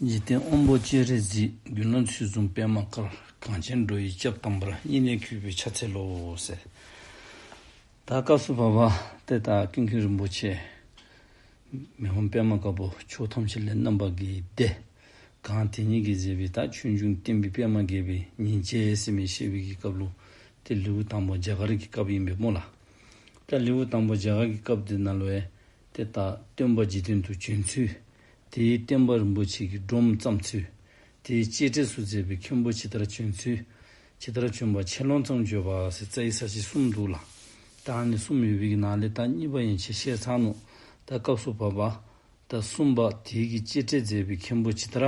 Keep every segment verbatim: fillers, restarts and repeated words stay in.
འཇིག་རྟེན་དབང་པོ་སྤྱན་རས་གཟིགས། དགེ་སློང་ཚུལ་བཟུང་པདྨ་དཀར། གངས་ཅན་འགྲོ་བའི་སྐྱབས་དམ་པར། སྙིང་ནས་གུས་པས་ཕྱག་འཚལ་ལོ་ཟེར། ད་སྐབས་སུ་བབ་པ་ཏེ་ད་ཀུན་མཁྱེན་རིན་པོ་ཆེ་མི་ཕམ་པདྨ་དཀར་པོ་ཕྱོགས་ཐམས་ཅད་ལས་རྣམ་པར་རྒྱལ་བའི་སྡེ། གང་དེ་ཉིད་ཀྱིས་མཛད་པའི་ད་ཆོས་འབྱུང་བསྟན་པའི་པདྨ་རྒྱས་པའི་ཉིན་བྱེད་ཟེར་མི་བཤད་པའི་གི་སྐབས་ལུ་ཏེ་ལེའུ་དང་པོ་རྒྱ་གར་གྱི་སྐབས་ཨིན་པས་སྨོ་ལགས། ད་ལེའུ་དང་པོ་རྒྱ་གར་གྱི་སྐབས་དེ་ནང་ལུ་ཡང་ཏེ་ད་སྟོན་པ་འཇིག་རྟེན་དུ་བྱོན་ཚུལ། དེའི་སྟོན་པ་རིན་པོ་ཆེ་གི་སྒྲོམ་བརྩམས་ཚུལ། དེའི་གཅེས་སྤྲས་སུ་མཛད་པའི་མཁན་པོ་ཇི་ལྟར་བྱོན་ཚུལ། ཇི་ལྟར་བྱོན་པ་ཆེ་ལོང་ཙམ་བརྗོད་པ་ཟེར་རྩ་བའི་ས་བཅད་གསུམ་འདུག་ལགས། ད་ཨ་ནི་གསུམ་ཡོད་པའི་གི་ནང་ལས་ད་གཉིས་པ་ཡན་ཆད་བཤད་ཚར་ནུག། ད་སྐབས་སུ་བབ་པ་ད་གསུམ་པ་དེའི་གི་གཅེས་སྤྲས་མཛད་པའི་མཁན་པོ་ཇི་ལྟར་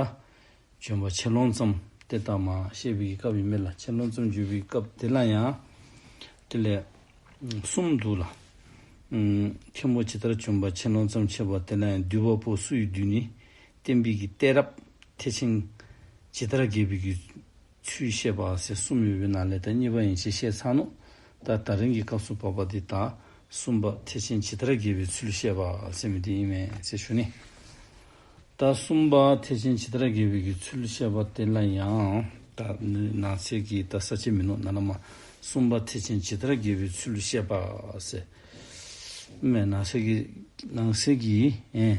བྱོན་པ་ཆེ་ལོང་ཙམ་ཏེ་ད་མར་བཤད་པའི་གི་སྐབས་ཨིན་མས་ལགས། ཆེ་ལོང་ཙམ་བརྗོད་པའི་སྐབས་དེ་ལ་ཡང་དེ་ལས་གསུམ་འདུག་ལགས། མཁན་པོ་ཇི་ལྟར་བྱོན་པ་ཆེ་ལོང་ཙམ་འཆད་པ་དེ་ལ་ཡང་བསྡུས་པ་པོ་སུ་ཡིས་བསྡུས་ནས། བསྟན་པའི་གི་གཏད་རབས་ཐེག་ཆེན་ཇི་ལྟར་རྒྱས་པའི་གི་ཚུལ་བཤད་པ་ཟེར་གསུམ་ཡོད་པའི་ནང་ལས་ད་གཉིས་པ་ཡན་ཆད་བཤད་ཚར་ནུག། ད་ད་རིང་གི་སྐབས་སུ་བབ་པ་འདི་ད་གསུམ་པ་ཐེག་ཆེན་ཇི་ལྟར་རྒྱས་པའི་ཚུལ་བཤད་པ་ཟེར་མི་འདི་ཨིན་མས་ཟེར་ཞུ་ནི། ད་གསུམ་པ་ཐེག་ཆེན་ཇི་ལྟར་རྒྱས་པའི་གི་ཚུལ་བཤད་པ་དེ་ལ་ཡང་ད་ནང་གསེས་ཀྱི་ད་ས་བཅད་མིན་ནུག། ནཱ་ལས་མར་གསུམ་པ་ཐེག་ཆེན་ཇི་ལྟར་རྒྱས་པའི་ཚུལ་བཤད་པ་ཟེར་མས། ནང་གསེས་ཀྱི་ནང་གསེས་ཀྱི་ཨེ་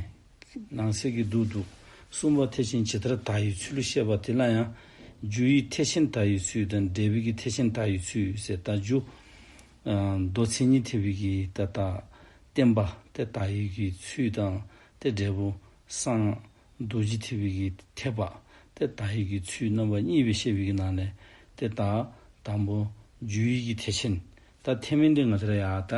ནང་གསེས་ཀྱི་འདུག་འདུག། གསུམ་པ་ཐེག་ཆེན་ཇི་ལྟར་དར་བའི་ཚུལ་བཤད་པ་དེ་ལ་ཡང་རྒྱུ་ཡི་ཐེག་ཆེན་དར་བའི་ཚུལ་དང་འབྲས་བུའི་གི་ཐེག་ཆེན་དར་བའི་ཚུལ་ཟེར། ད་རྒྱུ་ཨ་མདོ་མཚན་ཉིད་ཐེག་པའི་གི་ད་ད་བསྟན་པ་ཏེ་དར་བའི་གི་ཚུལ་དང་ཏེ་འབྲས་བུ་གསང་སྔགས་རྡོ་རྗེ་ཐེག་པའི་གི་ཐེག་པ་ཏེ་དར་བའི་གི་ཚུལ་རྣམ་པ་གཉིས་སྦེ་བཤད་པའི་གི་ནང་ལས་ཏེ་ད་དང་པོ་རྒྱུ་ཡི་གི་ཐེག་ཆེན། ད་ཐེག་དམན་འདི་ང་བཅས་ར་ཡང་ད་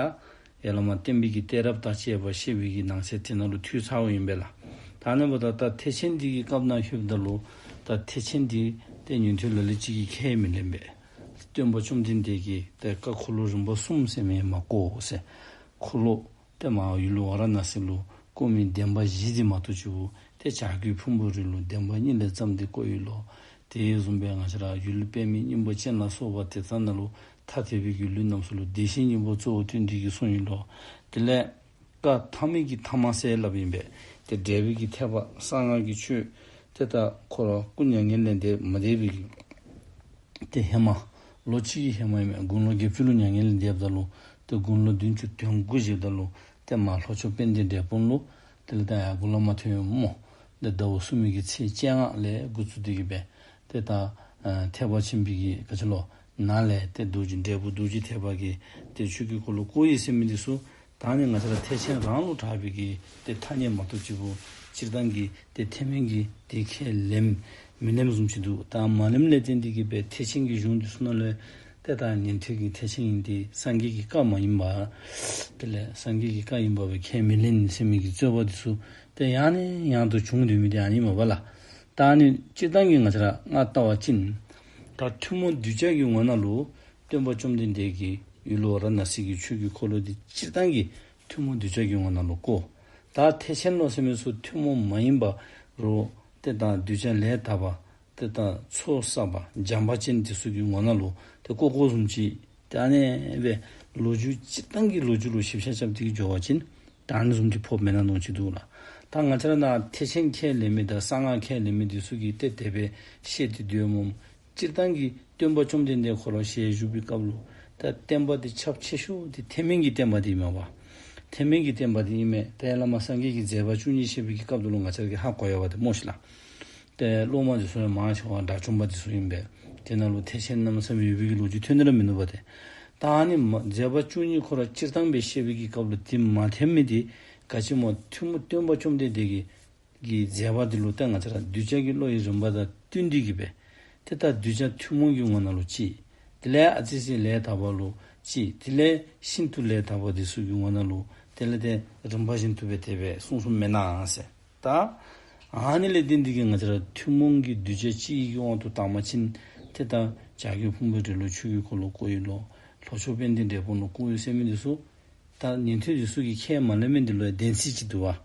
ཡར་ལས་མར་བསྟན་པའི་གི་གཏད་རབས་དང་བཅས་པ་བཤད་པའི་གི་ནང་གསེས་དེ་ནང་ལུ་ཐུག་ཚརཝ་ཨིན་པས་ལགས། ད་ཨ་ནི་འབདཝ་ད་ད་ཐེག་ཆེན་འདི་གི་སྐབས་ནང་ལྷོདཔ་ད་ལུ་ད་ཐེག་ཆེན་འདི་ཏེ་ཉན་ཐོས་ལ་ལུ་ཅིག་གིས་ཁས་མི་ལེན་པས། སྟོན་པ་བཅོམ་ལྡན་འདས་ཀྱིས་ཏེ་བཀའ་འཁོར་ལོ་རིམ་པ་གསུམ་ཟེར་མི་མ་བསྐོར་ཟེར། འཁོར་ལོ་ཏེ་མར་ཡུལ་ཝཱ་ར་ཎཱ་སི་ལུ་བསྐོར་མི་བདེན་པ་བཞི་འདི་མ་གཏོགས་ཅིག་པོ་ཏེ་བྱ་རྒོད་ཕུང་པོའི་རི་ལུ་བདེན་པ་གཉིས་ལས་བརྩམས་ཏེ་བསྐོར་ཡི་ལོ། དེ་བཟུམ་སྦེ་ང་བཅས་ར་ཡུལ་དཔལ་མི་སྙིང་པོ་ཅན་ལ་སོགས་པ་དེ་ཚུ་ནང་ལུ་ཐ་དད་པའི་གི་ཡུལ་རྣམས་སུ་ལུ་བདེ་གཤེགས་སྙིང་པོ་གཙོ་བོ་སྟོན་ཏེ་གིས་གསུངས་ཡི་ལོ། དེ་ལས་བཀའ་ཐ་མའི་གི་ཐ་མ་ཟེར་སླབ་ཨིན་པས། ཏེ་འབྲས་བུའི་གི་ཐེག་པ་གསང་སྔགས་ཀྱི་ཆོས་ཏེ་ད་ཁོ་ར་སྐུ་མྱ་ངན་ལས་འདས་མ་འདས་པའི་གི་ཏེ་ཧེ་མ་ལོ་གཅིག་གི་ཧེ་མ་ཨིན་མས། དགུང་ལོ་བརྒྱད་ཅུ་ལུ་མྱ་ངན་ལས་འདསཔ་ད་ལུ་ཏེ་དགུང་ལོ་བདུན་ཅུ་དོན་དགུ་བཞེསཔ་ད་ལུ་ཏེ་མར་ལྷོ་ཕྱོགས་དཔལ་ལྡན་འབྲས་སྤུངས་ལུ་དེ་ལས་ད་ཡར་མགུ་ལས་མར་ཐོན་ཡོདཔ་སྨོ། ཏེ་ཟླཝ་གསུམ་པའི་གི་ཚེས་བཅོ་ལྔ་ལས་འགོ་བཙུགས་ཏེ་གིས་སྦེ་ཏེ་ད་ཨ་ཐེག་པ་ཆེན་པོའི་གི་ག་ཅི་ལོ་ནཱ་ལས་ཏེ་རྡོ་རྗེ་འབྲས་བུ་རྡོ་རྗེ་ཐེག་པ་གི་ཏེ་ཆོས་ཀྱི་འཁོར་ལོ་བསྐོར་ཡི་ཟེར་མི་འདི་ཚུ་ད་ཨ་ནི་ང་བཅས་ར་ཐེག་ཆེན་རང་ལུ་གྲགས་པའི་གི་ཏེ་ཐ་སྙད་མ་གཏོགས་ཅིག་པོ་སྤྱིར་བཏང་གི་ཏེ་ཐེག་དམན་གྱིས་ཏེ་ཁས་ལེན་མི་ལེནམ་བཟུམ་ཅིག་འདུག། ད་མ་ལེནམ་ལས་བརྟེན་ཏེ་གིས་སྦེ་ཐེག་ཆེན་གྱི་གཞུང་འདི་ཚུ་ནང་ལས་ཏེ་ད་ཉན་ཐོས་ཀྱི་ཐེག་ཆེན་ཨིན་ཏེ་སངས་རྒྱས་ཀྱི་བཀའ་མ་ཡིན་པ། དེ་ལས་སངས་རྒྱས་ཀྱི་བཀའ་ཡིན་པ་སྦེ་ཁས་མི་ལེན་ཟེར་མི་གི་རྩོད་པ་འདི་ཚུ་ཏེ་ཡང་ནས་ཡང་དུ་བྱུང་སྡོད་མི་འདི་ཨ་ནི་མས་པ་ལགས། ད་ཨ་ནི་སྤྱིར་བཏང་གི་ང་བཅས་ར་ང་བལྟ་བ་ཅིན་ད་ཐུན་མོང་གདུལ་བྱ་གི་ངོ་ན་ལུ་སྟོན་པ་བཅོམ་ལྡན་འདས་ཀྱིས་ཡུལ་ཝཱ་ར་ཎཱ་སི་གི་ཆོས་ཀྱི་འཁོར་ལོ་འདི་སྤྱིར་བཏང་གི་ཐུན་མོང་གདུལ་བྱ་གི་ངོ་ན་ལུ་བསྐོར། ད་ཐེག་ཆེན་ལུ་ཟེར་མི་ཚུ་ཐུན་མོང་མ་ཡིན་པ་རུ་ཏེ་ད་གདུལ་བྱ་ལས་དག་པ་ཏེ་ད་ཚོགས་བསགས་པ་བྱམས་པ་ཅན་འདི་ཚུ་གི་ངོ་ན་ལུ་ཏེ་བསྐོར་བསྐོརཝ་བཟུམ་ཅིག། ཏེ་ཨ་ནི་སྦེ་ལོ་རྒྱུས་སྤྱིར་བཏང་གི་ལོ་རྒྱུས་ལུ་ཞིབ་ཆ་རྐྱབ་སྟེ་གིས་འགྱོ་བ་ཅིན་ད་ཨ་ནི་བཟུམ་ཅིག་ཕོགཔ་མེན་ན་མནོ་ཅི་འདུག་ལགས། ད་ང་བཅས་ར་ནཱ་ཐེག་ཆེན་ཁས་ལེན་མི་དང་གསང་སྔགས་ཁས་ལེན་མི་འདི་ཚུ་གིས་ཏེ་དེ་སྦེ་བཤད་དེ་སྡོད་སྨོ། སྤྱིར་བཏང་གི་སྟོན་པ་བཅོམ་ལྡན་འདས་ཁོ་ར་ཞལ་བཞུགས་པའི་སྐབས་ལུ་ད་བསྟན་པ་འདི་ཁྱབ་ཆེ་ཤོས་འདི་ཐེག་དམན་གྱི་བསྟན་པ་འདི་ཨིན་མས་པ། ཐེག་དམན་གྱི་བསྟན་པ་འདི་ཨིན་མས། ཏེ་བླ་མ་སངས་རྒྱས་ཀྱི་མཛད་པ་བཅུ་གཉིས་བཤད་པའི་གི་སྐབས་ལུ་ང་བཅས་ར་གིས་ཧ་གོ་ཡོདཔ་འདི་སྨོ་ཤིག་ལགས། ཏེ་སློབ་མ་འདི་ཚུ་ཡང་མང་ཆེ་བ་དགྲ་བཅོམ་པ་འདི་ཚུ་ཨིན་པས། དེ་ནང་ལུ་ཐེག་ཆེན་རྣམ་གསུམ་ཡོད་པའི་གི་ལོ་རྒྱུས་ཐོན་ནི་ར་མིན་ནུག་པ་ཏེ། ད་ཨ་ནི་མ་མཛད་པ་བཅུ་གཉིས་ཁོ་ར་སྤྱིར་བཏང་སྦེ་བཤད་པའི་གི་སྐབས་ལུ་འདི་མ་ཐེག་དམན་འདི་ག་ཅི་སྨོ། ཐུན་མོང་སྟོན་པ་བཅོམ་ལྡན་འདས་ཀྱི་གི་མཛད་པ་འདི་ལུ་ཏེ་ང་བཅས་ར་གདུལ་བྱ་གི་བློ་ཡི་རིམ་པ་དང་བསྟུན་ཏེ་གིས་སྦེ་ཏེ་ད་གདུལ་བྱ་ཐུན་མོང་གི་ངོ་ན་ལུ་གཅིག། དེ་ལས་ཨ་ཙི་ཙི་ལས་དག་པ་ལུ་གཅིག། དེ་ལས་ཤིན་ཏུ་ལས་དག་པ་འདི་ཚུ་གི་ངོ་ན་ལུ་དེ་ལས་ཏེ་རིམ་པ་བཞིན་དུ་སྦེ་དེ་སྦེ་གསུངས་གསུངསམ་མེན་ན་ཟེར། ད་ཨ་ནི་ལས་བརྟེན་ཏེ་གིས་ང་བཅས་ར་ཐུན་མོང་གི་གདུལ་བྱ་སྤྱི་ཡི་གི་དབང་དུ་བཏང་བ་ཅིན་ཏེ་ད་བྱ་རྒོད་ཕུང་པོའི་རི་ལུ་ཆོས་ཀྱི་འཁོར་ལོ་བསྐོར་ཡི་ལོ། ལྷོ་ཕྱོགས་དཔལ་ལྡན་འབྲས་སྤུངས་ལུ་བསྐོར་ཡི་ཟེར་མི་འདི་ཚུ་ད་ཉན་ཐོས་འདི་ཚུ་གིས་ཁས་མ་ལེན་མི་འདི་ལུ་ཡང་བདེན་ཚིག་ཅིག་འདུག་པ།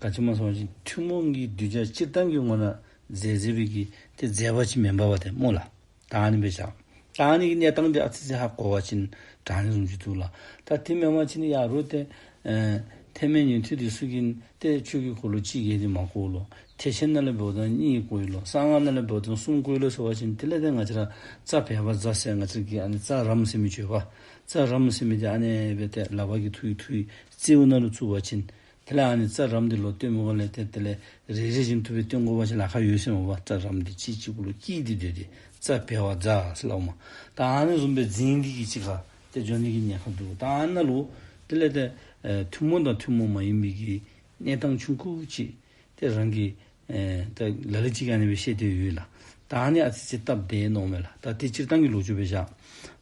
ག་ཅི་སྨོ་ཟེར་བ་ཅིན་ཐུན་མོང་གི་གདུལ་བྱ་སྤྱིར་བཏང་གི་ངོ་ན་མཛད་མཛད་པའི་གི་ཏེ་མཛད་པ་ཅིག་མེན་པ་པ་ཏེ་སྨོ་ལགས། ད་ཨ་ནི་སྦེ་བཞག། ད་ཨ་ནི་གི་གནས་སྟངས་འདི་ཨ་ཙི་ཙི་ཧ་གོ་བ་ཅིན་དྲང་ནི་བཟུམ་ཅིག་འདུག་ལགས། ད་དེ་མེན་པ་ཅིན་ཡ་རུང་ཏེ་ཨེ་ ཐེག་དམན་ཉན་ཐོས་འདི་ཚུ་གིས་ཏེ་ཆོས་ཀྱི་འཁོར་ལོ་གཅིག་གིས་འདི་མ་བསྐོར་ལོ། ཐེག་ཆེན་ནང་ལས་འབདཝ་ད་གཉིས་བསྐོར་ལོ། གསང་སྔགས་ནང་ལས་འབདཝ་ད་གསུམ་བསྐོར་ལོ་ཟེར་བ་ཅིན་དེ་ལས་ཏེ་ང་བཅས་ར་རྩ་བལ་བ་རྫ་ཟེར་ང་བཅས་ཀྱིས་ཨ་ནི་རྩ་རམ་ཟེར་མི་ཅིག་ཡོད་པ། རྩ་རམ་ཟེར་མི་འདི་ཨ་ནི་སྦེ་ཏེ་ལག་པ་གིས་འཐུ་ཡི་འཐུ་ཡི་རྩེཝ་ནང་ལུ་བཙུགས་པ་ཅིན་དེ་ལས་ཨ་ནི་རྩ་རམ་འདི་ལོག་སྟོན་མི་ག་ལས་ཏེ་དེ་ལས་རེ་རེ་བཞིན་དུ་སྦེ་སྟོན་དགོ་པ་ཅིན་ལཱ་ཁག་ཡོད་ཟེར་མས་པ། རྩ་རམ་འདི་གཅིག་གཅིག་གུ་ལུ་དཀྱིལ་འདི་སྡོད་དེ་རྩ་བལ་བ་རྫ་ཟེར་སླབ་མས། ད་ཨ་ནི་བཟུམ་སྦེ་འཛིང་སྟེ་གིས་གཅིག་ཁར་ཏེ་འགྱོ་ནི་གི་ཉེན་ཁ་འདུག། ད་ཨ་ནཱ་ལུ་དེ་ལས་ཏེ་ཨེ་ཐུན་མོང་དང་ཐུན་མོང་མ་ཡིན་པའི་གི་གནས་སྟངས་ཆུང་ཀུ་ཅིག་ཏེ་རང་གིས་ཨེ་ད་ལ་ལུ་ཅིག་ཨ་ནི་སྦེ་བཤད་དེ་ཡོད་ལགས། ད་ཨ་ནི་ཨ་ཙི་ཅིག་སྟབས་བདེ་མནོཝ་མས་ལགས། ད་དེ་སྤྱིར་བཏང་གི་ལོ་རྒྱུས་སྦེ་བཞག།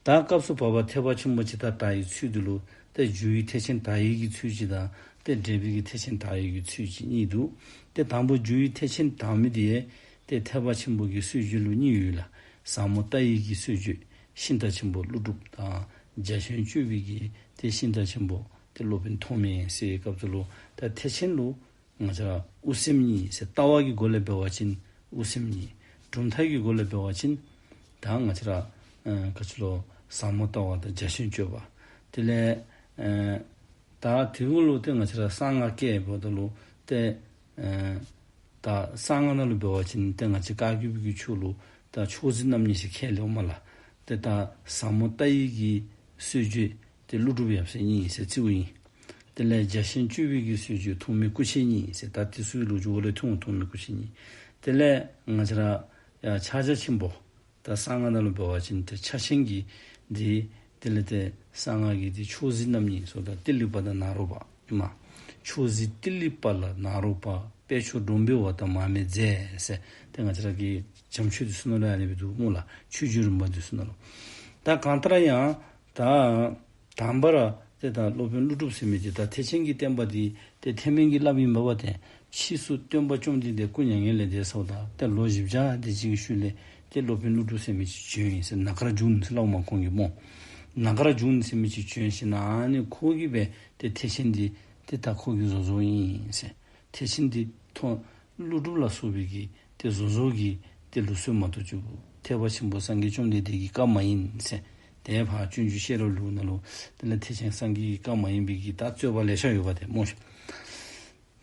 ད་སྐབས་སུ་བབ་པ་ཐེག་པ་ཆེན་པོ་ཇི་ལྟར་དར་བའི་ཚུལ་འདི་ལུ་ཏེ་མཇུག་ཡི་ཐེག་ཆེན་དར་བའི་གི་ཚུལ་གཅིག་དང་ཏེ་འབྲས་བུའི་གི་ཐེག་ཆེན་དར་བའི་གི་ཚུལ་གཅིག་གཉིས་འདུག། ཏེ་དང་པོ་མཇུག་ཡི་ཐེག་ཆེན་དར་མི་འདི་ཏེ་ཐེག་པ་ཆེན་པོ་གི་སྲོལ་རྒྱུན་ལུ་གཉིས་ཡོད་ལགས། ཟབ་མོ་ལྟ་བའི་གི་སྲོལ་རྒྱུན་ཤིང་རྟ་ཆེན་པོ་ཀླུ་སྒྲུབ་དང་རྒྱ་ཆེན་སྤྱོད་པའི་གི་ཏེ་ཤིང་རྟ་ཆེན་པོ་ཏེ་སློབ་དཔོན་ཐོགས་མེད་ཟེར་བའི་སྐབས་སུ་ལུ་ད་ཐེག་ཆེན་ལུ་ང་བཅས་ར་དབུ་སེམས་གཉིས་ཟེར། ལྟ་བ་གི་སྒོ་ལས་འབད་བ་ཅིན་དབུ་སེམས་གཉིས། གྲུབ་མཐའ་གི་སྒོ་ལས་འབད་བ་ཅིན་ད་ང་བཅས་ར་ཨ་ག་ཅི་ལོ་ཟབ་མོ་ལྟ་བ་དང་རྒྱ་ཆེན་སྤྱོད་པ། དེ་ལས་ཨ་ད་དེ་གུ་ལུ་ཏེ་ང་བཅས་ར་གསང་སྔགས་བཀལཝ་ད་ལུ་ཏེ་ཨ་ད་གསང་སྔགས་ནང་ལུ་འབད་བ་ཅིན་ཏེ་ང་བཅས་བཀའ་བརྒྱུད་པའི་གི་ཆོས་ལུ་ད་ཆོས་གཟིགས་རྣམ་གཉིས་ཟེར་ཁས་ལེནམ་ལགས། ཏེ་ད་ཟབ་མོ་ལྟ་བའི་གི་སྲོལ་རྒྱུན་ཏེ་ཀླུ་སྒྲུབ་ཡབ་སྲས་གཉིས་ཟེར་རྩིཝ་ཨིན། དེ་ལས་རྒྱ་ཆེན་སྤྱོད་པའི་གི་སྲོལ་རྒྱུན་ཐོགས་མེད་སྐུ་མཆེད་གཉིས་ཟེར། ད་དེ་ཚུ་གི་ལོ་རྒྱུས་འོག་ལས་ཐོན་འོང་། ཐོགས་མེད་སྐུ་མཆེད་གཉིས། དེ་ལས་ང་བཅས་ར་ཡ་ཕྱག་རྒྱ་ཆེན་པོ་ད་གསང་སྔགས་ནང་ལུ་འབད་བ་ཅིན་ཏེ་ཕྱག་ཆེན་གྱི་འདི་དེ་ལས་ཏེ་གསང་སྔགས་ཀྱི་འདི་ཆོས་གཟིགས་རྣམ་གཉིས་ཟེརཝ་ད་ཏི་ལི་པ་དང་ནཱ་རོ་པ་ཨིན་མས། ཆོས་གཟིགས་ཏི་ལི་པ་ལ་ནཱ་རོ་པ། དཔལ་མཆོག་འབྲོམ་པའི་བ་དང་མར་མེ་མཛད་ཟེར། ཏེ་ང་བཅས་ར་གི་བྱམས་ཆོས་འདི་ཚུ་ནང་ལུ་ཨ་ནི་སྦེ་འདུག་སྨོ་ལགས། ཆོས་བརྒྱུད་རིམ་པ་འདི་ཚུ་ནང་ལུ། ད་གང་ལྟར་ཡང་ད་དང་པ་ར་ཏེ་ད་སློབ་དཔོན་ཀླུ་སྒྲུབ་ཟེར་མི་འདི་ད་ཐེག་ཆེན་གྱི་བསྟན་པ་འདི་ཏེ་ཐེག་དམན་གྱིས་བསླབ་ཨིན་པས་པ། ཏེ་ཕྱིས་སུ་སྟོན་པ་བཅོམ་ལྡན་འདས་སྐུ་མྱ་ངན་ལས་འདས་སོངམ་ད་ཏེ་ལོ་བཞི་བརྒྱ་དེ་ཅིག་གི་ཤུལ་ལས་ཏེ་སློབ་དཔོན་ཀླུ་སྒྲུབ་ཟེར་མི་ཅིག་བྱོན་ཡི་ཟེར། ནཱ་ག་ར་བྱུང་ཟེར་སླབ་མས་ཁོང་གིས་སྨོ། ནཱ་ག་ར་བྱུང་ཟེར་མི་ཅིག་བྱོན་ཞིནམ་ལས་ཨ་ནི་ཁོ་གིས་སྦེ་ཏེ་ཐེག་ཆེན་འདི་ཏེ་ད་ཁོ་གིས་བཟོ་བཟོཝ་ཨིན་ཟེར། ཐེག་ཆེན་འདི་ཐོག་ཀླུ་སྒྲུབ་ལ་སོགས་པའི་གི་ཏེ་བཟོ་བཟོཝ་གི་ཏེ་ལུགས་སྲོལ་མ་གཏོགས་ཅིག་ཐེག་པ་ཆེན་པོ་སངས་རྒྱས་བཅོམ་ལྡན་འདས་ཀྱི་བཀའ་མ་ཡིན་ཟེར། ཏེ་ཕར་སྤྱོད་འཇུག་བཤད་གྲྭའི་ལུགས་ནང་ལུ་དེ་ལས་ཐེག་ཆེན་སངས་རྒྱས་ཀྱི་བཀའ་མ་ཡིན་པའི་གི་ད་རྩོད་པ་ལེ་ཤ་ཡོད་པ་ཏེ་སྨོ་ཤ།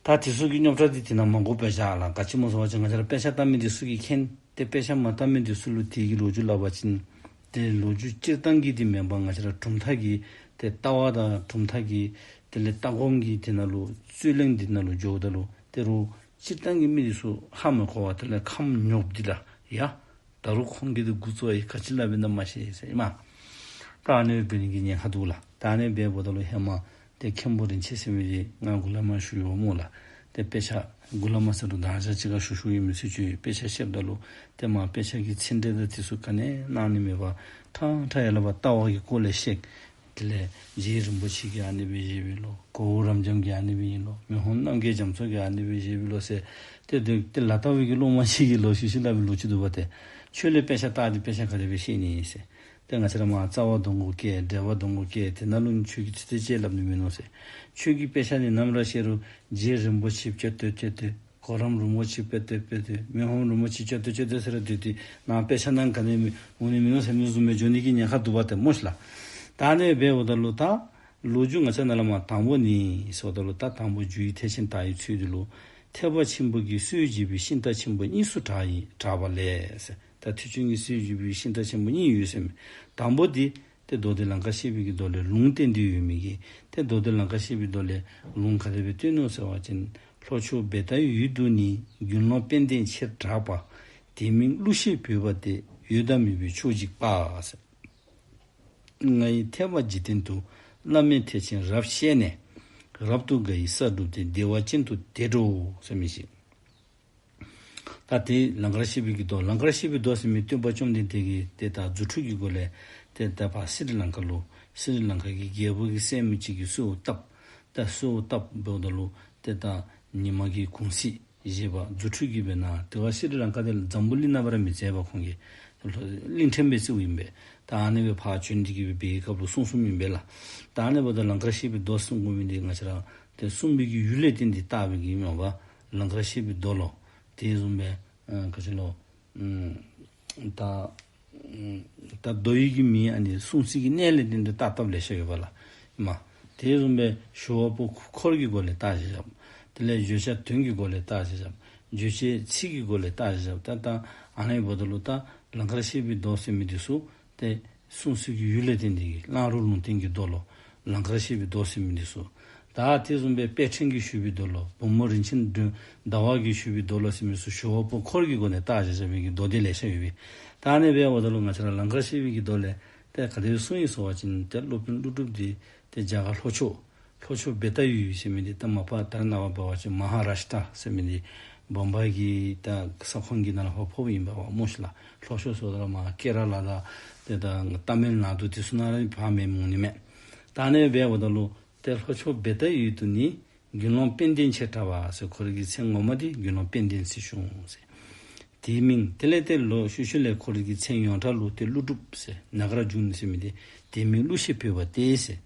ད་དེ་ཚུ་གི་རྙོག་དྲ་འདི་དེ་ནང་མ་འགོ་པར་བཞག་ལགས། ག་ཅི་སྨོ་ཟེར་བ་ཅིན་ང་བཅས་ར་དཔེ་ཆ་ལྟ་མི་འདི་ཚུ་གིས་མཁྱེན། ཏེ་དཔེ་ཆ་མ་ལྟ་མི་འདི་ཚུ་ལུ་དེ་གི་ལོ་རྒྱུས་སླབ་པ་ཅིན་ཏེ་ལོ་རྒྱུས་སྤྱིར་བཏང་གི་འདི་མེན་པར་ང་བཅས་ར་གྲུབ་མཐའ་གི་ཏེ་ལྟ་བ་དང་གྲུབ་མཐའ་གི་དེ་ལས་ལྟ་སྒོམ་གྱི་དེ་ནང་ལུ་རྩོད་གླེང་འདི་ནང་ལུ་འགྱོཝ་ད་ལུ་ཏེ་རུང་སྤྱིར་བཏང་གི་མི་འདི་ཚུ་ཧ་མི་གོ་བར་དེ་ལས་ཁམས་ཉོབ་འདི་ལགས། ཡ་ད་རུང་ཁོང་གིས་འདི་འགོ་བཙུགས་ཡི་ག་ཅི་སླབ་ཨིན་ན་མ་ཤེས་ཟེར་ཨིན་མས། ད་ཨ་ནི་འབད་ནི་གི་ཉེན་ཁ་འདུག་ལགས། ད་ཨ་ནི་འབདཝ་ད་ལུ་ཧེ་མ་ཏེ་མཁན་པོ་རིན་ཆེན་ཟེར་མི་འདི་ང་གུ་ལས་མར་ཞུ་ཡོད་སྨོ་ལགས། ཏེ་དཔེ་ཆ་གུ་ལས་མར་ཟེར་རུང་དང་ཞག་གཅིག་ཁར་ཞུ་ཞུཝ་ཨིན་མི་ཚུ་ཅིག་ཡོད། དཔེ་ཆ་བཤདཔ་ད་ལུ་ཏེ་མར་དཔེ་ཆ་གི་ཚིག་འགྲེལ་དང་དེ་ཚུ་ག་ནི་གནང་ནི་མེད་པར་ཕྲང་ཕྲང་ཡར་ལས་ཕར་ལྟ་བ་གི་སྐོར་ལས་བཤད། དེ་ལས་རྗེ་རིན་པོ་ཆེ་གིས་ཨ་ནི་སྦེ་བཞེད་པས་ལོ། གོ་བོ་རབ་འབྱམས་ཀྱིས་ཨ་ནི་སྦེ་ཨིན་ལོ། མི་ཕམ་རྣམ་རྒྱལ་རྒྱ་མཚོ་གིས་ཨ་ནི་སྦེ་བཞེད་པས་ལོ་ཟེར། ཏེ་ཏེ་ཏེ་ལ་ལྟ་བའི་གི་སློབ་མ་ཅིག་གིས་ལོག་ཤུལ་ཤུལ་སླབ་པའི་ལོ་རྒྱུས་འདུག་པ་ཏེ། ཁྱོད་ལས་དཔེ་ཆ་བལྟ་སྟེ་དཔེ་ཆ་ག་དེ་སྦེ་ཤེས་ནི་ཨིན་ཟེར། ཏེ་ང་བཅས་ར་མར་རྩ་བ་སྡོང་གུ་བཀལ་འགྲེལ་པ་སྡོང་གུ་བཀལ་དེ་ནང་ལུ་ཁྱོད་ཀྱིས་ཚིག་དེ་ཅིག་སླབ་ནི་མིན་ནུག་ཟེར། ཁྱོད་ཀྱི་དཔེ་ཆ་འདི་ནམ་ར་བཤད་རུང་རྗེ་རིན་པོ་ཆེ་ཀྱོག་ཏོ་ཀྱོག་ཏོ། གོ་རམས་རིན་པོ་ཆེ་དཔེ་ཏོག་དཔེ་ཏོག། མི་ཕམ་རིན་པོ་ཆེ་ཀྱོག་ཏོ་ཀྱོག་ཏོ་ཟེར་ར་སྡོད་དེ་ནཱ་དཔེ་ཆ་ནང་ག་ནི་མི་འོང་ནི་མིན་ནུག་ཟེར་མི་བཟུམ་སྦེ་འགྱོ་ནི་གི་ཉེན་ཁ་འདུག་པ་ཏེ་སྨོ་ཤ་ལགས། ད་ཨ་ནི་འབདཝ་ད་ལུ་ད་ལོ་རྒྱུས་ང་བཅས་ནཱ་ལས་མར་དང་པོ་ནི་ཟེརཝ་ད་ལུ་ད་དང་པོ་མཇུག་ཡི་ཐེག་ཆེན་དར་བའི་ཚུལ་འདི་ལུ་ཐེག་པ་ཆེན་པོ་གི་སྲོལ་འབྱེད་པའི་ཤིང་རྟ་ཆེན་པོ་གཉིས་སུ་གྲགས་ཡི་གྲགས་པ་ལས་ཟེར། ད་ཐེག་ཆེན་གྱི་སྲོལ་འབྱེད་པའི་ཤིང་རྟ་ཆེན་པོ་གཉིས་ཡོད་ཟེར་མས། དང་པོ་འདི་ཏེ་མདོ་སྡེ་ལང་ཀར་གཤེགས་པའི་གི་མདོ་ལས་ལུང་བསྟན་ཏེ་ཡོད་མི་གི། ཏེ་མདོ་སྡེ་ལང་ཀར་གཤེགས་པའི་མདོ་ལས་ལུང་ག་དེ་སྦེ་བསྟན་ནུག་ཟེར་བ་ཅིན། ལྷོ་ཕྱོགས་བེ་ཏའི་ཡུལ་དུ་ནི། དགེ་སློང་དཔལ་ལྡན་ཆེར་གྲགས་པ། དེ་མིང་ཀླུ་ཞེས་བོས་པ་སྟེ། ཡོད་དང་མེད་པའི་ཕྱོགས་འཇིག་པ་ཟེར། ང་ཡི་ཐེག་པ་འཇིག་རྟེན་དུ། བླ་མེད་ཐེག་ཆེན་རབ་བཤད་ནས། རབ་ཏུ་དགའ་ཡི་ས་བསྒྲུབས་ཏེ། བདེ་བ་ཅན་དུ་དེད་འགྲོ་ཟེར་མི་ཅིག། ད་ཏེ་ལང་ཀར་གཤེགས་པའི་གི་མདོ་ལང་ཀར་གཤེགས་པའི་མདོ་ཟེར་མི་སྟོན་པ་བཅོམ་ལྡན་འདས་ཀྱིས་ཏེ་ད་རྫུ་འཕྲུལ་གྱི་སྒོ་ལས་ཏེ་ད་ཕར་སི་རི་ལང་ཀ་ལུ་སི་རི་ལང་ཀ་གི་རྒྱལ་པོ་གི་སྲས་མོ་ཅིག་གིས་གསོལཝ་བཏབ། ད་གསོལཝ་བཏབ་འབདཝ་ད་ལུ་ཏེ་ད་ཉི་མ་གི་གུང་སྲས་བཞེས་པ་རྫུ་འཕྲུལ་གྱིས་སྦེ་ན་དེ་བ་སི་རི་ལང་ཀ་དེ་ལུ་འཛམ་བུ་གླིང་ནང་སྦེ་ར་མི་མཛད་པ་ཁོང་གིས་གླིང་ཕྲན་སྦེ་བརྩིཝ་ཨིན་པས། ད་ཨ་ནི་སྦེ་ཕར་བྱོན་ཏེ་གིས་སྦེ་འབད་བའི་སྐབས་ལུ་གསུངས་གསུངསམ་ཨིན་པས་ལགས། ད་ཨ་ནི་འབདཝ་ད་ལང་ཀར་གཤེགས་པའི་མདོ་གསུང་དགོ་མི་འདི་ང་བཅས་ར་ཏེ་གསུངས་པའི་གི་ཡུལ་ལས་བརྟེན་ཏེ་བཏགས་པའི་གི་ཨིན་མས་པ། ལང་ཀར་གཤེགས་པའི་མདོ་ལོ། དེ་བཟུམ་སྦེ་ཨ་ག་ཅི་ལོ། ཨམ་ད་ཨམ་ད་མདོ་ཡི་གི་མིང་ཨ་ནི་གསུང་སའི་གི་གནས་ལས་བརྟེན་ཏེ་བཏགས་བཏགསཔ་ལེ་ཤ་ཡོད་པ་ལགས། ཨིན་མས། དེ་བཟུམ་སྦེ་ཞུ་བ་པོ་འཁོར་གྱི་སྒོ་ལས་བརྟག་དཔྱད་བཞག། དེ་ལས་བརྗོད་བྱ་དོན་གྱི་སྒོ་ལས་བརྟག་དཔྱད་བཞག། རྗོད་བྱེད་ཚིག་གི་སྒོ་ལས་བརྟག་དཔྱད་བཞག། ད་ད་ཨ་ནི་འབདཝ་ད་ལུ་ད་ལང་ཀར་གཤེགས་པའི་མདོ་ཟེར་མི་འདི་ཚུ་ཏེ་གསུང་ཚིག་གི་ཡུལ་ལས་བརྟེན་ཏེ་གིས་གླང་རུ་ལུང་བསྟན་གྱི་མདོ་ལུ་ལང་ཀར་གཤེགས་པའི་མདོ་ཟེར་མི་འདི་ཚུ། ད་དེ་བཟུམ་སྦེ་དཔལ་ཕྲན་གྱིས་ཞུས་པའི་མདོ་ལུ་བུམོ་རིན་ཆེན་སྒྲོན་ཟླ་བ་གིས་ཞུས་པའི་མདོ་ལུ་ཟེར་མི་ཚུ་ཞུ་བ་པོ་འཁོར་གྱི་སྒོ་ནས་བརྟག་དཔྱད་བྱ་བའི་གི་མདོ་སྡེ་ལེ་ཤ་ཡོད་པས། ད་ཨ་ནི་འབདཝ་ད་ལུ་ང་བཅས་ར་ལང་ཀར་གཤེགས་པའི་གི་མདོ་ལས་ཏེ་ག་དེ་སྦེ་གསུངས་ཡི་ཟེར་བ་ཅིན་ཏེ་སློབ་དཔོན་ཀླུ་སྒྲུབ་འདི་ཏེ་རྒྱ་གར་ལྷོ་ཕྱོགས་ལྷོ་ཕྱོགས་བེ་ཏ་ཡུལ་ཟེར་མི་འདི་ད་མ་པ་ད་རེས་ནངས་པ་འབད་བ་ཅིན་མ་ཧཱ་རཱཤ་ཏྲ་ཟེར་མི་འདི་བོམ་བཱའི་གི་ད་ས་ཁོངས་ཀྱི་ནང་ལུ་ཕར་ཕོགཔ་ཨིན་པས་པ་སྨོ་ཤིག་ལགས། ལྷོ་ཕྱོགས་ཟེརཝ་ད་ལུ་མར་ཀེ་ར་ལ་དང་ཏེ་ད་ཏ་མིལ་ནཱ་ཌུ་དེ་ཚུ་ནང་ར་ཕར་མེནམ་འོང་ནི་མས། ད་ཨ་ནི་འབདཝ་ད་ལུ་ཏེ་ལྷོ་ཕྱོགས་བེ་ཏ་ཡུལ་དུ་ནི་དགེ་སློང་དཔལ་ལྡན་ཆེར་གྲགས་པ་ཟེར་ཁོ་རའི་གི་མཚན་ངོ་མ་འདི་དགེ་སློང་དཔལ་ལྡན་ཟེར་ཞུ་འོང་ཟེར། དེའི་མིང་དེ་ལས་ཏེ་ལོག་ཤུལ་ཤུལ་ལས་ཁོ་རའི་གི་མཚན་ཡོངས་གྲགས་ལུ་ཏེ་ཀླུ་སྒྲུབ་ཟེར་ནཱ་ག་རཱ་ཛུ་ན་ཟེར་མི་འདི་དེའི་མིང་ཀླུ་ཞེས་བོས་པ་སྟེ་ཟེར།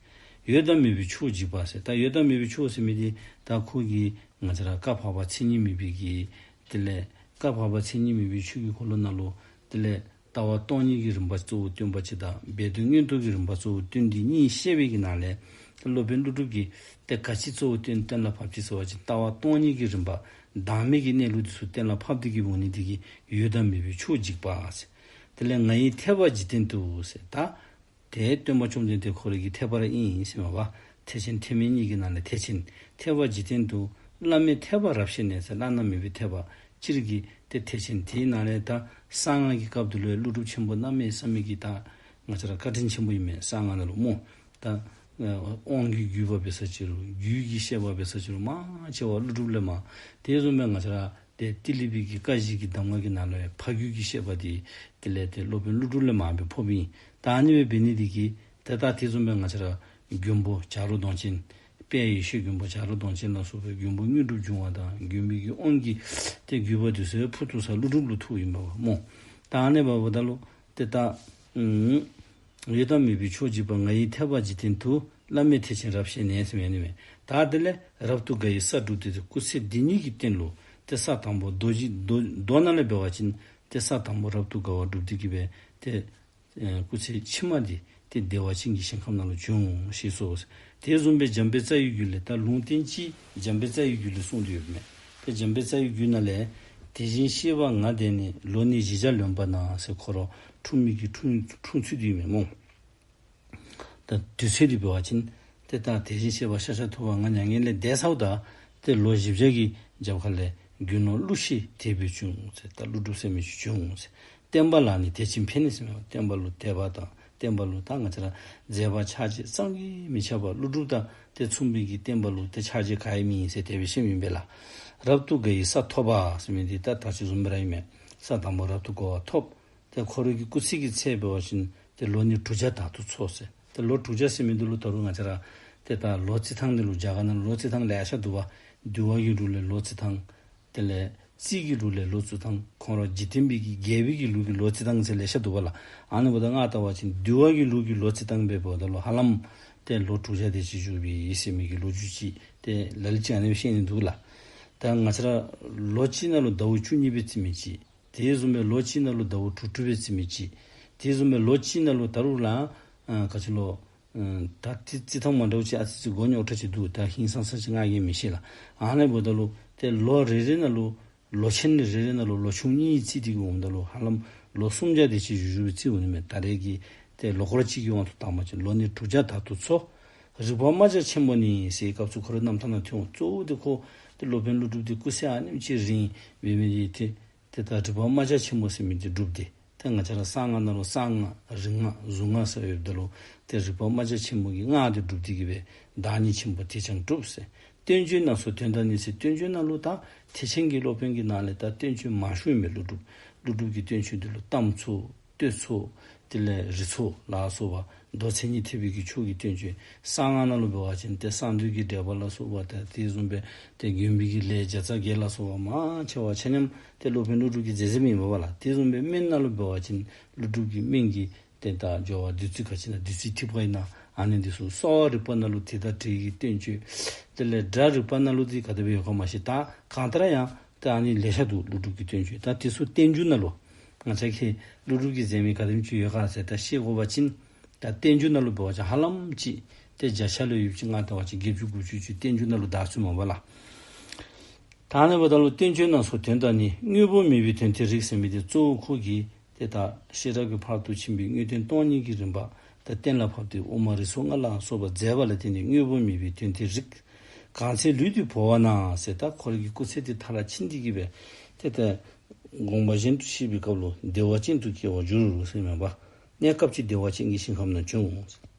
ཡོད་དང་མེད་པའི་ཆོས་འཇིགས་པ་ཟེར། ད་ཡོད་དང་མེད་པའི་ཆོས་ཟེར་མི་འདི་ད་ཁོ་གིས་ང་བཅས་ར་བཀའ་བར་པ་མཚན་ཉིད་མེད་པའི་གི་དེ་ལས་བཀའ་བར་པ་མཚན་ཉིད་མེད་པའི་ཆོས་ཀྱི་འཁོར་ལོ་ནང་ལུ་དེ་ལས་ལྟ་བ་སྟོང་ཉིད་ཀྱི་རིམ་པ་གཙོ་བོ་སྟོན་པ་ཅིག་དང་སྦས་དོན་མངོན་རྟོགས་ཀྱི་རིམ་པ་གཙོ་བོ་སྟོན་ཏེ་གཉིས་བཤད་པའི་གི་ནང་ལས་ཏེ་སློབ་དཔོན་ཀླུ་སྒྲུབ་ཀྱིས་ཏེ་ག་ཅི་གཙོ་བོ་སྟོན་གཏན་ལ་ཕབ་ཅི་ཟེར་བ་ཅིན་ལྟ་བ་སྟོང་ཉིད་ཀྱི་རིམ་པ་བདག་མེད་ཀྱི་གནས་ལུགས་འདི་ཚུ་གཏན་ལ་ཕབ་སྟེ་གི་འོང་ནི་འདི་གིས་ཡོད་དང་མེད་པའི་ཆོས་འཇིགས་པ་ཟེར། དེ་ལས་ང་ཡི་ཐེག་པ་འཇིག་རྟེན་དུ་ཟེར། ད་ཏེ་སྟོན་པ་བཅོམ་ལྡན་འདས་ཁོ་རའི་གི་ཐེག་པ་ར་ཨིན་ཟེར་མས་པ། ཐེག་ཆེན་ཐེག་དམན་གཉིས་ཀྱི་ནང་ལས་ཐེག་ཆེན་ཐེག་པ་འཇིག་རྟེན་དུ་བླ་མེད་ཐེག་པ་རབ་བཤད་ནས་ཟེར། བླ་ན་མེད་པའི་ཐེག་པ་སྤྱིར་གྱི་ཏེ་ཐེག་ཆེན། དེའི་ནང་ལས་ད་གསང་སྔགས་ཀྱི་སྐབས་དེ་ལུ་ཀླུ་སྒྲུབ་ཆེན་པོ་གནམ་མེད་ས་མེད་ཀྱི་ད་ང་བཅས་ར་བཀའ་དྲིན་ཆེན་པོ་ཨིན་མས། གསང་སྔགས་ནང་ལུ་སྨོ། ད་དབང་གི་བརྒྱུད་པ་འབད་ས་ཅི་རུང་རྒྱུད་ཀྱི་བཤད་པ་འབད་ས་ཅི་རུང་མང་ཆེ་བ་ཀླུ་སྒྲུབ་ལས་མར། དེ་བཟུམ་སྦེ་ང་བཅས་ར་ཏེ་ཏི་ལི་པའི་གི་ཀ་བཞི་གི་གདམས་ངག་གི་ནང་ལུ་ཡང་ཕ་རྒྱུད་ཀྱི་བཤད་པ་འདི་དེ་ལས་ཏེ་སློབ་དཔོན་ཀླུ་སྒྲུབ་ལས་མར་སྦེ་ཕོགཔ་ཨིན། ད་ཨ་ནི་སྦེ་འབད་ནི་འདི་གིས་ཏེ་ད་དེ་བཟུམ་སྦེ་ང་བཅས་ར་མགོན་པོ་བྱ་རོག་གདོང་ཅན་དཔལ་ཡེ་ཤེས་མགོན་པོ་བྱ་རོག་གདོང་ཅན་ལ་སོགས་པའི་མགོན་པོ་དངོས་གྲུབ་འབྱུང་བ་དང་མགོན་པོའི་གི་དབང་གི་ཏེ་བརྒྱུད་པ་འདི་ཚུ་ཕུར་ཐུག་ས་ཀླུ་སྒྲུབ་ལུ་ཐུགཔ་ཨིན་པས་པ་སྨོ། ད་ཨ་ནི་འབདཝ་ད་ལུ་ཏེ་ད་ཨམ་ཡོད་དང་མེད་པའི་ཆོས་འཇིགས་པ། ང་ཡི་ཐེག་པ་འཇིག་རྟེན་དུ། བླ་མེད་ཐེག་ཆེན་རབ་བཤད་ནས་ཟེར་མི་ཨ་ནི་མས། ད་དེ་ལས་རབ་ཏུ་དགའ་བའི་ས་སྒྲུབ་སྟེ། སྐུ་ཚེ་འདི་ཉིད་ཀྱི་སྟེང་ལུ་ཏེ་ས་དང་པོ་རྡོ་རྗེ་རྡོ་རྡོ་ནང་ལས་འབད་བ་ཅིན་ཏེ་ས་དང་པོ་རབ་ཏུ་དགའ་བ་སྒྲུབ་སྟེ་གི་སྦེ་ཏེ་ཨེ་སྐུ་ཚེ་ཕྱི་མ་འདི་ཏེ་བདེ་བ་ཅན་གྱི་ཞིང་ཁམས་ནང་ལུ་བྱོན་ཞེས་སོ། དེ་བཟུམ་སྦེ་འཇམ་དཔལ་རྩ་བའི་རྒྱུད་ལས་ད་ལུང་བསྟན་ཅིག་འཇམ་དཔལ་རྩ་བའི་རྒྱུད་ལས་གསུངས་ཏེ་ཡོདཔ་མས། ཏེ་འཇམ་དཔལ་རྩ་བའི་རྒྱུད་ནང་ལས་དེ་བཞིན་གཤེགས་པ་ང་འདས་ནས། ལོ་ནི་བཞི་བརྒྱ་ལོན་པ་ན་ཟེར་ཁོ་ར་འཁྲུངས་མི་གི་འཁྲུངས་འཁྲུངས་ཚུལ་འདི་ཨིན་མས་སྨོ། ད་དུས་ཚོད་འདི་འབད་བ་ཅིན་ཏེ་ད་དེ་བཞིན་གཤེགས་པ་ཤཱཀྱ་ཐུབ་པ་ང་མྱ་ངན་ལས་འདས་ཚརཝ་ད་ཏེ་ལོ་བཞི་བརྒྱ་གི་རྒྱབ་ཁ་ལས་དགེ་སློང་ཀླུ་ཞེས་དེ་སྦེ་བྱུང་ཟེར། ད་ཀླུ་སྒྲུབ་ཟེར་མི་ཅིག་བྱུང་ཟེར། བསྟན་པ་ལ་ནི་དད་ཅིང་ཕན་ནས་ཟེར་མས། བསྟན་པ་ལུ་དད་པ་དང་བསྟན་པ་ལུ་ད་ང་བཅས་ར་མཛད་པ་ཕྱག་རྗེས་བསམ་གྱིས་མི་ཁྱབ་པ། ཀླུ་སྒྲུབ་དང་ཏེ་མཚུངས་པའི་གི་བསྟན་པ་ལུ་ཏེ་ཕྱག་རྗེས་ག་ཡང་མེད་ཟེར་དེ་སྦེ་བཤད་མི་ཨིན་པས་ལགས། རབ་ཏུ་དགའ་བའི་ས་ཐོབ་པ་ཟེར་མི་འདི་ད་ད་ཅི་བཟུམ་སྦེ་ར་ཨིན་མས། ས་དང་པོ་རབ་ཏུ་དགའ་བ་ཐོབ། ཏེ་ཁོ་རའི་གི་སྐུ་ཚེ་གི་ཚད་འབད་བ་ཅིན་ཏེ་ལོ་ནི་དྲུག་བརྒྱ་དག་ཏུ་འཚོ་ཟེར། ཏེ་ལོ་དྲུག་བརྒྱ་ཟེར་མི་འདི་ལུ་ད་རུང་ང་བཅས་ར་ཏེ་ད་ལོ་རྩིས་ཐངས་འདི་ལུ་རྒྱ་གར་ནང་ལོ་རྩིས་ཐངས་ལེ་ཤ་འདུག་པ། འདུལ་བ་གི་ལུགས་ལས་ལོ་རྩིས་ཐངས། དེ་ལས་རྩིས་ཀྱི་ལུགས་ལས་ལོ་རྩིས་ཐངས། ཁོང་ར་འཇིག་རྟེན་པའི་གི་རྒྱལ་པོའི་གི་ལུགས་ཀྱི་ལོ་རྩིས་ཐངས་ཟེར་ལེ་ཤ་འདུག་པ་ལགས། ཨ་ནི་འབདཝ་ད་ང་བལྟ་བ་ཅིན་འདུལ་བ་གི་ལུགས་ཀྱི་ལོ་རྩིས་ཐངས་འབདཝ་ད་ལུ་ཧ་ལམ་ཏེ་ལོ་དྲུག་བརྒྱ་དེ་ཅིག་བཞུགས་པའི་ཟེར་མི་གི་ལོ་རྒྱུས་ཅིག་ཏེ་ལ་ལུ་ཅིག་ཨ་ནི་བཤད་ནི་འདུག་ལགས། ད་ང་བཅས་ར་ལོ་གཅིག་ནང་ལུ་ཟླཝ་བཅུ་གཉིས་སྦེ་བརྩི་མི་ཅིག། དེ་བཟུམ་སྦེ་ལོ་གཅིག་ནང་ལུ་ཟླཝ་དྲུག་དྲུག་སྦེ་བརྩི་མི་ཅིག། དེ་བཟུམ་སྦེ་ལོ་གཅིག་ནང་ལུ་ད་རུང་ལགས་ཨ་ག་ཅི་ལོ་ཨ་ད་རྩིས་རྩིས་ཐངས་མ་འདྲཝ་ཅིག་ཨ་ཙི་ཙི་གོ་རྙོག་དྲགས་ཅིག་འདུག། ད་ཧིང་སངས་ས་ཅིག་ང་གིས་མི་ཤེས་ལགས། ཨ་ནི་འབདཝ་ད་ལུ་ཏེ་ལོ་རེ་རེ་ནང་ལུ་ལོ་ཆེན་རེ་རེ་ནང་ལུ་ལོ་ཆུང་གཉིས་རྩིས་ཏེ་གི་འོངམ་ད་ལུ་ཧ་ལམ་ལོ་སུམ་བརྒྱ་དེ་ཅིག་བཞུགས་བཞུགས་སྦེ་རྩིས་འོང་ནི་མས། ད་རེས་ཀྱི་ཏེ་ལོ་འཁོར་གཅིག་གི་དབང་དུ་བཏང་པ་ཅིན་ལོ་ནི་དྲུག་བརྒྱ་དག་ཏུ་འཚོ། རིག་པ་རྨ་བྱ་ཆེན་པོ་ནི་ཟེར་སྐབས་སུ་ཁོ་རའི་རྣམ་ཐར་ནང་ཐོན་འོང་། གཙོ་བོ་དེ་ཁོ་ཏེ་སློབ་དཔོན་ཀླུ་སྒྲུབ་དེ་སྐུ་ཚེ་ཨ་ནེམ་ཅིག་རིང་འབད་མི་དེ་ཏེ་ཏེ་ད་རིག་པ་རྨ་བྱ་ཆེན་པོ་ཟེར་མི་དེ་སྒྲུབ་སྟེ། ཏེ་ང་བཅས་ར་གསང་སྔགས་ནང་ལུ་གསང་སྔགས་རིག་སྔགས་གཟུངས་སྔགས་ཟེར་ཡོདཔ་ད་ལུ་ཏེ་རིག་པ་རྨ་བྱ་ཆེན་པོ་གི་སྔགས་དེ་སྒྲུབ་སྟེ་གི་སྦེ་བདག་ཉིད་ཆེན་པོ་དེས་ཀྱང་གྲུབ་ཟེར། བསྟན་བཅོས་རྣམས་སུ་དོན་དག་ནི་ཟེར། བསྟན་བཅོས་ནང་ལུ་ད་ཐེག་ཆེན་གྱི་སློབ་དཔོན་གྱི་ནང་ལས་ད་བསྟན་བཅོས་མང་ཤོས་ཨིན་མས། ཀླུ་སྒྲུབ་ཀླུ་སྒྲུབ་ཀྱི་བསྟན་བཅོས་འདི་ལུ་གཏམ་ཚུ་བསྟོད་ཚུ་དེ་ལས་རི་ཚོགས་ལ་སོགས་པ་མདོ་མཚན་ཉིད་ཐེག་པའི་གི་ཆོས་ཀྱི་བསྟན་བཅོས། གསང་སྔགས་ནང་ལུ་འབད་བ་ཅིན་ཏེ་གསང་འདུས་ཀྱི་འགྲེལ་པ་ལ་སོགས་པ་ཏེ་དེ་བཟུམ་སྦེ་ཏེ་མགོན་པོའི་གི་ལས་བརྒྱ་རྩ་བརྒྱད་ལ་སོགས་པ་མང་ཆེ་བ་ཆ་མཉམ་ཏེ་སློབ་དཔོན་ཀླུ་སྒྲུབ་ཀྱིས་མཛད་མཛདཔ་ཨིན་པས་ལགས། དེ་བཟུམ་སྦེ་སྨན་ནང་ལུ་འབད་བ་ཅིན་ཀླུ་སྒྲུབ་ཀྱི་སྨན་གྱི་ཏེ་ད་སྦྱོར་བ་བདུད་རྩི་ག་ཅི་ན་བདུད་རྩི་ཐིགས་པ་ཨིན་ན་ཨ་ནི་འདི་ཚུ། གསོ་བ་རིག་པ་ནང་ལུ་དེ་དང་འབྲེལ་གྱི་བསྟན་བཅོས། དེ་ལས་སྒྲ་རིག་པ་ནང་ལུ་འདི་ག་དེ་སྦེ་ཡོད་ག་མ་ཤེས། ད་གང་ལྟར་ཡང་ད་ཨ་ནི་ལེ་ཤ་འདུག། ཀླུ་སྒྲུབ་ཀྱི་བསྟན་བཅོས། ད་དེ་ཚུ་བསྟན་འགྱུར་ནང་ལུ་ང་བཅས་ཀྱིས་ཀླུ་སྒྲུབ་ཀྱིས་མཛད་མི་ག་དེམ་ཅིག་ཡོད་ག་ཟེར་ད་ཤེས་དགོ་པ་ཅིན་ད་བསྟན་འགྱུར་ནང་ལུ་འབད་བ་ཅིན་ཧ་ལམ་ཅིག་ ཏེ་བརྒྱ་ཆ་ལུ་ཡོདཔ་ཅིག་ང་བལྟ་བ་ཅིན་བརྒྱད་ཅུ་དགུ་བཅུ་ཅིག་བསྟན་འགྱུར་ནང་ལུ་དར་སོངམ་མས་པ་ལགས། ད་ཨ་ནི་འབདཝ་ད་ལུ་བསྟན་བཅོས་ནང་སོགས་དོན་དག་ནི། དངོས་པོ་མེད་པའི་དོན་ཏེ་རིག་ཟེར་མི་འདི་གཙོ་བོ་ཁོ་གིས་ཏེ་ད་ཤེས་རབ་ཀྱི་ཕ་རོལ་ཏུ་ཕྱིན་པའི་དངོས་བསྟན་སྟོང་ཉིད་ཀྱི་རིམ་པ་ད་གཏན་ལ་ཕབ་སྟེ་དབུ་མ་རིགས་ཚོགས་ལྔ་ལ་སོགས་པ་མཛད་པ་ལ་བརྟེན་ནས། དངོས་པོ་མེད་པའི་དོན་ཏེ་རིག། གང་ཚེ་ལུས་འདི་བོར་བ་ན་ཟེར། ད་ཁོ་རའི་གི་སྐུ་ཚེ་འདི་མཐར་ཕྱིན་ཏེ་གི་སྦེ་ཏེ་ད་དགོངས་པ་གཞན་དུ་གཤེགས་པའི་སྐབས་ལུ་བདེ་བ་ཅན་དུ་སྐྱེ་བར་འགྱུར་ཟེར་མས་པ། གནས་སྐབས་ཀྱི་བདེ་བ་ཅན་གྱི་ཞིང་ཁམས་ན་བྱོན།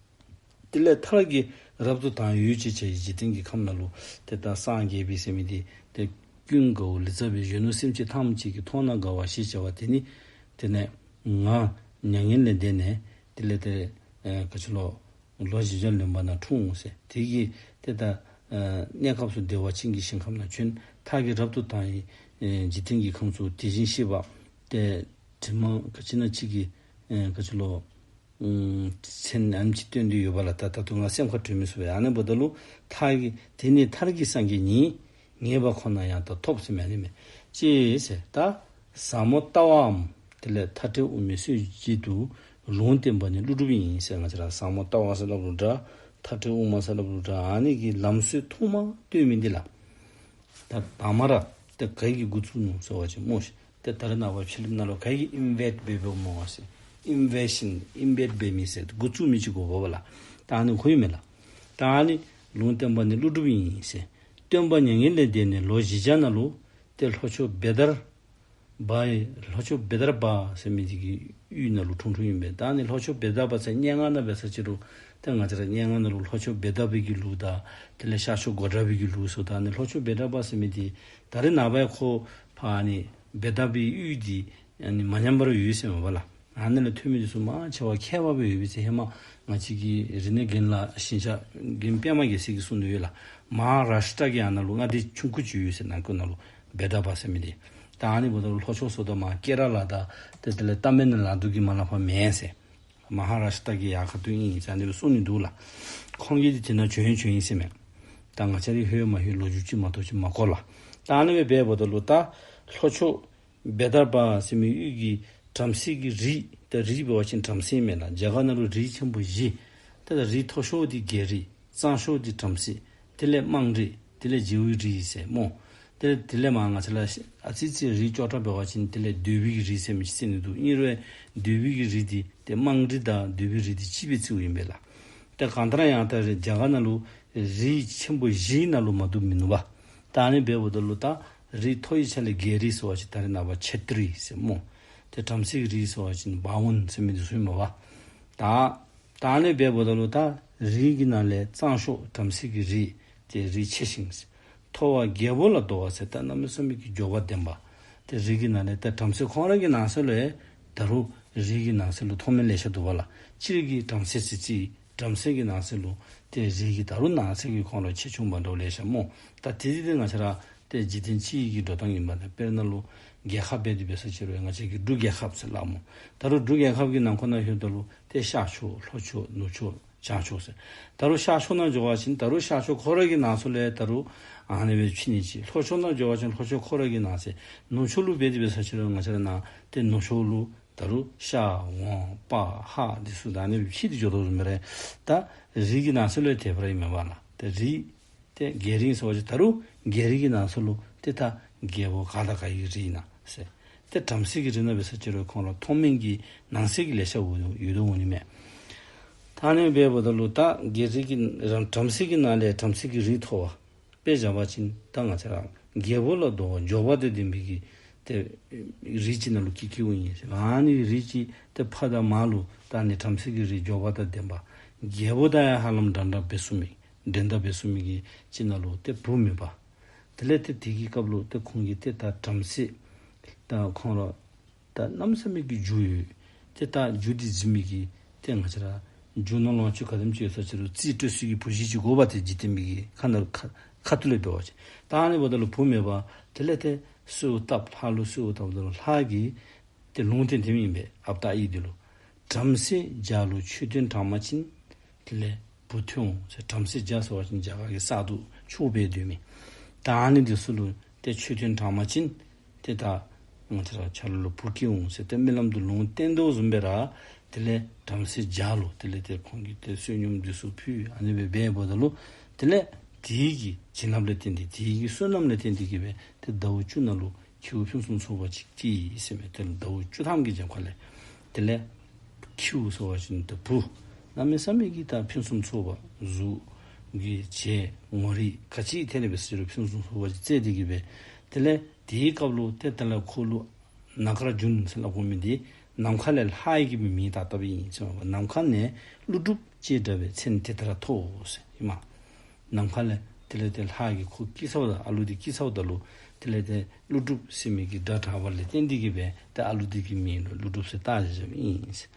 དེ་ལས་མཐར་གྱིས་རབ་ཏུ་དང་ཡུལ་ཅེས་བྱ་བའི་འཇིག་རྟེན་གྱི་ཁམས་ནང་ལུ་ཏེ་ད་སངས་རྒྱས་པའི་ཟེར་མི་འདི་ཏེ་ཀུན་དགའ་བོ་ལི་ཙྪ་བའི་གཞོན་ནུ་སེམས་ཅན་ཐམས་ཅད་ཀྱིས་མཐོང་ན་དགའ་བ་ཞེས་བྱ་བ་དེ་ནི། དེ་ནས་ང་མྱ་ངན་ལས་འདས་ནས་དེ་ལས་ཏེ་ཨེ་ག་ཅི་ལོ་ལོ་བཞི་བརྒྱ་ལོན་པ་ན་འཁྲུངས་ཟེར། དེ་གིས་ཏེ་ད་ཨེ་གནས་སྐབས་སུ་བདེ་བ་ཅན་གྱི་ཞིང་ཁམས་ན་བྱོན། མཐར་གྱིས་རབ་ཏུ་དང་ཡི་ཨེ་འཇིག་རྟེན་གྱི་ཁམས་སུ་དེ་བཞིན་གཤེགས་པ་ཏེ་དྲི་མ་ག་ཅི་ན་ཅིག་གིས་ཨེ་ག་ཅི་ལོ་ཨུམ་མཚན་ཨ་ནེམ་ཅིག་བཏོན་ཏེ་ཡོད་པ་ལགས། ད་ད་དུང་ང་སེམས་ཁར་གྲོལ་མི་ཚུགས་པས། ཨ་ནི་འབདཝ་ད་ལུ་མཐར་གྱིས་དེ་ནི་མཐར་གྱིས་སངས་རྒྱས་ཉིད། ངེས་པ་ཁོ་ན་ཡང་དག་ཐོབ་ཟེར་མི་ཨ་ནི་མས། ཅི་ཟེར་ད་ཟབ་མོ་ལྟ་བའམ་དེ་ལས་མཐའ་བྲལ་དབུ་མའི་སྲོལ་འབྱེད་དུ། ལུང་བསྟན་པ་ནི་ཀླུ་སྒྲུབ་ཡིན་ཟེར། ང་བཅས་ར་ཟབ་མོ་ལྟ་བ་ཟེར་སླབ་རུང་འདྲ། མཐའ་བྲལ་དབུ་མ་ཟེར་སླབ་རུང་འདྲ། ཨ་ནི་གི་ལམ་སྲོལ་ཐོག་མ་སྟོན་མི་འདི་ལགས། ད་དང་མ་ར་ཏེ་ག་གིས་འགོ་བཙུགས་ནུག་ཟེར་བ་ཅིན་སྨོ་ཤིག། ཏེ་ད་རེས་ནངས་པ་ཕྱི་གླིངཔ་ནང་ལུ་ག་གིས་ཨིན་ཝའིཊ་འབད་འབདཝ་སྨོ་ཟེར། ཨིན་ཝེ་ཤཱན་ཨིན་ཝའིཊ་འབད་མི་ཟེར་འགོ་བཙུགས་མི་ཅིག་དགོ་པས་ལགས། ད་ཨ་ནི་ཁོ་ཨིན་མས་ལགས། ད་ཨ་ནི་ལུང་བསྟན་པ་ནི་ཀླུ་སྒྲུབ་ཡིན་ཟེར། སྟོན་པ་མྱ་ངན་ལས་འདས་ནས་ལོ་བཞི་བརྒྱ་ནང་ལུ་ཏེ་ལྷོ་ཕྱོགས་བེ་དར་བ་ཡི་ལྷོ་ཕྱོགས་བེ་དར་བ་ཟེར་མི་འདི་གི་ཡུལ་ནང་ལུ་འཁྲུངས་འཁྲུངསམ་ཨིན་པས། ད་ཨ་ནི་ལྷོ་ཕྱོགས་བེ་དར་བ་ཟེར་སྙན་ངག་ནང་འབད་ས་ཅི་རུང་ཏེ་ང་བཅས་ར་སྙན་ངག་ནང་ལུ་ལྷོ་ཕྱོགས་བེ་དར་བའི་གི་ལུགས་དང་དེ་ལས་ཤར་ཕྱོགས་གོ་ཌ་བའི་གི་ལུགས་ཟེར། ད་ཨ་ནི་ལྷོ་ཕྱོགས་བེ་དར་བ་ཟེར་མི་འདི་ད་རེས་ནངས་པ་ཡང་ཁོ་ཕར་ཨ་ནི་བེ་དར་བའི་ཡུལ་འདི་ཨ་ནི་མ་ཉམས་པར་ཡོད་ཟེར་མས་པ་ལགས། ཨ་ནི་ལས་ཐོན་མི་འདི་ཚུ་མང་ཆེ་བ་མཁས་པ་སྦེ་ཡོད་པས་ཟེར། ཧེ་མ་ང་བཅས་ཀྱི་རིག་གནས་རྒན་ལགས་ཞིང་གཤེགས་རྒན་པདྨ་རྒྱལ་མཚན་གྱིས་གསུངས་ནི་ཡོད་ལགས། མ་ཧཱ་རཱཤ་ཊ་གི་ཨ་ནཱ་ལུ་མངའ་སྡེ་ཆུང་ཀུ་ཅིག་ཡོད་ཟེར། ནང་ཁུལ་ནང་ལུ་བེ་དར་བ་ཟེར་མི་འདི། ད་ཨ་ནི་འབདཝ་ད་ལུ་ལྷོ་ཕྱོགས་ཚུ་ད་མར་ཀེ་ར་ལ་དང་ཏེ་དེ་ལས་ཏ་མིལ་ནཱ་ཌུ་གི་མར་ལས་ཕར་མེན་ཟེར། མ་ཧཱ་རཱཤ་ཊ་གི་ཡར་ཁ་ཐུག་ཨིན་ཟེར་ཨ་ནི་སྦེ་གསུངས་ནི་འདུག་ལགས། ཁོང་གིས་འདི་དེ་ནང་བྱོན་བྱོན་ཡི་ཟེར་མས། ད་ང་བཅས་ར་ལྷོད་མ་ལྷོད་ལོ་རྒྱུས་ཅིག་མ་གཏོགས་ཅིག་མ་གོ་ལགས། ད་ཨ་ནི་སྦེ་འབདཝ་ད་ལུ་ད་ལྷོ་ཕྱོགས་བེ་དར་བ་ཟེར་མི་ཡུལ་གྱི་བྲམ་ཟེ་གི་རིགས། ད་རིགས་འབད་བ་ཅིན་བྲམ་ཟེ་ཨིན་མས་ལགས། རྒྱ་གར་ནང་ལུ་རིགས་ཆེན་པོ་བཞི། ད་ད་རིགས་མཐོ་ཤོས་འདི་རྒྱལ་རིགས། གཙང་ཤོས་འདི་བྲམ་ཟེ། དེ་ལས་དམངས་རིགས། དེ་ལས་རྗེ་བོའི་རིགས་ཟེར་སྨོ། དེ་དེ་ལས་མར་ང་བཅས་ར་ཨ་ཙི་ཙི་རིགས་སྐྱོ་དྲགས་འབད་བ་ཅིན་དེ་ལས་གདོལ་པའི་གི་རིགས་ཟེར་མི་ཅིག་ཟེར་ནི་འདུག། ཨིན་རུང་གདོལ་པའི་གི་རིགས་འདི་ཏེ་དམངས་རིགས་དང་གདོལ་པའི་རིགས་འདི་གཅིག་སྦེ་བརྩིཝ་ཨིན་པས་ལགས། ཏེ་གང་ལྟར་ཡང་ད་རེས་རྒྱ་གར་ནང་ལུ་རིགས་ཆེན་པོ་བཞིའི་ནང་ལུ་མ་འདུ་མི་ནུས་པས། ད་ཨ་ནི་འབདཝ་ད་ལུ་ད་རིགས་མཐོ་བའི་ཆ་ལས་རྒྱལ་རིགས་ཟེར་བ་ཅིན་ད་རེས་ནངས་པ་ཁྱེ་ཏྲི་ཟེར་སྨོ། ཏེ་བྲམ་ཟེ་གི་རིགས་ཟེར་བ་ཅིན་བྷ་ཝུན་ཟེར་མི་འདི་ཚུ་ཨིན་མས་པ། ད་ད་ཨ་ནི་འབདཝ་ད་ལུ་ད་རིགས་ཀྱི་ནང་ལས་གཙང་ཤོས་བྲམ་ཟེ་གི་རིགས་ཏེ་རིགས་ཆེ་ཞིང་། མཐོ་བ་རྒྱལ་པོ་ལ་འདུད་པ་ཟེར། ད་གནམ་མེད་ས་མེད་ཀྱི་འབྱོར་པ་ལྡན་པ། ཏེ་རིགས་ཀྱི་ནང་ལས་ད་བྲམ་ཟེ་ཁོང་ར་གི་ནང་གསེས་ལུ་ཡང་ད་རུང་རིགས་ཀྱི་ནང་གསེས་ལུ་མཐོ་དམན་ལེ་ཤ་འདུག་པ་ལགས། སྤྱིར་གྱི་བྲམ་ཟེ་ཟེར་ཅིག་བྲམ་ཟེ་གི་ནང་གསེས་ལུ་ཏེ་རིགས་ཀྱི་ད་རུང་ནང་གསེས་ཀྱི་ཁོང་ལུ་ཆེ་ཆུང་མ་འདྲཝ་ལེ་ཤ་སྨོ། ད་དེ་དེ་ང་བཅས་ར་ཏེ་འཇིག་རྟེན་སྤྱི་ཡི་གི་འགྲོ་སྟངས་ཨིན་པས། ཏེ་དཔེར་ན་ལུ་རྒྱལ་ཁབ་འབད་དེ་འབད་ས་ཅིག་རུང་ང་བཅས་ཀྱིས་འབྲུག་རྒྱལ་ཁབ་ཟེར་སླབ་སྨོ། ད་རུང་འབྲུག་རྒྱལ་ཁབ་ཀྱི་ནང་ཁོངས་ནང་ལྷོདཔ་ད་ལུ་ཏེ་ཤར་ཕྱོགས་ལྷོ་ཕྱོགས་ནུབ་ཕྱོགས་བྱང་ཕྱོགས་ཟེར། ད་རུང་ཤར་ཕྱོགས་ནང་འགྱོ་བ་ཅིན་ད་རུང་ཤར་ཕྱོགས་ཁོ་ར་གི་ནང་གསེས་ལུ་ཡང་ད་རུང་ཨ་ནི་སྦེ་ཕྱེ་ནི་ཅིག། ལྷོ་ཕྱོགས་ནང་འགྱོ་བ་ཅིན་ལྷོ་ཕྱོགས་ཁོ་ར་གི་ནང་གསེས། ནུབ་ཕྱོགས་ལུ་འབད་དེ་འབད་ས་ཅིག་རུང་ང་བཅས་ར་ནཱ་ཏེ་ནུབ་ཕྱོགས་ལུ་ད་རུང་ཤར་ཝང་པ་ཧཱ་འདི་ཚུ་ད་ཨ་ནི་སྦེ་ཕྱེ་སྟེ་འགྱོ་དོ་བཟུམ་སྦེ་ར་ད་རིགས་ཀྱི་ནང་གསེས་ལུ་ཡང་དེ་སྦེ་ར་ཨིན་མས་པ་ལགས། ཏེ་རིགས་ཏེ་རྒྱལ་རིགས་ཟེར་བ་ཅིན་ད་རུང་རྒྱལ་རིགས་ཀྱི་ནང་གསེས་ལུ་ཏེ་ད་རྒྱལ་པོ་ག་དང་ག་གི་རིགས་ཨིན་ན་ཟེར། ཏེ་བྲམ་ཟེ་གི་རིགས་ནང་འབད་ས་ཅིག་རུང་ཁོང་ལུ་མཐོ་དམན་གྱི་ནང་གསེས་ཀྱི་ལེ་ཤ་ཡོད་དོ་འོང་ནི་མས། ད་ཨ་ནི་འབདཝ་ད་ལུ་ད་རྒྱལ་རིགས་ཀྱི་རང་བྲམ་ཟེ་གི་ནང་ལས་བྲམ་ཟེ་གི་རིགས་མཐོ་བ། དཔེ་བཞག་པ་ཅིན་ད་ང་བཅས་ར་རྒྱལ་པོ་ལ་འདུད་པ་འབྱོར་པ་དང་ལྡན་པའི་གི་ཏེ་རིགས་ཅིག་ནང་ལུ་སྐྱེས་སྐྱེསཝ་ཨིན་ཟེར། ཨ་ནི་རིགས་ཅིག་ཏེ་ཕ་དང་མ་ལུ་ད་ཨ་ནི་བྲམ་ཟེ་གི་རིགས་འབྱོར་པ་དང་ལྡན་པ། རྒྱལ་པོ་དང་ཡང་ཧ་ལམ་འདྲན་འདྲ་འབད་ཚུགས་མི་འགྲན་ཟླ་འབད་ཚུགས་མི་གི་ཅིག་ནང་ལུ་ཏེ་བུ་མེད་པ། དེ་ལས་ཏེ་དེ་གི་སྐབས་ལུ་ཏེ་ཁོང་གིས་ཏེ་ད་བྲམ་ཟེ་ད་ཁོང་ར་ད་གནམ་མེད་ས་མེད་ཀྱི་རྒྱུ་ཡོད། ཏེ་ད་རྒྱུ་འདི་འཛིན་མི་གི་ཏེ་ང་བཅས་ར་རྒྱུ་ནོར་ལོངས་སྤྱོད་ག་དེམ་ཅིག་ཡོད་ས་ཅིག་རུང་རྩིས་སྤྲོད་ས་གི་བུ་གཞི་ཅིག་དགོ་པས། ཏེ་འཇིག་རྟེན་མི་གི་ཁ་ནང་ཁ་ཁ་ཐུག་ལས་འབད་བ་ཅིན། ད་ཨ་ནི་འབདཝ་ད་ལུ་བུ་མེད་པ། དེ་ལས་ཏེ་གསོལཝ་བཏབ། ལྷ་ལུ་གསོལཝ་བཏབ་ད་ལུ་ལྷ་གིས་ཏེ་ལུང་བསྟན་དེ་ཨིན་པས། ཨཔ་ཏ་ཨི་འདི་ལུ། བྲམ་ཟེ་བརྒྱ་ལུ་མཆོད་རྟེན་དྲངས་པ་ཅིན་དེ་ལས་བུ་ཐོན་འོང་ཟེར། བྲམ་ཟེ་བརྒྱ་ཟེར་བ་ཅིན་རྒྱ་གར་གྱི་གསར་དུ་ཆོས་འབད་སྡོད་མི། ད་ཨ་ནི་འདི་ཚུ་ལུ་ཏེ་མཆོད་རྟེན་དྲངས་པ་ཅིན་ཏེ་ད་ང་བཅས་ར་ཁྱོད་ལུ་བུ་སྐྱེ་འོང་ཟེར་ཏེ་རྨི་ལམ་དུ་ལུང་བསྟན་དོ་བཟུམ་སྦེ་ར་ དེ་ལས་བྲམ་ཟེ་བརྒྱ་ལུ་དེ་ལས་ཏེ་ཁོང་གིས་ཏེ་བསོད་སྙོམས་འདི་ཚུ་ཕུལ། ཨ་ནི་སྦེ་འབདཝ་ད་ལུ་དེ་ལས་དེ་གི་བྱིན་རླབས་ལས་བརྟེན་ཏེ་དེ་གི་བསོད་ནམས་ལས་བརྟེན་ཏེ་གིས་སྦེ་ཏེ་ཟླཝ་བཅུ་ནང་ལུ་ཁྱེའུ་ཕུན་སུམ་ཚོགས་པ་ཅིག་སྐྱེས་ཟེར་མས། དེ་ལས་ཟླཝ་བཅུ་ཐམ་གྱི་རྒྱབ་ཁ་ལས་དེ་ལས་ཁྱེའུ་ཟེར་བ་ཅིན་ཏེ་བུ་གནམ་མེད་ས་མེད་ཀྱི་ད་ཕུན་སུམ་ཚོགས་པ་གཟུགས་ཀྱི་བྱད་ངོ་རིས་ག་ཅི་ཐད་ནས་འབད་ཟེར་རུང་ཕུན་སུམ་ཚོགས་པ་ཅིག་བཙས་ཏེ་གིས་སྦེ་དེ་ལས་དེའི་སྐབས་ལུ་ཏེ་དེ་ལས་ཁོ་ལུ་ནཱ་གཱརྫུ་ན་ཟེར་སླབ་དགོ་མི་འདི་ནམ་མཁའ་ལས་ལྷ་ཡི་གི་མིང་བཏགས་བཏགསཔ་ཨིན་ཟེར་མས། ནམ་མཁའ་ནས་ཀླུ་སྒྲུབ་ཅེས་གྲགས་པའི་མཚན་དེ་ལྟར་ཐོགས་ཟེར་ཨིན་མས། ནམ་མཁའ་ལས་དེ་ལས་ཏེ་ལྷ་གིས་ཁོ་སྐྱེས་ཚརཝ་ད་ཨ་ལུ་འདི་སྐྱེས་ཚརཝ་ད་ལུ་དེ་ལས་ཏེ་ཀླུ་སྒྲུབ་ཟེར་མི་གི་སྒྲ་གྲགས་པ་ལས་བརྟེན་ཏེ་གིས་སྦེ་ཏེ་ཨ་ལུ་འདི་གི་མིང་ལུ་ཀླུ་སྒྲུབ་ཟེར་བཏགས་བཞགཔ་ཨིན་ཟེར།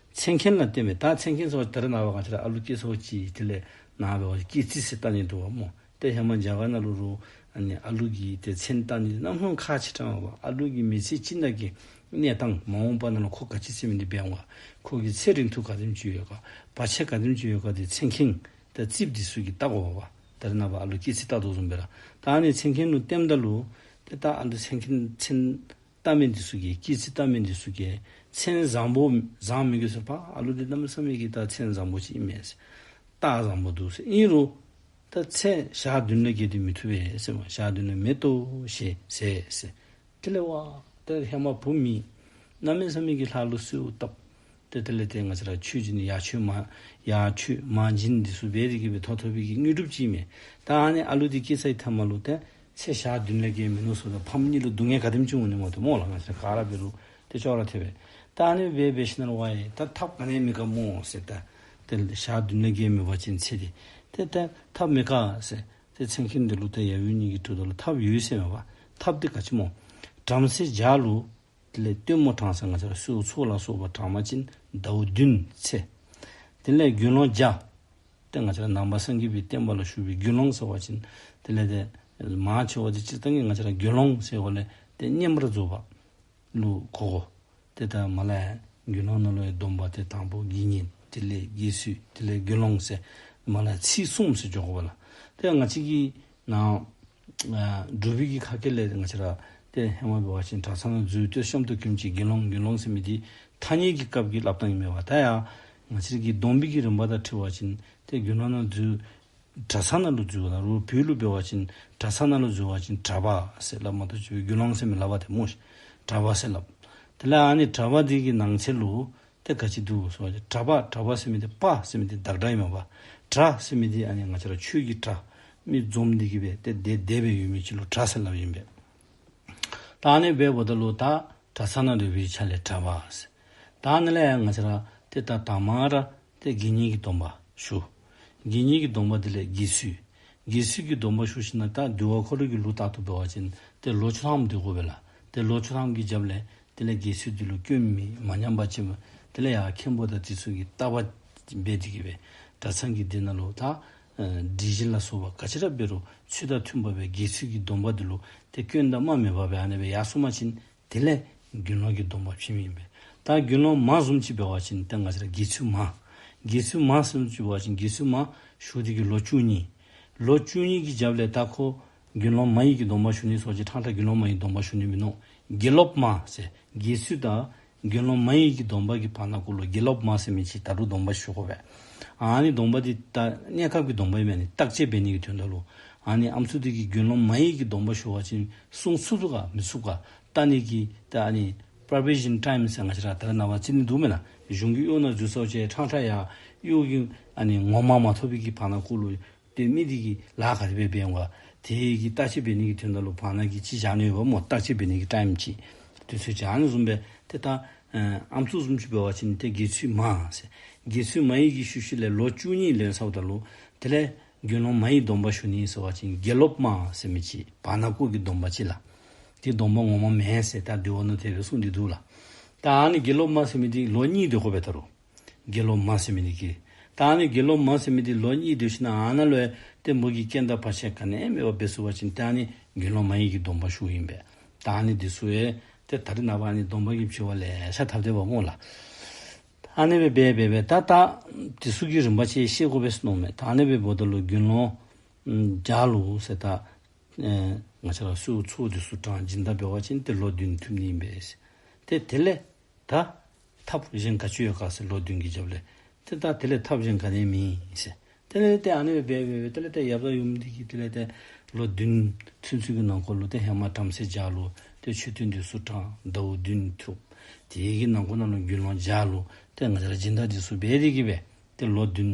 མཚན་མཁན་ལ་བསྟན་པས། ད་མཚན་མཁན་ཟེར་བ་ད་རེས་ནངས་པ་ང་བཅས་ར་ཨ་ལུ་སྐྱེས་ཚརཝ་ཅིག་དེ་ལས་ནངས་པ་སྐྱེས་རྩིས་ཟེར་བཏགས་ནི་འདུག་པ་སྨོ། ཏེ་ཧེ་མ་རྒྱ་གར་ནང་ལུ་རུང་ཨ་ནི་ཨ་ལུ་གི་ཏེ་མཚན་བཏགས་ནི་གནམ་མེད་ཁག་ཆེ་དྲགས་མས་པ། ཨ་ལུ་གི་མི་ཚེ་གཅིག་ནང་གི་གནས་སྟངས་མ་འོངས་པ་ནང་ལུ་ཁོ་ག་ཅི་ཟེར་མི་འདི་འབད་འོང་ག། ཁོ་གི་ཚེ་རིང་ཐུང་ག་དེམ་ཅིག་ཡོད་ག། བར་ཆད་ག་དེམ་ཅིག་ཡོད་ག། དེ་མཚན་མཁན་ད་རྩིསཔ་འདི་ཚུ་གིས་བལྟ་དགོ་པས། ད་རེས་ནངས་པ་ཨ་ལུ་སྐྱེས་རྩིས་བལྟ་དོ་བཟུམ་སྦེ་ར། ད་ཨ་ནི་མཚན་མཁན་ལུ་བསྟནམ་ད་ལུ་ཏེ་ད་ཨ་ལུ་མཚན་མཁན་མཚན་བཏགས་མི་འདི་ཚུ་གིས་སྐྱེས་རྩིས་བལྟ་མི་འདི་ཚུ་གིས་མཚན་བཟང་པོ་བཟང་མི་དགོ་ཟེར་པ། ཨ་ལུ་འདི་གནམ་མེད་ས་མེད་ཀྱི་ད་མཚན་བཟང་པོ་ཅིག་ཨིན་མས་ཟེར། རྟགས་བཟང་པོ་འདུག་ཟེར། ཨིན་རུང་ད་ཚེ་ཞག་བདུན་ལས་བརྒལ་ཏེ་མི་ཐུབ་པས་ཟེར་མས། ཞག་བདུན་ལས་མེད་དོ་ཞེས་ཟེར་ཟེར། དེ་ལས་ཝ་ད་ཧེ་མ་བུ་མེད་གནམ་མེད་ས་མེད་ཀྱི་ལྷ་ལུ་གསོལཝ་བཏབ། ཏེ་དེ་ལས་ཏེ་ང་བཅས་ར་མཆོད་སྦྱིན་ཡར་མཆོད་མར་ཡར་མཆོད་མར་སྦྱིན་འདི་ཚུ་འབད་དེ་གིས་སྦེ་ཐོབ་ཐོབ་པའི་གི་དངོས་གྲུབ་ཅིག་ཨིན་མས། ད་ཨ་ནི་ཨ་ལུ་འདི་སྐྱེས་ཚར་བའི་མཐའ་མ་ལུ་ཏེ་ཚེ་ཞག་བདུན་ལས་བརྒལ་མི་ནུས་ཟེརཝ་ད་ཕམ་གཉིས་ལུ་སྡུག་བསྔལ་ག་དེམ་ཅིག་འོང་ནི་སྨོ་ཏེ་སྨོ་ལགས། ང་བཅས་ར་ག་ར་འབད་རུང་ཏེ་ཅོག་ར་འཐདཔ་སྦེ། ད་ཨ་ནི་སྦེ་འབད་ཞིནམ་ལས་ཝའི་ད་ཐབས་ག་ནི་མེད་ག་སྨོ་ཟེར། ད་ཏེ་ཞག་བདུན་ལས་བརྒལ་མེད་པ་ཅིན་ཚེ་འདི་ཏེ་ད་ཐབས་མེད་ག་ཟེར། ཏེ་མཚན་མཁན་འདི་ལུ་ཏེ་ཡབ་ཡུམ་གཉིས་ཀྱིས་དྲིཝ་ད་ལུ་ཐབས་ཡོད་ཟེར་མས་པ། ཐབས་འདི་ག་ཅི་སྨོ། བྲམ་ཟེ་བརྒྱ་ལུ་དེ་ལས་སྟོན་མོ་དྲངས་ཟེར། ང་བཅས་ར་གསོལ་ཚོགས་ལ་སོགས་པ་དྲངས་པ་ཅིན་ཟླཝ་བདུན་ཚེ། དེ་ལས་དགེ་སློང་བརྒྱ། ཏེ་ང་བཅས་ར་ནང་པ་སངས་རྒྱས་པའི་བསྟན་པ་ལུ་ཞུགས་པའི་དགེ་སློང་ཟེར་བ་ཅིན་དེ་ལས་ཏེ་མང་ཆེ་བ་འདི་སྤྱིར་བཏང་གི་ང་བཅས་ར་དགེ་སློང་ཟེར་བ་ལས་ཏེ་བསྙེན་པར་རྫོགས་པ་ལུ་གོ་དགོ། ཏེ་ད་མ་ལ་ཡ་དགེ་སློང་ནང་ལུ་ཡང་སྡོམ་པ་ཏེ་དང་པོ་དགེ་བསྙེན་དེ་ལས་དགེ་ཚུལ་དེ་ལས་དགེ་སློང་ཟེར་མ་ལ་ཡ་ཚིག་གསུམ་ཟེར་འགྱོ་དགོ་པས་ལགས། ཏེ་ང་བཅས་ཀྱི་ནང་ཨ་འབྲུག་པའི་གི་ཁ་སྐད་ལས་ང་བཅས་ར་ཏེ་ཧེ་མ་འབད་བ་ཅིན་གྲྭ་ཚང་ནང་འཛུལ་ཏེ་གཤམ་དུ་གྱོན་ཅིག་དགེ་སློང་དགེ་སློང་ཟེར་མི་འདི་ཐ་སྙད་ཀྱི་སྐབས་ཀྱི་སླབ་ཐངས་ཨིན་མས་པ། ད་ཡང་ང་བཅས་ཀྱི་སྡོམ་པའི་གི་རིམ་པ་དང་འཁྲིལ་བ་ཅིན་ཏེ་དགེ་སློང་ནང་འཛུལ་གྲྭ་ཚང་ནང་ལུ་འཛུལ་བ་ད་རུང་བོད་ལུ་འབད་བ་ཅིན་གྲྭ་ཚང་ནང་ལུ་འཛུལ་བ་ཅིན་གྲྭ་པ་ཟེར་སླབ་མ་གཏོགས་ཅིག་དགེ་སློང་ཟེར་མི་སླབ་པ་ཏེ་སྨོ་ཤིག། གྲྭ་པ་ཟེར་སླབ། དེ་ལས་ཨ་ནི་གྲྭ་པ་འདི་གི་ནང་གསེས་ལུ་ཏེ་ག་ཅི་འདུག་ཟེར་བ་ཅིན་གྲྭ་པ་གྲྭ་པ་ཟེར་མི་འདི་པ་ཟེར་མི་འདི་བདག་སྒྲ་ཨིན་མས་པ། གྲྭ་ཟེར་མི་འདི་ཨ་ནི་ང་བཅས་ར་ཆོས་ཀྱི་གྲྭ་མི་འཛོམས་ཏེ་གིས་སྦེ་ཏེ་དེ་དེ་སྦེ་ཡོད་མི་ཅིག་ལུ་གྲྭ་ཟེར་སླབ་ཨིན་པས། ད་ཨ་ནི་སྦེ་འབདཝ་ད་ལུ་ད་གྲྭ་ཚང་ནང་སྡོད་པའི་ཆ་ལས་གྲྭ་པ་ཟེར། ད་ཨ་ནི་ལས་ཡང་ང་བཅས་ར་ཏེ་ད་དང་མ་ར་ཏེ་དགེ་བསྙེན་གྱི་སྡོམ་པ་ཞུ། དགེ་བསྙེན་གྱི་སྡོམ་པ་དེ་ལས་དགེ་ཚུལ། དགེ་ཚུལ་གྱི་སྡོམ་པ་ཞུ་ཞིནམ་ལས་ད་འདུལ་བ་འཁོར་ལོ་གི་ལུགས་ལྟར་དུ་འབད་བ་ཅིན་ཏེ་ལོ་བཅུ་ཐམ་སྡོད་དགོ་པས་ལགས། ཏེ་ལོ་བཅུ་ཐམ་གྱི་རྒྱབ་ལས་དེ་ལས་དགེ་ཚུལ་འདི་ལུ་སྐྱོན་མི་མ་ཉམས་པ་ཅིན་དེ་ལས་ཡང་མཁན་པོ་དང་དེ་ཚུ་གིས་བརྟག་པ་འབད་དེ་གིས་སྦེ་གྲྭ་ཚང་གི་སྡེ་ནང་ལུ་ད་ཨ་སྒྲིག་གཞི་ལ་སོགས་པ་ག་ཅི་ར་འབད་རུང་ཚུལ་དང་མཐུན་པ་སྦེ་དགེ་ཚུལ་གྱི་སྡོམ་པ་འདི་ལུ་ཏེ་སྐྱོན་དང་སྨྲ་མེད་པ་སྦེ་ཨ་ནི་སྦེ་ཡར་སོང་པ་ཅིན་དེ་ལས་དགེ་སློང་གི་སྡོམ་པ་བྱིནམ་ཨིན་པས། ད་དགེ་སློང་མ་བཟུམ་ཅིག་འབད་བ་ཅིན་ཏེ་ང་བཅས་ར་དགེ་ཚུལ་མ། དགེ་ཚུལ་མ་བཟུམ་ཅིག་འབད་བ་ཅིན་དགེ་ཚུལ་མ་ཞུ་སྟེ་གིས་ལོ་བཅུ་གཉིས། ལོ་བཅུ་གཉིས་ཀྱི་རྒྱབ་ལས་ད་ཁོ་དགེ་སློང་མ་ཡི་གི་སྡོམ་པ་ཞུ་ནི་ཟེར་བ་ཅིན་ཕྲང་ཕྲང་དགེ་སློང་མ་ཡི་སྡོམ་པ་ཞུ་ནི་མིན་ནུག། དགེ་སློབ་མ་ཟེར་དགེ་ཚུལ་དང་དགེ་སློང་མ་ཡི་གི་སྡོམ་པ་གི་བར་ན་གུ་ལུ་དགེ་སློབ་མ་ཟེར་མི་ཅིག་ད་རུང་སྡོམ་པ་ཞུ་དགོ་པས། ཨ་ནི་སྡོམ་པ་འདི་ད་གནས་སྐབས་ཀྱི་སྡོམ་པ་ཨིན་མས། ཨ་ནི་བརྟག་དཔྱད་འབད་ནི་གི་དོན་དག་ལུ་ཨ་ནི་ཨམ་སྲུ་འདི་གིས་དགེ་སློང་མ་ཡི་གི་སྡོམ་པ་ཞུ་བ་ཅིན་སྲུང་ཚུགས་ཚུགས་ག་མི་ཚུགས་ག་བལྟ་ནི་གི་ད་ཨ་ནི་པོརོ་བི་ཤཱན་ཊའིམ་ཟེར་ང་བཅས་ར་ད་རེས་ནངས་པ་རྩིས་ནི་འདུག་མེན་ན། གཞུང་གི་གཡོག་ནང་འཛུལ་སོང་བཅས་ཕྲང་ཕྲང་ཡར་གཡོག་གི་ཨ་ནི་ངོ་མ་མ་ཐོབ་པའི་གི་བར་ན་གུ་ལུ་ཏེ་མི་འདི་གིས་ལཱ་ག་དེ་སྦེ་འབད་འོང་ག་དེ་གི་བརྟག་དཔྱད་འབད་ནི་གི་དོན་དག་ལུ་བར་ན་གི་ཅིག་བཞག་ནི་ཡོདཔ་སྨོ། བརྟག་དཔྱད་འབད་ནི་གི་ཊའིམ་ཅིག་དུས་ཚོད་ཅིག། ཨ་ནི་བཟུམ་སྦེ་ཏེ་ད་ཨ་ཨམ་སྲུ་བཟུམ་ཅིག་འབད་བ་ཅིན་ཏེ་དགེ་ཚུལ་མ་ཟེར་དགེ་ཚུལ་མ་ཡི་གི་ཤུལ་ཤུལ་ལས་ལོ་བཅུ་གཉིས་ལོན་ཚརཝ་ད་ལུ་དེ་ལས་དགེ་སློང་མ་ཡི་སྡོམ་པ་ཞུ་ནི་ཟེར་བ་ཅིན་དགེ་སློབ་མ་ཟེར་མི་ཅིག་བར་ན་གུ་གི་སྡོམ་པ་ཅིག་ལགས། དེ་སྡོམ་པ་ངོ་མ་མེན་ཟེར་ད་འདུལ་བ་ནང་དེ་སྦེ་གསུངས་ཏེ་འདུག་ལགས། ད་ཨ་ནི་དགེ་སློབ་མ་ཟེར་མི་འདི་ལོ་གཉིས་སྡོད་དགོ་པས་ད་རུང་། དགེ་སློབ་མ་ཟེར་མི་འདི་གིས། ད་ཨ་ནི་དགེ་སློབ་མ་ཟེར་མི་འདི་ལོ་གཉིས་སྡོད་ཞིནམ་ལས་ཨ་ནཱ་ལུ་ཡང་ཏེ་མོ་གིས་རྐྱེན་དང་བར་ཆད་ག་ནི་མེད་པར་འབད་ཚུགས་པ་ཅིན་ཏེ་ཨ་ནི་དགེ་སློང་མ་ཡི་གི་སྡོམ་པ་ཞུཝ་ཨིན་པས། ད་ཨ་ནི་འདི་ཚུ་ཡང་ཏེ་ད་རེས་ནངས་པ་ཨ་ནི་སྡོམ་པ་གི་བྱེ་བ་ལེ་ཤ་འཐབ་སྟེ་འབདཝ་སྨོ་ལགས། ཨ་ནི་སྦེ་འབད་འབད་འབད་ད་ད་འདི་ཚུ་གི་རིམ་པ་ཅིག་ཤེས་དགོ་པས་ཟེར་མནོཝ་མས། ད་ཨ་ནི་སྦེ་འབདཝ་ད་ལུ་དགེ་སློང་ཨམ་བརྒྱ་ལུ་ཟེར་ད་ཨེ་ང་བཅས་ར་གསོལ་ཚོགས་འདི་ཚུ་དྲང་སྦྱིན་བདག་འབད་བ་ཅིན་ཏེ་ལོ་བདུན་ཐུབ་ནི་ཨིན་པས། ཏེ་དེ་ལས་ད་ ཐབས་གཞན་ག་ཅི་ཡོད་ག་ཟེར། ལོ་བདུན་གྱི་རྒྱབ་ལས་ཏེ་ད་དེ་ལས་ཐབས་གཞན་ག་ནི་མེད་ཟེར། དེ་ལས་ཏེ་ཨ་ནི་སྦེ་འབད་འབད་དེ་ལས་ཏེ་ཡབ་དང་ཡུམ་འདི་གིས་དེ་ལས་ཏེ་ལོ་བདུན་ཚུན་ཚོད་ཀྱི་ནང་འཁོད་ལུ་ཏེ་ཧེ་མ་བྲམ་ཟེ་བརྒྱ་ལུ་ཏེ་མཆོད་རྟེན་འདི་ཚུ་དྲངས། ཟླཝ་བདུན་ཐུབ། དེ་གི་ནང་འཁོད་ནང་ལུ་དགེ་སློང་བརྒྱ་ལུ་ཏེ་ང་བཅས་ར་སྦྱིན་བདག་འདི་ཚུ་འབད་དེ་གིས་སྦེ་ཏེ་ལོ་བདུན་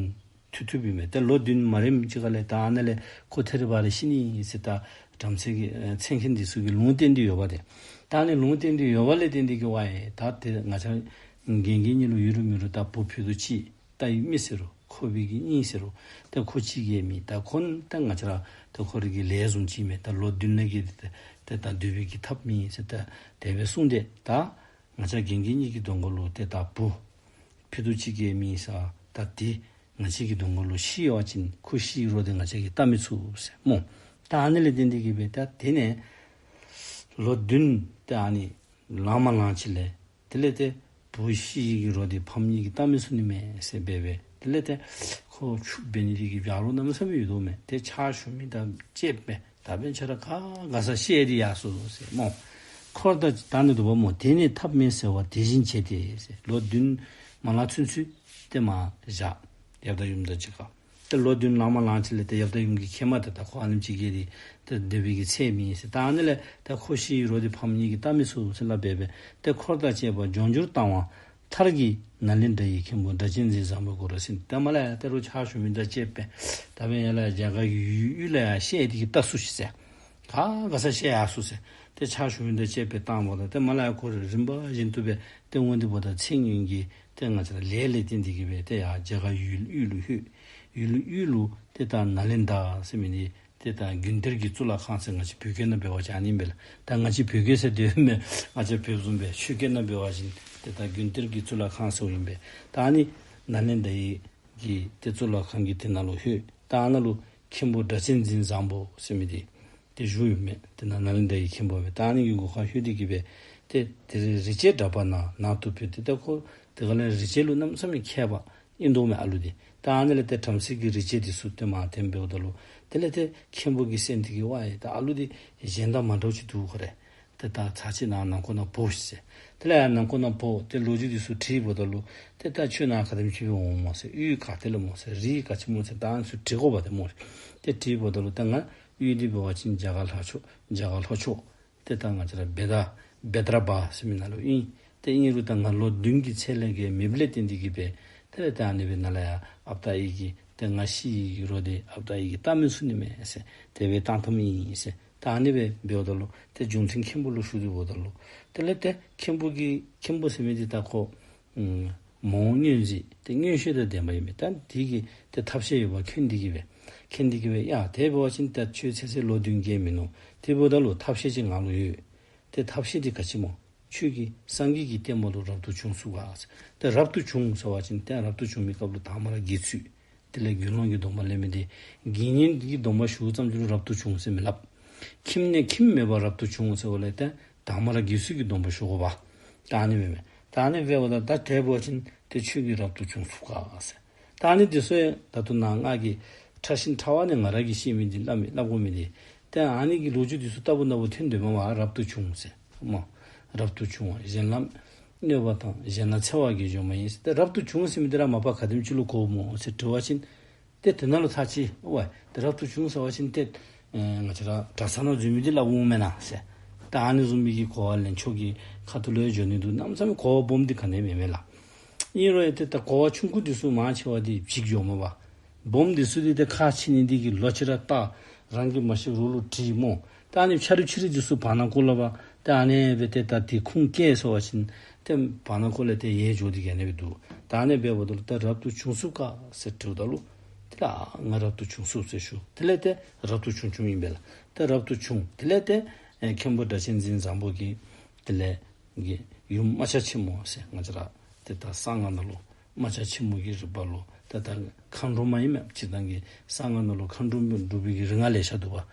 ཐུབ་ཐུབ་ཨིན་མས། ཏེ་ལོ་བདུན་མ་རནམ་ཅིག་ཁ་ལས་ད་ཨ་ནཱ་ལས་ཁོ་ཐད་རི་བ་རི་ཤི་ནི་ཟེར་ད་བྲམ་ཟེ་གི་ཨེ་མཚན་མཁན་འདི་ཚུ་གིས་ལུང་བསྟན་ཏེ་ཡོདཔ་ཏེ། ད་ཨ་ནི་ལུང་བསྟན་ཏེ་ཡོདཔ་ལས་བརྟེན་ཏེ་གིས་ཝའེ་ད་ཏེ་ང་བཅས་ར་དགེ་རྒན་གཉིས་ལུ་ཡོད་རུང་མེད་རུང་ད་བུ་ཕུད་རྡོག་གཅིག་ད་ཨིན་མས་ཟེར་རུང་ཁོ་བའི་གི་ཨིན་ཟེར་རུང་ད་ཁོ་གཅིག་གིས་མེན། ད་ཁོ་ད་ང་བཅས་ར་ད་ཁོ་རའི་གི་ལས་བཟུམ་ཅིག་མས། ད་ལོ་བདུན་ལས་གི་ཏེ་ད་སྡོད་པའི་གི་ཐབས་མེད་ཟེར་ད་དེ་སྦེ་གསུངས་ཏེ། ད་ང་བཅས་ར་དགེ་རྒན་གཉིས་ཀྱི་གདོང་ཁ་ལུ་ཏེ་ད་བུ་ཕུད་རྡོག་གཅིག་གིས་མེན་ཟེར་ད་ཏེ་ང་བཅས་ཀྱི་གདོང་ཁ་ལུ་ཤི་བ་ཅིན་ཁོ་ཤི་རོགས་ཏེ་ང་བཅས་ཀྱིས་བལྟ་མི་ཚུགས་ཟེར་སྨོ། ད་ཨ་ནི་ལས་བརྟེན་ཏེ་གིས་སྦེ་ད་དེ་ནས་ལོ་བདུན་ད་ཨ་ནི་ལང་མ་ལང་ཅིག་ལས་དེ་ལས་ཏེ་བུ་ཤི་ཡི་གི་རོགས་ཏེ་ཕམ་གཉིས་ཀྱིས་བལྟ་མི་ཚུགས་ནི་མས་ཟེར་འབད་འབད་དེ་ལས་ཏེ་ཁོ་ཕྱུགཔོ་འབད་ནི་དེ་གིས་བྱ་རོགས་གནམ་མེད་ས་མེད་ཡོད་དོ་མས། ཏེ་ཕྱག་ཞུ་མི་དང་བཅས་པས་ད་འབདན་ཁྱོད་ར་ག་ག་ས་བཤལ་ཏེ་ཡར་སོང་ཟེར་སྨོ། འཁོར་དང་ད་ཨ་ནི་འདུག་པ་སྨོ། དེ་ནས་ཐབས་མེད་ཟེར་བ་དེ་བཞིན་བྱས་ཏེ་ཟེར། ལོ་བདུན་མ་ལང་ཚུན་ཚོད་ཏེ་མར་བཞག། ཡབ་དང་ཡུམ་དང་གཅིག་ཁར་ཏེ་ལོ་བདུན་ལང་མ་ལང་ཅིག་ལས་ཏེ་ཡབ་དང་ཡུམ་གྱིས་མཁྱེནམ་ད་ད་ཁོ་ཨ་ནེམ་ཅིག་གིས་ཏེ་ཏེ་སྡོད་པའི་གི་ཚད་མེད་ཟེར། ད་ཨ་ནི་ལས་ད་ཁོ་ཤི་ཡི་རོགས་ཏེ་ཕམ་གཉིས་ཀྱིས་བལྟ་མི་ཚུགས་ཟེར་སླབ་འབད་འབད་ཏེ་འཁོར་དང་བཅས་པ་ལྗོངས་རྒྱུར་བཏང་བ་མཐར་གྱིས་ནཱ་ལེནྡྲ་ཡི་མཁན་པོ་སྒྲ་གཅན་འཛིན་བཟང་པོའི་སྒོ་རུ་ཕྱིན། ད་མར་ལས་ཡར་ཏེ་རོགས་ཕྱག་ཞུ་མི་དང་བཅས་པས་ད་འབདན་ཡར་ལས་རྒྱ་གར་གྱི་ཡུལ་ཡུལ་ལུ་ཡར་བཤལ་ཏེ་གིས་བལྟ་ཚུགས་ཤིག་ཟེར། ག་ག་ས་བཤལ་ཡར་སོང་ཟེར། ཏེ་ཕྱག་ཞུ་མི་དང་བཅས་པས་བཏངམ་ད་ཏེ་མར་ལས་ཡར་ཁོ་ར་རིམ་པ་བཞིན་དུ་སྦེ་ཏེ་འོང་སྟེ་འབདཝ་ད་ཚེ་སྔོན་གྱི་ཏེ་ང་བཅས་ར་ལས་ལས་བརྟེན་ཏེ་གིས་སྦེ་ཏེ་ཡར་རྒྱ་གར་ཡུལ་ཡུལ་ལུ་ལྷོད། ཡུལ་ཡུལ་ལུ་ཏེ་ད་ནཱ་ལེནྡྲ་ཟེར་མི་འདི་ཏེ་ད་དགུན་གཏེར་གྱི་གཙུག་ལག་ཁང་ཟེར་ང་བཅས་བོད་སྐད་ནང་འབད་བ་ཅིན་ཨ་ནི་ཨིན་པས་ལགས། ད་ང་བཅས་བོད་སྐད་ཟེར་དེ་མེན། ང་བཅས་བོད་བཟུམ་སྦེ་ཆོས་སྐད་ནང་འབད་བ་ཅིན་ཏེ་ད་དགུན་གཏེར་གྱི་གཙུག་ལག་ཁང་ཟེར་ཨིན་པས། ད་ཨ་ནི་ནཱ་ལེནྡྲ་ཡི་གི་ཏེ་གཙུག་ལག་ཁང་གི་དེ་ནང་ལུ་ལྷོད། ད་ཨ་ནཱ་ལུ་མཁན་པོ་སྒྲ་གཅན་འཛིན་བཟང་པོ་ཟེར་མི་འདི་ཏེ་བཞུགས་ཡོད་མས། དེ་ནང་ནཱ་ལེནྡྲ་ཡི་མཁན་པོ་སྦེ་ད་ཨ་ནི་གི་སྒོ་ཁར་ལྷོད་དེ་གིས་སྦེ་ཏེ་དེར་རིག་བྱེད་འདྲ་པར་ནང་ནང་དུ་ཕེབས་ཏེ་ད་ཁོ་དེ་ཁ་ལས་རིག་བྱེད་ལུ་གནམ་མེད་ས་མེད་མཁས་པ་ཨིན་དོ་མས་ཨ་ལུ་འདི། ད་ཨ་ནི་ལས་ཏེ་བྲམ་ཟེ་གི་རིག་བྱེད་འདི་ཚུ་ཏེ་མར་འཐེན་འབདཝ་ད་ལུ་དེ་ལས་ཏེ་མཁན་པོ་གིས་གསན་ཏེ་གིས་ཝའེ་ད་ཨ་ལུ་འདི་གཞན་དང་མ་འདྲཝ་ཅིག་འདུག་ཁོ་རེ། ཏེ་ད་ཚར་ཅིག་ནཱ་ནང་འཁོད་ནང་འབོ་ཤིག་ཟེར། དེ་ལས་ཡར་ནང་འཁོད་ནང་འབོ་སྟེ་ལོ་རྒྱུས་འདི་ཚུ་དྲིས་འབདཝ་ད་ལུ་ཏེ་ད་ཁྱོད་ནཱ་ག་དེམ་ཅིག་སྦེ་འོངམ་སྨོ་ཟེར། གཡུས་ག་ཏེ་ལས་སྨོ་ཟེར། རིགས་ག་ཅི་སྨོ་ཟེར། ད་ཨ་ནི་ཚུ་དྲི་དགོ་པ་ཏེ་སྨོ། ཏེ་དྲིས་འབདཝ་ད་ལུ་ད་ང་གཡུས་འདི་འབད་བ་ཅིན་རྒྱ་གར་ལྷོ་ཕྱོགས་རྒྱ་གར་ལྷོ་ཕྱོགས་ཏེ་ད་ང་བཅས་ར་བེ་ད་བེ་དྲ་བ་ཟེར་མི་ནང་ལུ་ཨིན། ཏེ་ཨིན་རུང་ད་ང་ལོ་བདུན་གྱི་ཚད་ལས་བརྒལ་མེདཔ་ལས་བརྟེན་ཏེ་གིས་སྦེ་དེ་ལས་ད་ཨ་ནི་སྦེ་ནཱ་ལས་ཡར་ཨཔ་ད་ཨི་གི་ཏེ་ང་ཤི་ཡི་གི་རོགས་ཏེ་ཨཔ་ད་ཨི་གིས་བལྟ་མི་ཚུགས་ནི་མས་ཟེར། དེ་སྦེ་བཏང་བཏངམ་ཨིན་ཟེར། ད་ཨ་ནི་སྦེ་འབདཝ་ད་ལུ་ཏེ་རྒྱུ་མཚན་མཁན་པོ་ལུ་ཞུ་སྟེ་འབདཝ་ད་ལུ་དེ་ལས་ཏེ་མཁན་པོ་གིས་མཁན་པོ་ཟེར་མི་འདི་ད་ཁོ་ཨམ་མ་འོངས་མངོན་གཟིགས་ཏེ་མངོན་ཤེས་དང་ལྡན་པ་ཨིན་པས། ད་དེ་གིས་ཏེ་ཐབས་ཤེས་ཡོདཔ་མཁྱེན་ཏེ་གིས་སྦེ་མཁྱེན་ཏེ་གིས་སྦེ་ཡ་དེ་འབད་བ་ཅིན་ད་ཁྱོད་ཚེ་ཚད་ལོ་བདུན་བརྒལ་མིན་ནུག། དེ་འབདཝ་ད་ལུ་ཐབས་ཤེས་ཅིག་ང་ལུ་ཡོད། ཏེ་ཐབས་ཤེས་འདི་ག་ཅི་སྨོ། ཁྱོད་ཀྱིས་སངས་རྒྱས་ཀྱི་བསྟན་པ་ལུ་རབ་ཏུ་བྱུང་ཚུགས་ག་ཟེར། ཏེ་རབ་ཏུ་བྱུང་ཟེར་བ་ཅིན་ཏེ་རབ་ཏུ་བྱུང་མི་སྐབས་ལུ་དང་པ་ར་དགེ་ཚུལ། དེ་ལས་དགེ་སློང་གི་སྡོམ་པ་ལེན་མི་འདི་དགེ་བསྙེན་གྱི་སྡོམ་པ་ཞུཝ་ཙམ་ཅིག་ལུ་རབ་ཏུ་བྱུང་ཟེར་མི་སླབ། ཁྱིམ་ནས་ཁྱིམ་མེད་པར་རབ་ཏུ་བྱུང་ཟེར་བ་ལས་ཏེ་དང་པ་ར་དགེ་ཚུལ་གྱི་སྡོམ་པ་ཞུ་དགོ་པ། ད་ཨ་ནི་མེན་མས། ད་ཨ་ནི་འབདཝ་ད་ད་དེ་འབད་བ་ཅིན་ཏེ་ཁྱོད་ཀྱིས་རབ་ཏུ་བྱུང་ཚུགས་ག་ཟེར། ད་ཨ་ནི་འདི་ཚུ་ཡང་ད་ལྟོ་ནཱ་ང་གིས་ཕྲ་ཞིང་ཕྲ་བ་ནས་ང་ར་གིས་ཤེས་མི་འདི་སླབ་མི་སླབ་དགོ་མི་འདི་ཏེ་ཨ་ནི་གི་ལོ་རྒྱུས་འདི་ཚུ་ལྟ་བུ་ན་བུ་ཐོན་དོ་མས་པ། རབ་ཏུ་བྱུང་ཟེར་སྨོ། རབ་ཏུ་བྱུང་བ་གཞན་ལ་གནོད་པ་དང་གཞན་ལ་འཚེ་བ་གི་སྦྱོར་མ་ཡིན་ཟེར། ཏེ་རབ་ཏུ་བྱུང་ཟེར་མི་འདི་ར་མ་པ་ག་དེམ་ཅིག་ལུ་གོཝ་སྨོ་ཟེར་དྲི་བ་ཅིན་ཏེ་དེ་ནང་ལུ་ཚར་ཅིག་ཝའེ་ཏེ་རབ་ཏུ་བྱུང་ཟེར་བ་ཅིན་ཏེ་ཨེ་ང་བཅས་ར་གྲྭ་ཚང་ནང་འཛུལ་མི་འདི་སླབ་འོང་མེན་ན་ཟེར། ད་ཨ་ནི་བཟུམ་མའི་གི་གོ་བ་ལེན་ཆོག་གི་ཁ་ཐུག་ལུ་ཡང་འགྱོ་ནི་འདུག། གནམ་མེད་ས་མེད་གོ་བ་སྦོམ་འདི་ག་ནི་ཡང་མེན་མས་ལགས། ཨིན་རུང་ཡང་ཏེ་ད་གོ་བ་ཆུང་ཀུ་འདི་ཚུ་མང་ཆེ་བ་འདི་བྱིག་འགྱོཝ་མས་པ། སྦོམ་འདི་ཚུ་འདི་ཏེ་ཁག་ཆེ་ནི་འདི་གིས་ལོག་ཅི་ར་བལྟ། རང་གིས་མ་ཤེསཔ་རོགས་ལུ་དྲི་སྨོ། ད་ཨ་ནི་ཕྱ་རིལ་ཕྱི་རིལ་འདི་ཚུ་བར་ན་ཁོག་ལས་པ། ད་ཨ་ནི་སྦེ་ཏེ་ད་དེ་ཁུངས་སྐྱེལ་ཟེར་བ་ཅིན་ཏེ་བར་ན་ཁོག་ལས་ཏེ་ཡལ་འགྱོ་སྟེ་གི་ཨ་ནི་སྦེ་འདུག། ད་ཨ་ནི་སྦེ་འབདཝ་ད་ལུ་ད་རབ་ཏུ་བྱུང་ཚུགས་ག་ཟེར་དྲིཝ་ད་ལུ་ཏེ་ད་ང་རབ་ཏུ་བྱུང་ཚུགས་ཟེར་ཞུ། དེ་ལས་ཏེ་རབ་ཏུ་བྱུང་བྱུངམ་ཨིན་པས་ལགས། ཏེ་རབ་ཏུ་བྱུང་། དེ་ལས་ཏེ་ཨེ་མཁན་པོ་སྒྲ་གཅན་འཛིན་བཟང་པོ་གིས་དེ་ལས་གི་ཡུམ་རྨ་བྱ་ཆེན་མོ་ཟེར་ང་བཅས་ར་ཏེ་ད་གསང་སྔགས་ནང་ལུ་རྨ་བྱ་ཆེན་མོ་གི་རིག་པ་ལུ་ཏེ་ད་མཁའ་འགྲོ་མ་ཨིན་མས། སྤྱིར་བཏང་གི་གསང་སྔགས་ནང་ལུ་མཁའ་འགྲོ་མ་འགྲོ་བའི་གི་རིག་སྔགས་ལེ་ཤ་འདུག་པ་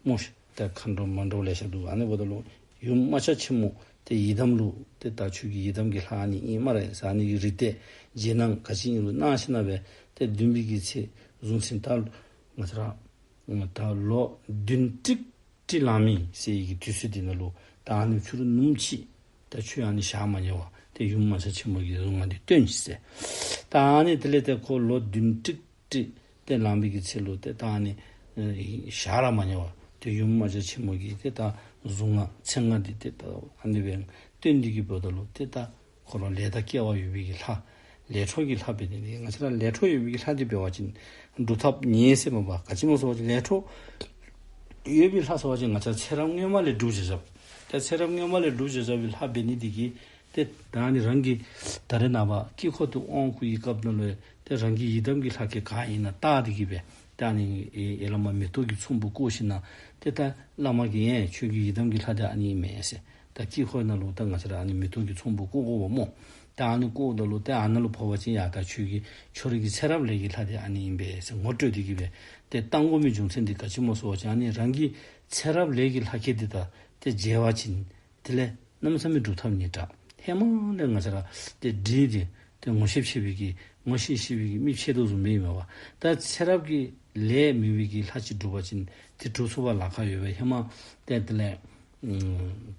སྨོ་ཤིག། ད་མཁའ་འགྲོ་མ་འགྲོ་ལེ་ཤ་འདུག། ཨ་ནི་འབདཝ་ད་ལུ་ཡུམ་རྨ་བྱ་ཆེན་མོ་ཏེ་ཡི་དམ་ལུ་ཏེ་ད་ཁྱོད་ཀྱི་ཡི་དམ་གྱི་ལྷ་ཨ་ནི་ཨིན་སྨ་རེ་ཟེར་ཨ་ནི་གི་རིགས་གཏད་རྗེས་གནང་ག་ཅི་ཨིན་རུང་གནང་ཞིནམ་ལས་ཏེ་བདུན་པའི་གི་ཚེས་བཟུང་ཚེ་ད་ང་བཅས་ར་ད་ལོ་བདུན་ཀྲིག་ཀྲི་ལང་མི་ཟེར་བའི་གི་དུས་ཚོད་འདི་ནང་ལུ་ད་ཨ་ནི་ཕྱི་རུ་ནུབ་མོ་ཅིག་ ད་ཁྱོད་ཨ་ནི་བཞག་མ་ཉན་པར་ཏེ་ཡུམ་མ་ཇ་ཆེན་མོ་གི་གཟུངས་སྔགས་འདི་བཏོན་ཅིག་ཟེར། ད་ཨ་ནི་དེ་ལས་ཏེ་ཁོ་ལོ་བདུན་ཏིག་ཏིག་ཏེ་ལང་པའི་གི་ཚེ་ལུ་ཏེ་ད་ཨ་ནི་ཨེ་བཞག་ར་མ་ཉན་པར་ཏེ་ཡུམ་མ་ཇ་ཆེན་མོ་གི་ཏེ་ད་གཟུངས་སྔགས་མཚན་སྔགས་འདི་ཏེ་ད་ཨ་ནི་སྦེ་བཏོན་ཏེ་གི་འབདཝ་ད་ལུ་ཏེ་ད་ཁོ་ར་ལས་དང་སྐལ་བ་ཡོད་པའི་གི་ལྷ། ལས་འཕྲོ་གི་ལྷ་འབད་ནི་འདི་ང་བཅས་ར་ལས་འཕྲོ་ཡོད་པའི་གི་ལྷ་འདི་འབད་བ་ཅིན་སྒྲུབ་ཐབས་ཉན་ཟེར་མས་པ། ག་ཅི་སྨོ་ཟེར་བ་ཅིན་ལས་འཕྲོ་ཡོད་པའི་ལྷ་ཟེར་བ་ཅིན་ང་བཅས་ཚེ་རབས་སྔོན་མ་ལས་སྒྲུབ་བཞག་བཞགཔ། ད་ཚེ་རབས་སྔོན་མ་ལས་སྒྲུབ་བཞག་བཞག་པའི་ལྷ་འབད་ནི་འདི་གིས་ཏེ་ད་ཨ་ནི་རང་གི་ད་རེས་ནངས་པ་དཀྱིལ་འཁོར་དུ་དབང་བསྐུར་བའི་སྐབས་ནང་ལུ་ཏེ་རང་གི་ཡི་དམ་གྱི་ལྷ་སྐལ་ག་ཨིན་ན་བལྟ་སྟེ་གི་སྦེ་ད་ཨ་ནི་ཡ་ལ་མ་མེ་ཏོག་གི་ཚོམ་བུ་བཀོ་ཞིནམ་ལས་ཏེ་ད་བླ་མ་གིས་ཡང་ཁྱོད་ཀྱི་ཡི་དམ་གྱི་ལྷ་འདི་ཨ་ནི་ཨིན་མས་ཟེར། ད་དཀྱིལ་འཁོར་ནང་ལུ་ད་ང་བཅས་ར་ཨ་ནི་མེ་ཏོག་གི་ཚོམ་བུ་བཀོ་དགོ་པས་སྨོ། ད་ཨ་ནི་བཀོཝ་ད་ལུ་ཏེ་ཨ་ནཱ་ལུ་འབད་བ་ཅིན་ཡ་ད་ཁྱོད་ཀྱི་ཁྱོད་རའི་གི་ཚེ་རབས་ལས་ཀྱི་ལྷ་འདི་ཨ་ནི་ཨིན་པས་ཟེར་ངོ་སྤྲོད་དེ་གི་སྦེ་ཏེ་བཏང་དགོ་མི་རྒྱུ་མཚན་འདི་ག་ཅི་སྨོ་ཟེར་བ་ཅིན་ཨ་ནི་རང་གི་ཚེ་རབས་ལས་ཀྱི་ལྷ་སྐལ་འདི་དང་ཏེ་མཇལ་བ་ཅིན་དེ་ལས་གནམ་མེད་ས་མེད་སྒྲུབ་ཐབས་ཉེ་དྲགས། ཧེ་མ་ལས་ང་བཅས་ར་ཏེ་འདི་འདི་ཏེ་ངོ་ཤེས་ཤེས་པའི་གི་ངོ་ཤེས་ཤེས་པའི་གི་མི་ཕྱད་དོ་བཟུམ་སྦེ་ཨིན་མས་པ། ད་ཚེ་རབས་ཀྱི་ལས་མེད་པའི་གི་ལྷ་ཅིག་སྒྲུབ་པ་ཅིན་ཏེ་སྒྲུབ་ཚུགས་པར་ལཱ་ཁག་ཡོད་པས། ཧེ་མ་ཏེ་དེ་ལས་ཨམ་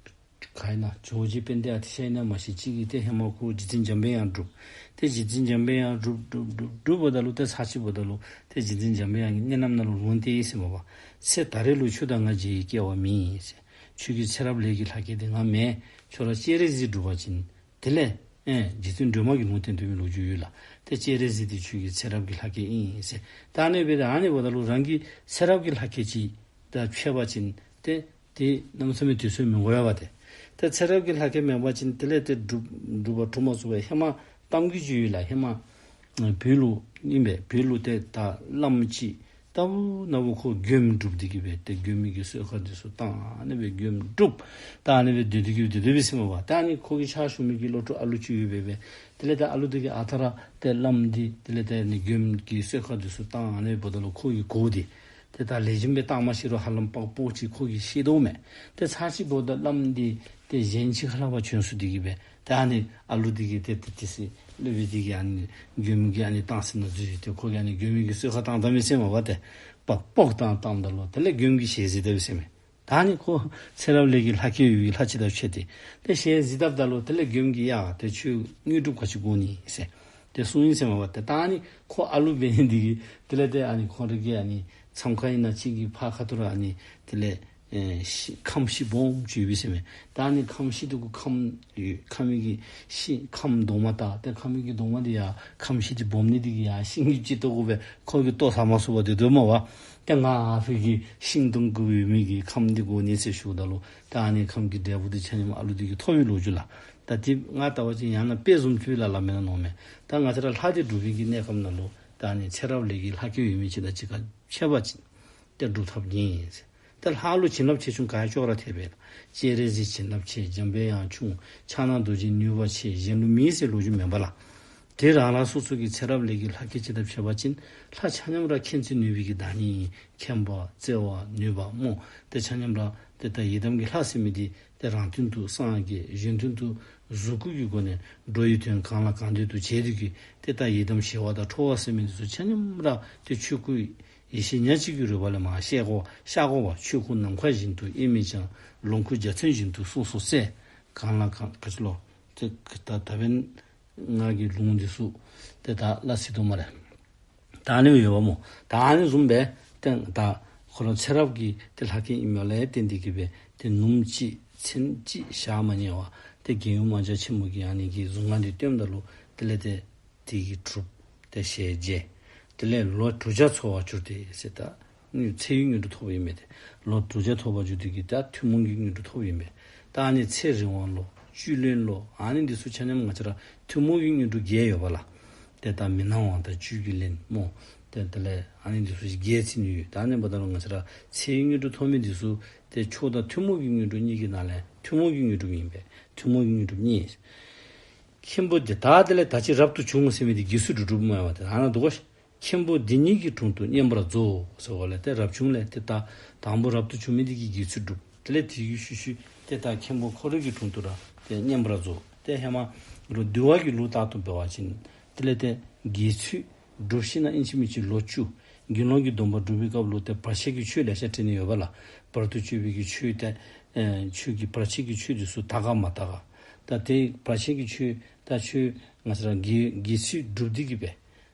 ག་ཨིན་ན་ཇོ་བོ་རྗེ་དཔལ་ལྡན་ཨ་ཏི་ཤ་ཨིན་ན་མ་ཤེས་ཅིག་གིས་ཏེ་ཧེ་མ་ཁོ་རྗེ་བཙུན་འཇམ་པའི་དབྱངས་སྒྲུབ། ཏེ་རྗེ་བཙུན་འཇམ་པའི་དབྱངས་སྒྲུབ་སྒྲུབ་སྒྲུབ་སྒྲུབཔ་ད་ལུ་ཏེ་ཚར་ཅིག་འབདཝ་ད་ལུ་ཏེ་རྗེ་བཙུན་འཇམ་པའི་དབྱངས་ཀྱིས་མནལ་ལམ་ནང་ལུ་ལུང་བསྟན་ཡི་ཟེར་མས་པ། ཚེ་ད་རེས་ལུ་ཁྱོད་དང་ང་མཇལ་བའི་སྐལ་བ་མེད་ཟེར། ཁྱོད་ཀྱི་ཚེ་རབས་ལས་ཀྱི་ལྷ་སྐལ་འདི་ང་མེན། ཁྱོད་ར་སྤྱན་རས་གཟིགས་སྒྲུབ་པ་ཅིན་དེ་ལས་ཨེ་རྗེ་བཙུན་སྒྲོལ་མ་གིས་ལུང་བསྟན་དོ་མི་ལོ་རྒྱུས་ཡོད་ལགས། ཏེ་སྤྱན་རས་གཟིགས་འདི་ཁྱོད་ཀྱི་ཚེ་རབས་ཀྱི་ལྷ་སྐལ་ཨིན་ཟེར། ད་ཨ་ནི་སྦེ་ད་ཨ་ནི་འབདཝ་ད་ལུ་རང་གི་ཚེ་རབས་ཀྱི་ལྷ་སྐལ་ཅིག་ད་ཕྱད་པ་ཅིན་ཏེ་ཏེ་གནམ་མེད་ས་མེད་དུས་ཚོད་མི་འགོར་བས་པ་ཏེ། ཏེ་ཚེ་རབས་ཀྱི་ལྷ་སྐལ་མེད་པ་ཅིན་དེ་ལས་ཏེ་སྒྲུབ་སྒྲུབ་པ་གྲུབ་མ་ཚུགས་པས། ཧེ་མ་གཏམ་རྒྱུད་ཅིག་ཡོད་ལགས། ཧེ་མ་བོད་ལུ་ཨིན་པས། བོད་ལུ་ཏེ་ད་བླམ་ཅིག་ལྟ་བུ་ན་བུ་ཁོ་མགྱོནམ་སྒྲུབ་སྟེ་གི་སྦེ་ཏེ་མགྱོནམ་གི་གསོལ་ཁ་འདི་ཚུ་བཏང་ཨ་ནི་སྦེ་མགྱོནམ་སྒྲུབ། ད་ཨ་ནི་སྦེ་སྡོད་དེ་གི་སྦེ་སྡོད་དེ་སྦེ་ཟེར་མས་པ། ད་ཨ་ནི་ཁོ་གི་ཕྱག་ཞུ་མི་གི་བློ་གྲོས་ཨ་ལུ་ཅིག་ཡོད་པས་པས། དེ་ལས་ད་ཨ་ལུ་འདི་གིས་ཨ་རྟག་ར་ཏེ་བླམ་འདི་དེ་ལས་ཏེ་ཨ་ནི་མགྱོནམ་གི་གསོལ་ཁ་འདི་ཚུ་བཏང་ཨ་ནི་འབདཝ་ད་ལུ་ཁོ་གིས་གོ་སྟེ་ཏེ་ད་ལེགས་ཤོམ་སྦེ་བཏང་མ་ཤེས་རུང་ཧ་ལམ་པག་པོ་ཅིག་ཁོ་གིས་ཤེས་དོ་མས། ཏེ་ཚར་ཅིག་འབདཝ་ད་བླམ་འདི་ཏེ་གཞན་ཅིག་ཁ་ལས་ཕར་བྱོན་སོང་སྟེ་གི་སྦེ་ད་ཨ་ནི་ཨ་ལུ་འདི་གིས་ཏེ་ཏེ་ཏེ་སློབ་དཔོན་འདི་གིས་ཨ་ནི་མགྱོནམ་གིས་ཨ་ནི་བཏང་ཟེར་ནང་འཛུལ་ཏེ་ཁོ་གིས་ཨ་ནི་མགྱོནམ་གི་གསོལ་ཁ་བཏང་ད་མི་ཟེར་མས་པ་ཏེ། པག་པོ་བཏང་བཏངམ་ད་ལུ་དེ་ལས་མགྱོནམ་གིས་ཞལ་གཟིགས་ད་མི་ཟེར་མས། ད་ཨ་ནི་ཁོ་ཚེ་རབས་ལས་ཀྱི་ལྷ་སྐལ་ཡོད་པའི་ལྷ་ཅིག་དང་ཕྱད་དེ་ཏེ་ཞལ་གཟིགས་དཔ་ད་ལུ་དེ་ལས་མགྱོནམ་གིས་ཡ་ཏེ་ཁྱོད་དངོས་གྲུབ་ག་ཅི་དགོ་ནི་ཟེར་ཏེ་གསུངས་ཡི་ཟེར་མས་པ་ཏེ། ད་ཨ་ནི་ཁོ་ཨ་ལུ་འབད་ནི་འདི་གིས་དེ་ལས་ཏེ་ཨ་ནི་ཁོང་ར་གི་ཨ་ནི་མཚམས་ཁང་ཨིན་ན་ཅིག་གི་ཕར་ཁ་ཐུག་ར་ཨ་ནི་དེ་ལས་ཨེ་ཤིང་ཁམ་ཤིང་སྦོམ་ཅིག་ཡོད་པས་ཟེར་མས། ད་ཨ་ནི་ཁམ་ཤིང་འདི་གུ་ཁམ་ཡོད་ཁམ་མི་གི་ཤིང་ཁམ་རྡོག་མ་བཏགས་ཏེ་ཁམ་མི་གི་རྡོག་མ་འདི་ཡ་ཁམ་ཤིང་འདི་སྦོམ་ནི་འདི་གིས་ཡ་ཤིང་གི་ཅིག་བཏོག་དགོ་པས། ཁོ་གིས་བཏོག་ཚར་མ་ཚུགས་པར་སྡོད་དོ་མས་པ། ཏེ་ང་ཨ་ཕི་གི་ཤིང་སྡོང་གུ་ཡོད་མི་གི་ཁམ་འདི་དགོ་ནི་ཟེར་ཞུཝ་ད་ལུ་ད་ཨ་ནི་ཁམ་གྱི་འབྲས་བུ་འདི་ཆ་མཉམ་ཨ་ལུ་འདི་གིས་ཐོབ་པའི་ལོ་རྒྱུས་ལགས། ད་འདི་ང་ལྟ་བ་ཅིན་ཡང་ན་དཔེ་བཟུམ་ཅིག་ལ་སླབ་མེན་ན་མནོཝ་མས། ད་ང་བཅས་ར་ལྷ་འདི་སྒྲུབ་པའི་གི་གནས་སྐབས་ནང་ལུ་ད་ཨ་ནི་ཚེ་རབས་ལས་ཀྱི་ལྷ་སྐལ་ཡོད་མི་ཅིག་དང་གཅིག་ཁར་ཕྱད་པ་ཅིན་ཏེ་སྒྲུབ་ཐབས་ཉེ་ཟེར། ད་ལྷ་ལུ་བྱིན་རླབས་ཆེ་ཆུང་ག་ཡང་ཅོག་ར་འཐདཔ་མས་ལགས། སྤྱན་རས་གཟིགས་བྱིན་རླབས་ཆེ། འཇམ་པའི་དབྱངས་ཆུང་། ཕྱག་ན་རྡོ་རྗེ་ནུས་པ་ཆེ། གཞན་ལུ་མེད་ཟེར་ལོ་རྒྱུས་མེན་པ་ལགས། དེ་རང་རང་སོ་སོ་གི་ཚེ་རབས་ལས་ཀྱི་ལྷ་སྐལ་ཅིག་དང་ཕྱད་པ་ཅིན་ལྷ་ཆ་མཉམ་ར་མཁྱེན་བརྩེ་ནུས་པའི་གི་བདག་ཉིད་ཨིན། མཁྱེན་པ་བརྩེ་བ་ནུས་པ་སྨོ། ཏེ་ཆ་མཉམ་ར་ཏེ་ད་ཡི་དམ་གྱི་ལྷ་ཟེར་མི་འདི་ཏེ་རང་དོན་དུ་སངས་རྒྱས། གཞན་དོན་དུ་གཟུགས་སྐུ་གི་སྒོ་ནས་འགྲོ་བའི་དོན་གང་ལ་གང་འདུལ་དུ་བྱེད་དེ་གི་ཏེ་ད་ཡི་དམ་ཞི་བ་དང་ཁྲོ་བ་ཟེར་མི་འདི་ཚུ་ཆ་མཉམ་ར་ཏེ་ཆོས་སྐུ་ཡེ་ཤེས་ཉག་གཅིག་གི་རོལ་པ་ལས་མར་ཤར་དགོ་ཤར་དགོ་པ། ཆོས་སྐུ་ནམ་མཁའ་བཞིན་དུ་དབྱེར་མེད་ཀྱང་། ལོངས་སྐུ་འཇའ་ཚོན་བཞིན་དུ་སོ་སོར་གསལ། གང་ལ་གང་ག་ཅི་ལོ། ཏེ་ད་ད་བན་ང་གི་ལུང་འདི་ཚུ་ཏེ་ད་སླབ་ཚིག་འདུག་སྨ་རེ། ད་ཨ་ནི་ཡོདཔ་སྨོ། ད་ཨ་ནི་བཟུམ་སྦེ་ཏེ་ད་ཁོ་ར་ཚེ་རབས་ཀྱི་ཏེ་ལྷ་སྐལ་ཨིནམ་ལས་བརྟེན་ཏེ་གི་སྦེ་ཏེ་ནུབ་མོ་ཅིག་མཚན་ཅིག་བཞག་མ་ཉན་པར་ཏེ་རྒྱལ་ཡུམ་མ་ཇ་ཆེན་མོ་གི་ཨ་ནི་གི་གཟུངས་སྔགས་འདི་བཏོནམ་ད་ལུ་དེ་ལས་ཏེ་དེ་གིས་གྲུབ། ཏེ་ཞལ་མཇལ། དེ་ལས་ལོ་དྲུག་བརྒྱ་འཚོ་བར་གྱུར་ཏེ་ཟེར། ད་ནི་ཚེ་ཡི་དངོས་གྲུབ་ཐོབ་པ་ཨིན་མས། ཏེ་ལོ་དྲུག་བརྒྱ་ཐོབ་པར་གྱུར་ཏེ་གི་ད་ཐུན་མོང་གི་དངོས་གྲུབ་ཐོབ་པ་ཨིན་མས། ད་ཨ་ནི་ཚེ་རིང་བ་ལོ་བཅུད་ལེན་ལོ་ཨ་ནི་འདི་ཚུ་ཆ་མཉམ་ང་བཅས་ར་ཐུན་མོང་གི་དངོས་གྲུབ་བརྒྱད་ཡོད་པ་ལགས། ཏེ་ད་མི་སྣང་བ་དང་བཅུད་ཀྱི་ལེན་སྨོ། ཏེ་དེ་ལས་ཨ་ནི་འདི་ཚུ་བརྒྱད་ཅིག་ནི་ཡོད། ད་ཨ་ནི་འབདཝ་ད་ལུ་ང་བཅས་ར་ཚེ་ཡི་དངོས་གྲུབ་ཐོབ་མི་འདི་ཚུ་ཏེ་མཆོག་དང་ཐུན་མོང་གི་དངོས་གྲུབ་གཉིས་ཀྱི་ནང་ལས་ཐུན་མོང་གི་དངོས་གྲུབ་ཨིན་པས། ཐུན་མོང་གི་དངོས་གྲུབ་གཉིས། མཁན་པོ་འདི་ད་དེ་ལས་ད་ཅི་རབ་ཏུ་བྱུང་ཟེར་མི་འདི་དགེ་ཚུལ་སྒྲུབ་སྒྲུབ་མ་ཡོང་བ་དེ་ཨ་ནཱ་འདུག་གོ། མཁན་པོ་འདི་ཉིད་ཀྱི་དྲུང་དུ་བསྙེན་པར་རྫོགས་ཟེར་བ་ལས་ཏེ་རབ་བྱུང་ལས་ཏེ་ད་དང་པོ་རབ་ཏུ་བྱུང་མི་འདི་གིས་དགེ་ཚུལ་སྒྲུབ། དེ་ལས་དེ་གི་ཤུལ་ཤུལ་ཏེ་ད་མཁན་པོ་ཁོ་རའི་གི་དྲུང་དུ་ར་ཏེ་བསྙེན་པར་རྫོགས། ཏེ་ཧེ་མ་ལུ་འདུལ་བ་གི་ལུགས་ལྟར་དུ་འབད་བ་ཅིན་དེ་ལས་ཏེ་དགེ་ཚུལ་སྒྲུབ་ཞིནམ་ལས་ཨིན་ཅི་མིན་ཅི་ལོ་བཅུ། དགེ་སློང་གི་སྡོམ་པ་སྒྲུབ་པའི་སྐབས་ལུ་ཏེ་བར་ཆད་ཀྱི་ཆོས་ལེ་ཤ་དྲན་ནི་ཡོད་པ་ལགས། བར་དུ་གཅོད་པའི་གི་ཆོས་ཏེ་ཨེ་ཆོས་ཀྱི་བར་ཆད་ཀྱི་ཆོས་འདི་ཚུ་དག་ག་མ་དག་ག། ད་དེ་བར་ཆད་ཀྱི་ཆོས་ད་ཁྱོད་ང་བཅས་ར་དགེ་དགེ་ཚུལ་སྒྲུབ་སྟེ་གི་སྦེ་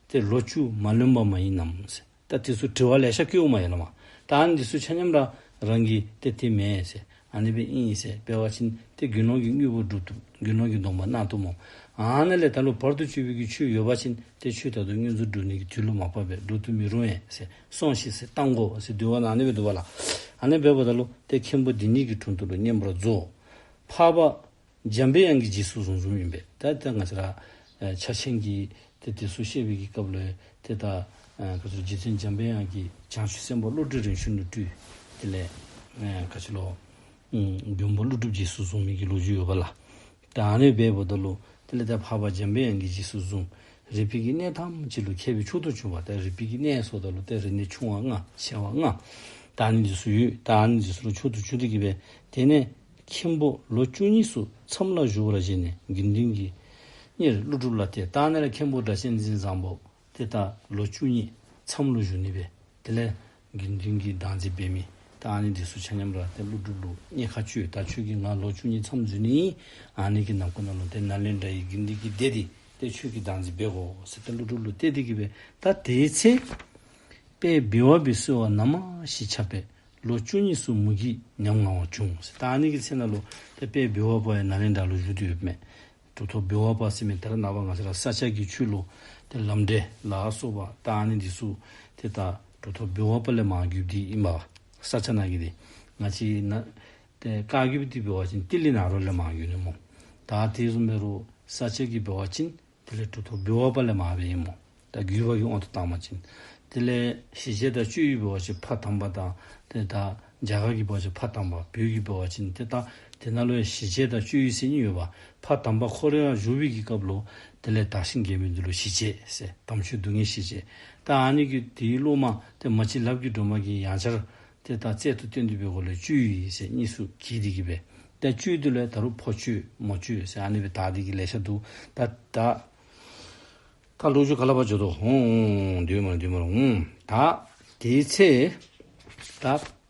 ཏེ་ལོ་བཅུ་མ་ལོན་པ་མ་ཡིན་ནམ་ཟེར། ད་དེ་ཚུ་དྲི་བ་ལེ་ཤ་བཀོདཔ་མས་ཡ་ལགས་མ། ད་ཨ་ནི་དེ་ཚུ་ཆ་མཉམ་ར་རང་གིས་ཏེ་དེ་མེན་ཟེར། ཨ་ནི་སྦེ་ཨིན་ཟེར་འབད་བ་ཅིན་ཏེ་དགེ་སློང་གི་དངོས་པོ་སྒྲུབ་བཏུབ། དགེ་སློང་གི་སྡོམ་པ་གནང་བཏུབ་སྨོ། ཨ་ནི་ལས་ད་ལུ་བར་དུ་གཅོད་པའི་གི་ཆོས་ཡོད་པ་ཅིན་ཏེ་ཁྱོད་ད་དུང་བསྙེན་རྫོགས་སྒྲུབ་ནི་གི་དུས་ལུ་མ་བབས་པས། སྒྲུབ་ཏུ་མི་རུང་བས་ཟེར། སོང་ཞིག་ཟེར་བཏང་དགོ་ཟེར་འདུལ་བ་ནང་ཨ་ནི་སྦེ་འདུག་པ་ལགས། ཨ་ནི་སྦེ་འབདཝ་ད་ལུ་ཏེ་མཁན་པོ་འདི་ཉིད་ཀྱི་དྲུང་དུ་ལུ་བསྙེན་པར་རྫོགས། འཕགས་པ་འཇམ་པའི་དབྱངས་ཀྱིས་རྗེས་སུ་བཟུང་བཟུངམ་ཨིན་པས། ད་ད་ང་བཅས་ར་ཨེ་ཕྱག་ཆེན་གྱི་ཏེ་དེ་ཚུ་བཤད་པའི་གི་སྐབས་ལུ་ཏེ་ད་ཨེ་ག་ཚོད་རྗེ་བཙུན་འཇམ་པའི་དབྱངས་ཀྱིས་བྱང་ཆུབ་སེམས་དཔའ་བློ་གྲོས་རིན་ཆེན་ལུ་སྤྲུལ། དེ་ལས་ཨེ་ག་ཅི་ལོ་ཨམ་མགོན་པོ་ཀླུ་སྒྲུབ་རྗེས་སུ་བཟུང་མི་གི་ལོ་རྒྱུས་ཡོད་པ་ལགས། ད་ཨ་ནི་སྦེ་འབདཝ་ད་ལུ་དེ་ལས་ད་འཕགས་པ་འཇམ་པའི་དབྱངས་ཀྱིས་རྗེས་སུ་བཟུང་། རིག་པའི་གི་གནས་ཐམས་ཅད་ལུ་མཁས་པའི་མཆོག་ཏུ་གྱུར་པ། ད་རིག་པའི་གི་གནས་ཟེརཝ་ད་ལུ་ཏེ་རིག་གནས་ཆུང་བ་ལྔ་ཆེ་བ་ལྔ་ད་ཨ་ནི་འདི་ཚུ་ཡོད། ད་ཨ་ནི་འདི་ཚུ་ལུ་མཆོག་ཏུ་གྱུར་ཏེ་གི་སྦེ་དེ་ནས་མཁན་པོ་ལོ་བཅུ་གཉིས་སུ་མཚམས་ལ་བཞུགས་པར་བཞེད་ནས་དགེ་འདུན་གྱིས་གཉེར་ཀླུ་སྒྲུབ་ལ་གཏད། ད་ཨ་ནི་ལས་མཁན་པོ་སྒྲ་གཅན་འཛིན་བཟང་པོ་ཏེ་ད་ལོ་བཅུ་གཉིས་མཚམས་ལུ་བཞུགས་ནི་སྦེ། དེ་ལས་དགེ་འདུན་གྱིས་བདག་འཛིན་འབད་མི་ད་ཨ་ནི་འདི་ཚུ་ཆ་མཉམ་ར་ཏེ་ཀླུ་སྒྲུབ་ལུ་གཉེར་ཁ་བཅོལ། ད་ཁྱོད་ཀྱིས་ང་ལོ་བཅུ་གཉིས་མཚམས་འཛུལ་ནི་ཨིན། ཨ་ནི་གི་ནང་འཁོད་ནང་ལུ་ཏེ་ནཱ་ལེནྡྲ་ཡི་དགེ་འདུན་གྱི་སྡེ་འདི་ཏེ་ཁྱོད་ཀྱིས་བདག་འཛིན་འབད་དགོ་ཟེར་ཏེ་ཀླུ་སྒྲུབ་ལུ་གཏད་དེ་གི་སྦེ། ད་དེའི་ཚེ་དཔལ་བི་ཝ་པའི་གསོལ་བ་ན་མ་ཞེས་བྱ་བས་ལོ་བཅུ་གཉིས་སུ་མུ་གེས་ཉམ་ང་བ་བྱུང་ཟེར། ད་ཨ་ནི་གི་ཚེ་ནང་ལུ་ཏེ་དཔལ་བི་ཝ་པ་ཡང་ནཱ་ལེནྡྲ་ལུ་བཞུགས་ཏེ་ཡོདཔ་མས། གྲུབ་ཐོབ་བི་ཝ་པ་ཟེར་མི་ད་རེས་ནངས་པ་ང་བཅས་ར་ས་སྐྱ་གི་ཆོས་ལུགས་ཏེ་ལམ་འབྲས་ལ་སོགས་པ་ད་ཨ་ནི་འདི་ཚུ་ཏེ་ད་གྲུབ་ཐོབ་བི་ཝ་པ་ལས་མར་བརྒྱུད་དེ་ཨིན་པས། ས་སྐྱ་ནང་གི་འདི་ང་བཅས་ནཱ་ཏེ་བཀའ་བརྒྱུད་འདི་འབད་བ་ཅིན་ཏི་ལི་ནཱ་རོ་ལས་མར་བརྒྱུད་ནི་སྨོ། ད་དེ་བཟུམ་འབད་རུང་ས་སྐྱ་གི་འབད་བ་ཅིན་དེ་ལས་གྲུབ་ཐོབ་བི་ཝ་པ་ལས་མར་འབད་ཨིན་སྨོ། ད་བརྒྱུད་པ་གི་དབང་དུ་བཏང་བ་ཅིན། དེ་ལས་ཞི་བྱེད་དང་སྤྱོད་ཡུལ་འབད་བ་ཅིན་ཕ་དམ་པ་དང་ཏེ་ད་རྒྱ་གར་གྱི་འབད་བ་ཅིན་ཕ་དམ་པ། བོད་ཀྱི་འབད་བ་ཅིན་ཏེ་ད་དེ་ནང་ལུ་ཡང་ཞི་བྱེད་དང་སྤྱོད་ཡུལ་ཟེར་གཉིས་ཡོདཔ། ཕ་དམ་པ་ཁོ་ར་བཞུགས་པའི་གི་སྐབས་ལུ་དེ་ལས་དར་ཞིང་རྒྱས་པའི་མདོ་ལུ་ཞི་བྱེད་ཟེར། དམ་ཆོས་སྡུག་བསྔལ་ཞི་བྱེད། ད་ཨ་ནི་གི་དེའི་སློབ་མ་ཏེ་མ་གཅིག་ལབ་ཀྱི་སྒྲོལ་མ་གིས་ཡང་བསྐྱར་ཏེ་ད་རྩལ་དུ་བཏོན་ཏེ་འབད་དགོཔ་ལས་སྤྱོད་ཡུལ་ཟེར་གཉིས་སུ་གྱེས་ཏེ་གི་སྦེ། ད་སྤྱོད་ཡུལ་འདི་ལུ་ད་རུང་ཕོ་སྤྱོད་མོ་སྤྱོད་ཟེར་ཨ་ནི་སྦེ་དར་ཏེ་གི་ལེ་ཤ་འདུག། ད་ད་ད་ལོ་རྒྱུས་ག་ལས་ཕར་འགྱོ་དོ། ཧོང་འདུས་མ་འདུས་མ་རུང་། ད་དེའི་ཚེ་ད་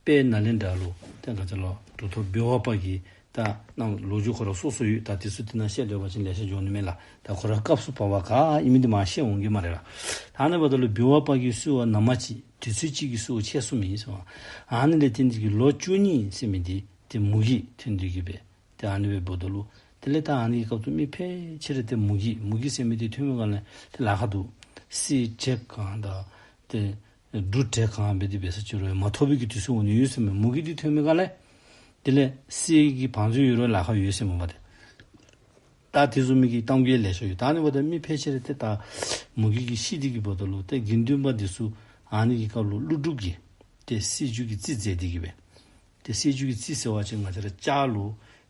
དཔལ་ནཱ་ལེནྡྲ་ལུ་ཏེ་ག་ཅི་ལོ་གྲུབ་ཐོབ་བི་ཝ་པ་གིས་ད་ནང་ལོ་རྒྱུས་ཁོ་ར་སོ་སོ་ཡོད། ད་དེ་ཚུ་དེ་ནང་བཤད་སྡོད་པ་ཅིན་ལེ་ཤ་འགྱོ་ནི་མས་ལགས། ད་ཁོ་ར་སྐབས་སུ་བབ་པ་ག་ཨིན་མི་འདི་མར་བཤད་འོང་གི་སྨ་རེ་ལགས། ད་ཨ་ནི་འབདཝ་ད་ལུ་བི་ཝ་པ་གིས་གསོལ་བ་ན་མ་ཅིག་དུས་ཚོད་གཅིག་གི་གསོལ་བ་ཆད་སོངམ་ཨིན་ཟེར་བ། ཨ་ནི་ལས་བརྟེན་ཏེ་གི་ལོ་བཅུ་གཉིས་ཟེར་མི་འདི་ཏེ་མུ་གེ་ཐོན་ཏེ་གི་སྦེ། ཏེ་ཨ་ནི་སྦེ་འབདཝ་ད་ལུ་དེ་ལས་ད་ཨ་ནི་གི་སྐབས་སུ་མི་ཕལ་ཆེར་ཏེ་མུ་གེ་མུ་གེ་ཟེར་མི་འདི་ཐོན་མི་ག་ལས་ཏེ་ལཱ་ཁག་འདུག། གསེར་བྲེག་གང་དང་ཏེ་འབྲུ་བྲེག་གང་འབད་དེ་འབད་ས་ཅིག་རུང་མ་ཐོབ་པའི་གི་དུས་ཚོད་འོང་ནི་ཡོད་ཟེར་མས། མུ་གེ་འདི་ཐོན་མི་ག་ལས། དེ་ལས་གསེར་གྱི་བང་མཛོད་ཡོད་རུང་ལཱ་ཁག་ཡོད་ཟེར་མས་པ་ཏེ། ད་དེ་བཟུམ་མའི་གི་གཏམ་རྒྱུད་ལེ་ཤ་ཡོད། ད་ཨ་ནི་འབདཝ་ད་མི་ཕལ་ཆེར་ཏེ་ད་མུ་གེ་གིས་ཤི་སྟེ་གི་འབདཝ་ད་ལུ་ཏེ་དགེ་འདུན་པ་འདི་ཚུ་ཨ་ནི་གི་སྐབས་ལུ་ཀླུ་སྒྲུབ་ཀྱིས་ཏེ་གསེར་འགྱུར་གྱི་རྩིས་མཛད་དེ་གི་སྦེ། ཏེ་གསེར་འགྱུར་གྱི་རྩིས་ཟེར་བ་ཅིན་ང་བཅས་ར་ལྕགས་ལུ་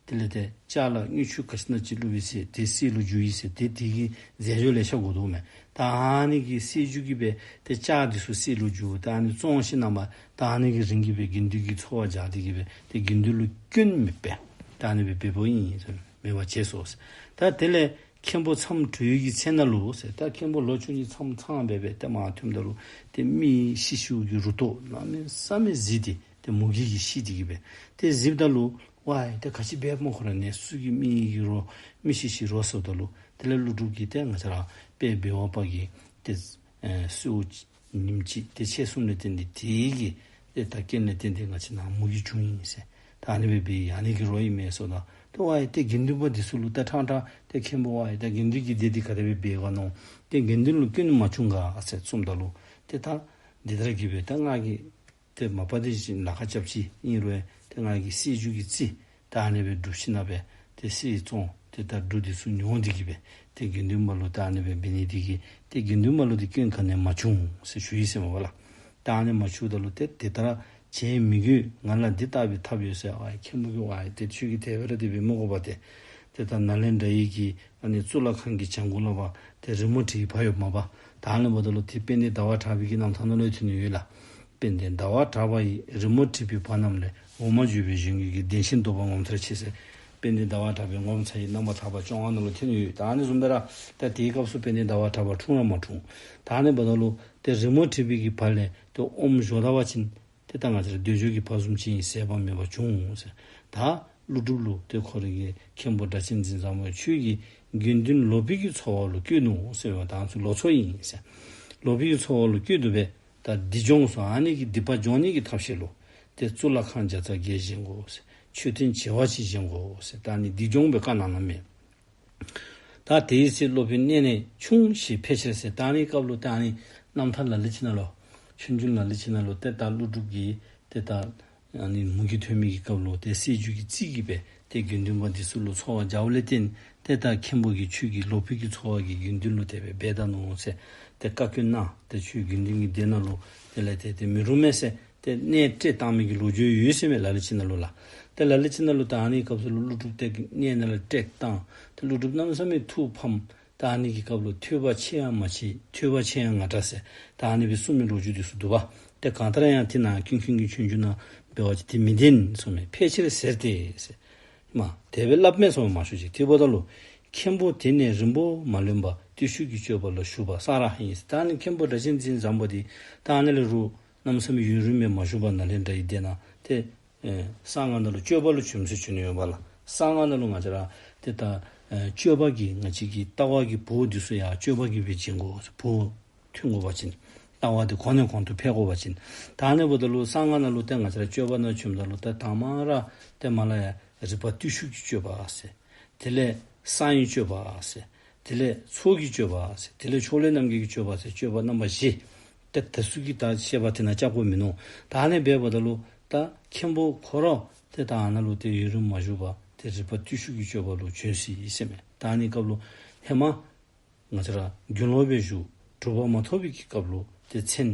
དེ་ལས་ཏེ་ལྕགས་ལ་དངུལ་ཆུ་ག་ཅི་ན་ཅིག་བླུགས་པའི་ཚེ་དེ་གསེར་ལུ་འགྱུར་ཡི་ཟེར་ཏེ་དེ་གི་རྫས་སྦྱོར་ལེ་ཤ་དགོ་དོ་མས། ད་ཨ་ནི་གི་གསེར་འགྱུར་གྱིས་སྦེ་ཏེ་ལྕགས་འདི་ཚུ་གསེར་ལུ་འགྱུར། ད་ཨ་ནི་བཙོང་ཞིནམ་ད་ཨ་ནི་གི་རིན་གྱིས་སྦེ་དགེ་འདུན་གྱི་འཚོ་བ་སྦྱང་སྟེ་གི་སྦེ་ཏེ་དགེ་འདུན་ལུ་སྐྱོན་མེད་པས། ད་ཨ་ནི་སྦེ་འབདཝ་ཨིན་ཟེར་མེད་པར་བྱས་སོ་ཟེར། ད་དེ་ལས་མཁན་པོ་མཚམས་གྲོལ་གྱི་ཚེ་ན་ལུ་ཟེར། ད་མཁན་པོ་ལོ་བཅུ་གཉིས་མཚམས་ཚང་སྦེ་སྦེ་ཏེ་མར་ཐོནམ་ད་ལུ་ཏེ་མི་ཤི་ཤིཝ་གི་རུ་ཏོ་གནམ་མེད་ས་མེད་གཟིགས་ཏེ་ཏེ་མུ་གེ་གིས་ཤི་སྟེ་གི་སྦེ་ཏེ་གཟིགསཔ་ད་ལུ་ཝའི་ཏེ་ག་ཅི་འབདཝ་སྨོ་ཁོ་ར་ནི་སུ་གིས་མི་གི་རོ་མི་ཤི་ཤི་རོ་ཟེརཝ་ད་ལུ་དེ་ལས་ཀླུ་སྒྲུབ་ཀྱིས་ཏེ་ང་བཅས་ར་དཔལ་བི་ཝ་པ་གིས་ཏེ་ཨེ་གསོལཝ་ཉིནམ་གཅིག་ཏེ་ཆད་སོངམ་ལས་བརྟེན་ཏེ་དེ་གི་ཏེ་ད་རྐྱེན་ལས་བརྟེན་ཏེ་ང་བཅས་ནཱ་མུ་གེ་བྱུང་ཡི་ཟེར། ད་ཨ་ནི་སྦེ་འབད་ཡི། ཨ་ནི་གི་རོ་ཨིན་མས་ཟེརཝ་ད་ཏེ་ཝའི་ཏེ་དགེ་འདུན་པ་འདི་ཚུ་ལུ་ད་ཕྲང་ཕྲང་ཏེ་མཁན་པོ་ཝའི་ད་དགེ་འདུན་གྱི་སྡེ་འདི་ག་དེ་སྦེ་འབད་ག་མནོ། ཏེ་དགེ་འདུན་ལུ་སྐྱོན་མ་བྱུང་ག་ཟེར་གསུངམ་ད་ལུ་ཏེ་ད་འདི་ལྟར་གྱིས་སྦེ་ད་ང་གིས་ཏེ་མ་པ་འདི་བཞིན་ལཱ་ཁག་རྐྱབ་ཅི། ཨིན་རུང་ཏེ་ང་གིས་གསེར་འགྱུར་གྱི་རྩིས་ད་ཨ་ནི་སྦེ་སྒྲུབ་ཞིནམ་སྦེ་ཏེ་གསེར་བཙོང་སྟེ་ད་འབྲུ་འདི་ཚུ་ཉོ་སྟེ་གི་སྦེ་ཏེ་དགེ་འདུན་པ་ལུ་ད་ཨ་ནི་སྦེ་འབད་ནི་འདི་གིས་ཏེ་དགེ་འདུན་པ་ལུ་འདི་སྐྱོན་ག་ནི་ཡང་མ་བྱུང་ཟེར་ཞུ་ཡི་ཟེར་མས་པ་ལགས། ད་ཨ་ནི་མ་བྱུངམ་ད་ལུ་ཏེ་དེ་ལྟར་བྱེད་མི་དགོས། ང་ལ་འདི་ལྟ་བུའི་ཐབས་ཡོད་ཟེར། ཝའི་མཁན་པོ་གིས་ཝའི་ཏེ་ཁྱོད་ཀྱིས་དེ་སྦེ་ར་དེ་སྦེ་མི་དགོ་པ་ཏེ། ཏེ་ད་ནཱ་ལེནྡྲ་ཡི་གི་ཨ་ནི་གཙུག་ལག་ཁང་གི་བྱང་ཁོག་ལུ་ཕར་ཏེ་རི་མོ་བྲིས་ཡི་ཕར་ཡོདཔ་མས་པ། ད་ཨ་ནི་འབདཝ་ད་ལུ་ཏེ་དཔལ་ལྡན་ཟླ་བ་གྲགས་པའི་གི་རྣམ་ཐར་ནང་ལུ་ཡང་ཐོན་ནི་ཡོད་ལགས། དཔལ་ལྡན་ཟླ་བ་གྲགས་པ་ཡིས་རི་མོ་བྲིས་པའི་བར་རྣམས་ལས། འོག་མ་བརྗོད་པའི་གཞུང་གི་གི་བདེན་ཞེན་བཟློག་པ་ངོ་མཚར་ཆེ་ཟེར། དཔལ་ལྡན་ཟླ་བ་གྲགས་པའི་ངོ་མཚར་ཡི་རྣམ་པར་ཐར་པ་བཅོ་ལྔ་ནང་ལུ་ཐོན་ཡོད། ད་ཨ་ནི་བཟུམ་སྦེ་ར་ད་དེའི་སྐབས་སུ་དཔལ་ལྡན་ཟླ་བ་གྲགས་པ་འཁྲུངས་ར་མ་འཁྲུངས། ད་ཨ་ནི་འབདཝ་ད་ལུ་ཏེ་རི་མོ་བྲིས་པའི་གི་བར་ལས་ཏེ་ཨོམ་བཞོ་ད་པ་ཅིན་ཏེ་ད་ང་བཅས་ར་འདོད་འཇོ་གི་བ་བཟུམ་ཅིག་ཨིན། ཟད་པ་མེད་པ་བྱུང་ཟེར། ད་ ཀླུ་སྒྲུབ་ལུ་ཏེ་ཁོ་རའི་གི་མཁན་པོ་སྒྲ་གཅན་འཛིན་བཟང་པོ་ཁྱོད་ཀྱི་དགེ་འདུན་ལོག་པའི་གི་འཚོ་བ་ལུ་བཀོད་ནུག་ཟེར་བ་ད་ང་བཅས་ལོག་འཚོ་ཨིན་ཟེར། ལོག་པའི་གི་འཚོ་བ་ལུ་བཀོད་དོ་སྦེ་ད་སྡིག་སྦྱོང་སོགས་ཨ་ནི་གི་སྡིག་པ་སྦྱོང་ནི་གི་ཐབས་ཤེས་ལུ་ཏེ་གཙུག་ལག་ཁང་བརྒྱ་རྩ་བརྒྱད་བཞེངས་དགོ་ཟེར། མཆོད་རྟེན་བྱེ་བ་གཅིག་བཞེངས་དགོ་ཟེར་ད་ཨ་ནི་སྡིག་སྦྱོང་སྦེ་བཀའ་གནང་གནངམ་མས། ད་དེའི་ཚེ་སློབ་དཔོན་གནས་ནས་ཕྱུང་ཞེས་ཕལ་ཆེར་ཟེར་ད་ཨ་ནི་སྐབས་ལུ་ད་ཨ་ནི་རྣམ་ཐར་ལ་ལུ་ཅིག་ནང་ལུ་ཆོས་འབྱུང་ལ་ལུ་ཅིག་ནང་ལུ་ཏེ་ད་ཀླུ་སྒྲུབ་ཀྱིས་ཏེ་ད་ཨ་ནི་མུ་གེ་ཐོན་མི་གི་སྐབས་ལུ་ཏེ་སྲད་བྱུས་ཀྱི་རྩིས་ཀྱིས་སྦེ་ཏེ་དགེ་འདུན་པ་འདི་ཚུ་ལུ་འཚོ་བ་བརྒྱབ་ལས་བརྟེན་ཏེ་ད་མཁན་པོ་གིས་ཁྱོད་ཀྱི་ལོག་པའི་གི་འཚོ་བ་གིས་དགེ་འདུན་ལུ་དེ་སྦེ་འབད་ད་ནུག་ཟེར་ཏེ་བཀའ་བཀྱོན་གནང་། ཏེ་ཁྱོད་དགེ་འདུན་གྱི་སྡེ་ནང་ལུ་དེ་ལས་ཏེ་ཏེ་མི་རུང་མས་ཟེར་ཏེ་གནས་བསྐྲད་བཏང་མི་གི་ལོ་རྒྱུས་ཡོད་ཟེར་མས་ལ་ལུ་ཅིག་ནང་ལུ་ལགས། ཏེ་ལ་ལུ་ཅིག་ནང་ལུ་ད་ཨ་ནི་སྐབས་སུ་ལུ་ཀླུ་སྒྲུབ་ཏེ་གནས་ནང་ལས་བསྐྲད་བཏང་། ཏེ་ཀླུ་སྒྲུབ་གནམ་མེད་ས་མེད་ཐུགས་ཕམ། ད་ཨ་ནི་གི་སྐབས་ལུ་ཐོས་པ་ཆེ་ཡང་མ་ཆེ་ཐོས་པ་ཆེ་ཡང་ང་དྲག་ཟེར་ད་ཨ་ནི་སྦེ་གསུངས་མི་ལོ་རྒྱུས་འདི་ཚུ་འདུག་པ། ཏེ་གང་ལྟར་ཡང་དེ་ནང་ཀུན་མཁྱེན་གྱི་ཆོས་འབྱུང་ནང་འབད་བ་ཅིན་དེ་མི་བདེན་གསུངས་མས། ཕལ་ཆེར་ཟེར་ཏེ་ཟེར། མ་དེ་སྦེ་སླབ་མས་གསུངས་མ་ཞུ་ཅིག། དེ་འབདཝ་ད་ལུ་མཁན་པོ་དེ་ནས་རིང་པོ་མ་ལོན་པར་བརྟུལ་ཞུགས་ཀྱི་སྤྱོད་པ་ལ་ཞུགས་པ་ས་ར་ཧ་ཡིན་ཟེར། ད་ཨ་ནི་མཁན་པོ་སྒྲ་གཅན་འཛིན་བཟང་པོ་འདི་ད་ཨ་ནི་ལས་རུང་གནམ་མེད་ས་མེད་ཡུན་རིངམོ་མ་བཞུགས་པར་ནཱ་ལེནྡྲ་ཡི་སྡེ་ནང་ཏེ་ཨེ་གསང་སྔགས་ནང་ལུ་སྤྱོད་པ་ལུ་བྱོན་ཟེར་བྱོན་ནི་ཡོདཔ་ལགས། གསང་སྔགས་ནང་ལུ་ང་བཅས་ར་ཏེ་ད་ཨེ་སྤྱོད་པ་གི་ང་བཅས་ཀྱི་ལྟ་བ་གི་བོགས་འདི་ཚུ་ཡང་སྤྱོད་པ་གིས་སྦེ་བྱིན་དགོ་ཟེར། བོགས་ཐོན་དགོ་པ་ཅིན་ལྟ་བ་འདི་གོང་ནས་གོང་དུ་འཕེལ་དགོ་པ་ཅིན། ད་ཨ་ནི་འབདཝ་ད་ལུ་གསང་སྔགས་ནང་ལུ་ཏེ་ང་བཅས་ར་སྤྱོད་པ་ནང་བྱོནམ་ད་ལུ་ཏེ་དང་པ་ར་ཏེ་མ་ལ་ཡ་རིག་པ་བརྟུལ་ཞུགས་ཀྱི་སྤྱོད་པ་ཟེར། དེ་ལས་གསང་བའི་སྤྱོད་པ་ཟེར། དེ་ལས་ཚོགས་ཀྱི་སྤྱོད་པ་ཟེར། དེ་ལས་ཕྱོགས་ལས་རྣམ་རྒྱལ་གྱི་སྤྱོད་པ་ཟེར། སྤྱོད་པ་རྣམ་པ་བཞི། ཏེ་དེ་ཚུ་གི་ད་བཤད་པ་དེ་ནང་བཅའ་དགོཔ་མིན་ནུག། ད་ཨ་ནི་འབདཝ་ད་ལུ་ད་མཁན་པོ་ཁོ་ར་ཏེ་ད་ཨ་ནཱ་ལུ་ཏེ་ཡུན་རིང་མ་བཞུགས་པར་ཏེ་རིག་པ་བརྟུལ་ཞུགས་ཀྱི་སྤྱོད་པ་ལུ་བྱོན་ཅི་ཟེར་མས། ད་ཨ་ནི་སྐབས་ལུ་ཧེ་མ་ང་བཅས་ར་དགེ་སློང་སྦེ་བཞུགས་གྲུབ་པ་མ་ཐོབ་པའི་གི་སྐབས་ལུ་ཏེ་མཚན་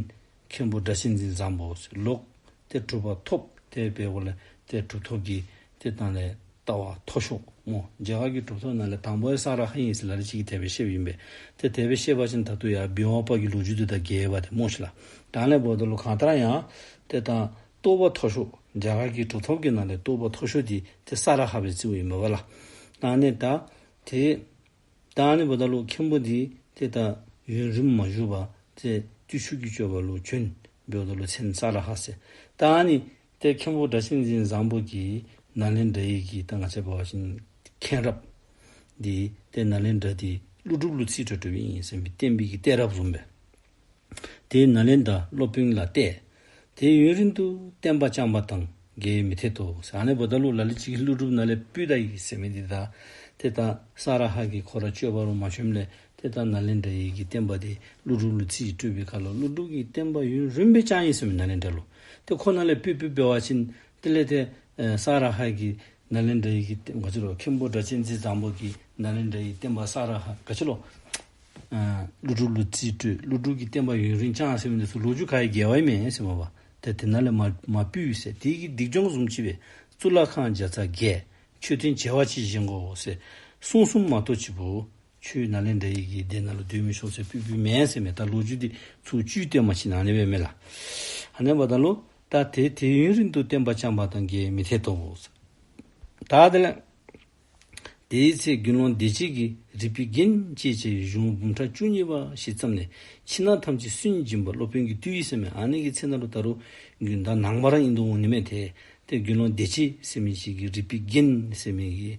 མཁན་པོ་སྒྲ་གཅན་འཛིན་བཟང་པོ་ཟེར། ལོག་ཏེ་གྲུབ་པ་ཐོབ། ཏེ་འབདཝ་ལས་ཏེ་གྲུབ་ཐོབ་ཀྱི་ཏེ་ད་ལས་ལྟ་བ་མཐོ་ཤོས་སྨོ། རྒྱ་གར་གྱི་གྲུབ་ཐོབ་ནང་ལས་དང་པ་ཡང་ས་ར་ཧ་ཡིན་ཟེར་ལ་ལུ་ཅིག་གིས་དེ་སྦེ་བཤདཔ་ཨིན་པས། ཏེ་དེ་སྦེ་བཤད་པ་ཅིན་ད་ལྟོ་ཡང་བི་ཝ་པ་གི་ལོ་རྒྱུས་འདི་དང་འགལ་བ་ཏེ་སྨོ་ཤིག་ལགས། ད་ཨ་ནི་འབདཝ་ད་ལུ་གང་ལྟར་ཡང་ཏེ་ད་རྟོགས་པ་མཐོ་ཤོས་རྒྱ་གར་གྱི་གྲུབ་ཐོབ་ཀྱི་ནང་ལས་རྟོགས་པ་མཐོ་ཤོས་འདི་ཏེ་ས་ར་ཧ་སྦེ་བརྩིཝ་ཨིན་པས་ལགས། ད་ཨ་ནི་ད་ཏེ་ད་ཨ་ནི་འབདཝ་ད་ལུ་མཁན་པོ་འདི་ཏེ་ད་ཡུན་རིངམོ་མ་བཞུགས་པར་ཏེ་བརྟུལ་ཞུགས་ཀྱི་སྤྱོད་པ་ལུ་བྱོན། འབདཝ་ད་ལུ་མཚན་ས་ར་ཧ་ཟེར། ད་ཨ་ནི་ཏེ་མཁན་པོ་སྒྲ་གཅན་འཛིན་བཟང་པོ་གིས་ནཱ་ལེནྡྲ་ཡི་གི་ད་ང་བཅས་འབད་བ་ཅིན་མཁན་རབས་འདི་ཏེ་ནཱ་ལེནྡྲ་འདི་ཀླུ་སྒྲུབ་ལུ་རྩིས་སྤྲོད་སྤྲོདཔ་ཨིན་ཟེར་མི་བསྟན་པའི་གི་གཏད་རབས་བཟུམ་སྦེ། ཏེ་ནཱ་ལེནྡྲ་སློབ་དཔོན་ལ་གཏད། དེ་ཡུན་རིང་དུ་བསྟན་པ་བསྐྱངས་པ་དང་འགལ་མི་འཐད་དོ་ཟེར། ཨ་ནི་འབདཝ་ད་ལུ་ལ་ལུ་ཅིག་གིས་ཀླུ་སྒྲུབ་ནཱ་ལས་ཕུད་ད་ཡི་ཟེར་མི་འདི་ད་ཏེ་ད་ས་ར་ཧ་གིས་ཁོ་ར་སྤྱོད་པ་ལུ་མ་བྱོནམ་ལས་ཏེ་ད་ནཱ་ལེནྡྲ་ཡི་གི་བསྟན་པ་འདི་ཀླུ་སྒྲུབ་ལུ་རྩིས་སྤྲོད་པའི་ཁར་ལུ་ཀླུ་སྒྲུབ་ཀྱིས་བསྟན་པ་ཡུན་རིངམོ་སྦེ་བསྐྱངས་ཡི་ཟེར་མས་ནཱ་ལེནྡྲ་ལུ། ཏེ་ཁོ་ནཱ་ལས་ཕུད་ཕུདཔ་འབད་བ་ཅིན་དེ་ལས་ཏེ་ཨེ་ས་ར་ཧ་གིས་ནཱ་ལེནྡྲ་ཡི་གི་བསྟན་ག་ཅི་ལོ་མཁན་པོ་སྒྲ་གཅན་འཛིན་བཟང་པོ་གིས་ནཱ་ལེནྡྲ་ཡི་བསྟན་པ་ས་ར་ཧ་ག་ཅི་ལོ་ཨ་ཀླུ་སྒྲུབ་ལུ་རྩིས་སྤྲོད། ཀླུ་སྒྲུབ་ཀྱིས་བསྟན་པ་ཡུན་རིང་བསྐྱངས་ཟེར་མི་འདི་ཚུ་ལོ་རྒྱུས་ག་ཡང་འགལ་བ་ཨིན་མས་ཟེར་མས་པ། ཏེ་དེ་ནཱ་ལས་མ་མ་ཕུད་ཟེར། དེ་གི་སྡིག་སྦྱོང་བཟུམ་ཅིག་སྦེ་གཙུག་ལག་ཁང་བརྒྱ་རྩ་བརྒྱད་མཆོད་རྟེན་བྱེ་བ་གཅིག་བཞེངས་དགོ་ཟེར་གསུངས་གསུངསམ་མ་གཏོགས་ཅིག་པོ་ཁྱོད་ནཱ་ལེནྡྲ་ཡི་གི་སྡེ་ནང་ལུ་སྡོད་མི་ཆོག་ཟེར་ཕུད་ཕུདཔ་མེན་ཟེར་མས། ད་ལོ་རྒྱུས་འདི་ཚུར་བཅུད་བཏོན་པ་ཅིན་ཨ་ནི་སྦེ་མས་ལགས། ཨ་ནི་འབདཝ་ད་ལུ་ད་དེ་དེ་ཡུན་རིང་དུ་བསྟན་པ་བསྐྱངས་པ་དང་འགལ་མི་འཐད་དོ་ཟེར། ད་དེ་ལས་དེའི་ཚེ་དགེ་སློང་བདེ་བྱེད་ཀྱིས་རིག་པའི་རྒྱན་བཅས་ཀྱི་གཞུང་འབུམ་ཕྲག་བཅུ་གཉིས་པ་ཞིག་བརྩམས་ནས་ཕྱི་ནང་ཐམས་ཅད་སུན་འབྱིན་པ་སློབ་དཔོན་གྱི་བཏུལ་ཡི་ཟེར་མས། ཨ་ནི་གི་ཚེ་ནང་ལུ་ད་རུང་དགེ་སློང་ནང་པ་ར་ཨིན་དོ་འོང་ནི་མས། ཏེ་ཏེ་དགེ་སློང་བདེ་བྱེད་ཟེར་མི་ཅིག་གིས་རིག་པའི་རྒྱན་ཟེར་མི་གི་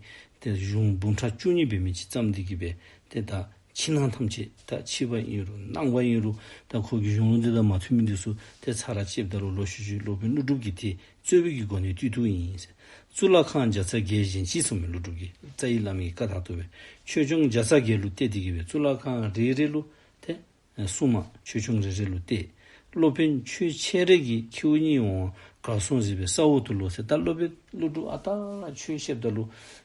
ཏེ་གཞུང་འབུམ་ཕྲག་བཅུ་གཉིས་འབད་མི་ཅིག་བརྩམས་ཏེ་གི་སྦེ་ཏེ་ད་ཕྱི་ནང་ཐམས་ཅད་ད་ཕྱི་པ་ཨིན་རུང་ནང་པ་ཨིན་རུང་ད་ཁོ་གི་གཞུང་ལུགས་འདི་དང་མ་མཐུན་མི་འདི་ཚུ་ཏེ་ཚར་བཅདཔ་ད་ལུ་ལོག་ཤུལ་ཤུལ་སློབ་དཔོན་ཀླུ་སྒྲུབ་ཀྱིས་ཏེ་རྩོད་པའི་གི་སྒོ་ནས་བཏུལ་བཏུལཝ་ཨིན་ཟེར། གཙུག་ལག་ཁང་བརྒྱ་རྩ་བརྒྱད་བཞེངས་ཅི་གསུངས་མས། ཀླུ་སྒྲུབ་ཀྱིས་རྩ་བའི་བླ་མའི་བཀའ་ལྟར་དུ་སྦེ་ཆོས་སྐྱོང་བརྒྱ་རྩ་བརྒྱད་ལུ་གཏད་དེ་གི་སྦེ་གཙུག་ལག་ཁང་རེ་རེ་ལུ་ཏེ་ཨེ་སྲུང་མ་ཆོས་སྐྱོང་རེ་རེ་ལུ་གཏད། སློབ་དཔོན་ཆོས་འཆད་རེས་ཀྱི་ཁྱེའུ་གཉིས་འོང་བ་གར་སོང་གཟིགས་པས་ས་འོག་ཏུ་ལོག་ཟེར། ད་སློབ་དཔོན་ཀླུ་སྒྲུབ་ཨ་རྟག་ར་ཆོས་བཤདཔ་ད་ལུ་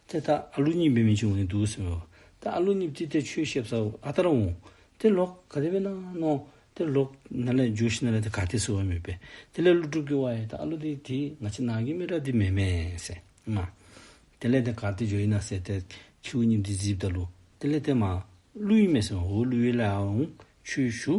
ཏེ་ད་ཨ་ལུ་གཉིས་འབད་མི་ཅིག་འོང་ནི་འདུག་ཟེར་མས་པ། ད་ཨ་ལུ་གཉིས་འདི་ཏེ་ཆོས་བཤད་ས་ཨ་རྟག་ར་འོང་། ཏེ་ལོག་ག་དེ་སྦེ་ན་མནོ། ཏེ་ལོག་ནཱ་ལས་འགྱོ་ཞིནམ་ལས་ཏེ་ག་ཏེ་ཟེར་བ་མེད་པས། དེ་ལས་ཀླུ་སྒྲུབ་ཀྱིས་ཝའེ་ད་ཨ་ལུ་འདི་ཏེ་ང་བཅས་ནང་གི་མི་ར་འདི་མེན་མས་ཟེར་མས། དེ་ལས་ཏེ་ག་ཏེ་འགྱོ་ཡི་ན་ཟེར་ཏེ་ཁྱེའུ་གཉིས་འདི་གཟིགསཔ་ད་ལུ་དེ་ལས་ཏེ་མ་ཀླུ་ཨིན་མས་ཟེར་མས། འོ་ཀླུ་ཡོད་ལགས། ཨ་འོང་ཆོས་ཞུ།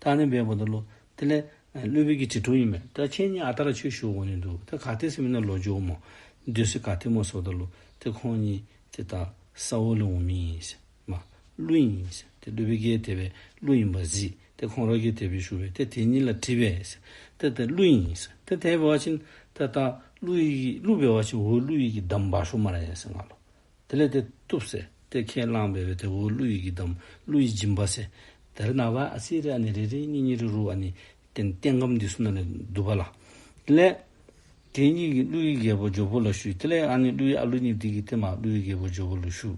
ད་ཨ་ནི་འབདཝ་ད་ལུ་དེ་ལས་ཨེ་སློབ་དཔོན་གྱི་དྲི་དྲིཝ་ཨིན་མས། ད་ཁྱེད་གཉིས་ཨ་རྟག་ར་ཆོས་ཞུ་འོང་ནི་འདུག། ད་ག་ཏེ་ཟེར་མི་ནང་ལོག་འགྱོཝ་སྨོ། སྡོད་ས་ག་ཏེ་སྨོ་ཟེརཝ་ད་ལུ་ཏེ་ཁོང་གཉིས་ཏེ་ད་ས་འོག་ལས་འོང་མི་ཨིན་ཟེར། མ་ཀླུ་ཨིན་ཟེར། ཏེ་སློབ་དཔོན་གྱིས་དེ་སྦེ་ཀླུ་ཨིན་པ་གཟིགས། ཏེ་ཁོང་ར་གིས་དེ་སྦེ་ཞུ་བས། ཏེ་དེ་གཉིས་ལ་དྲིས་པས་ཟེར། ཏེ་ཏེ་ཀླུ་ཨིན་ཟེར། ཏེ་དེ་འབད་བ་ཅིན་ ད་ད་ཀླུ་ཡི་ཀླུ་འབད་བ་ཅིན་འོག་ཀླུ་ཡི་གི་དམ་འབག་ཤོག་སྨ་རེ་ཟེར་ང་ལུ། དེ་ལས་ཏེ་བཏུབ་ཟེར། ཏེ་ཁས་བླངས་འབད་སྦེ་ཏེ་འོག་ཀླུ་ཡི་གི་དམ་ཀླུ་ཡི་སྦྱིན་པ་ཟེར། ད་རེས་ནངས་པ་ཨ་ཙི་རེ་ཨ་ནི་རེ་རེ་གཉིས་གཉིས་རེ་རེ་ཨ་ནི་རྟེན་རྟེན་སྒམ་འདི་ཚུ་ནང་ལས་འདུག་པ་ལགས། དེ་ལས་དེ་གཉིས་ཀྱིས་ཀླུ་ཡི་རྒྱལ་པོ་ཇོ་བོ་ལ་ཞུས། དེ་ལས་ཨ་ནི་ཀླུ་ཡི་ཨ་ལུ་གཉིས་འདི་གིས་ཏེ་མར་ཀླུ་ཡི་རྒྱལ་པོ་ཇོ་བོ་ལུ་ཞུ།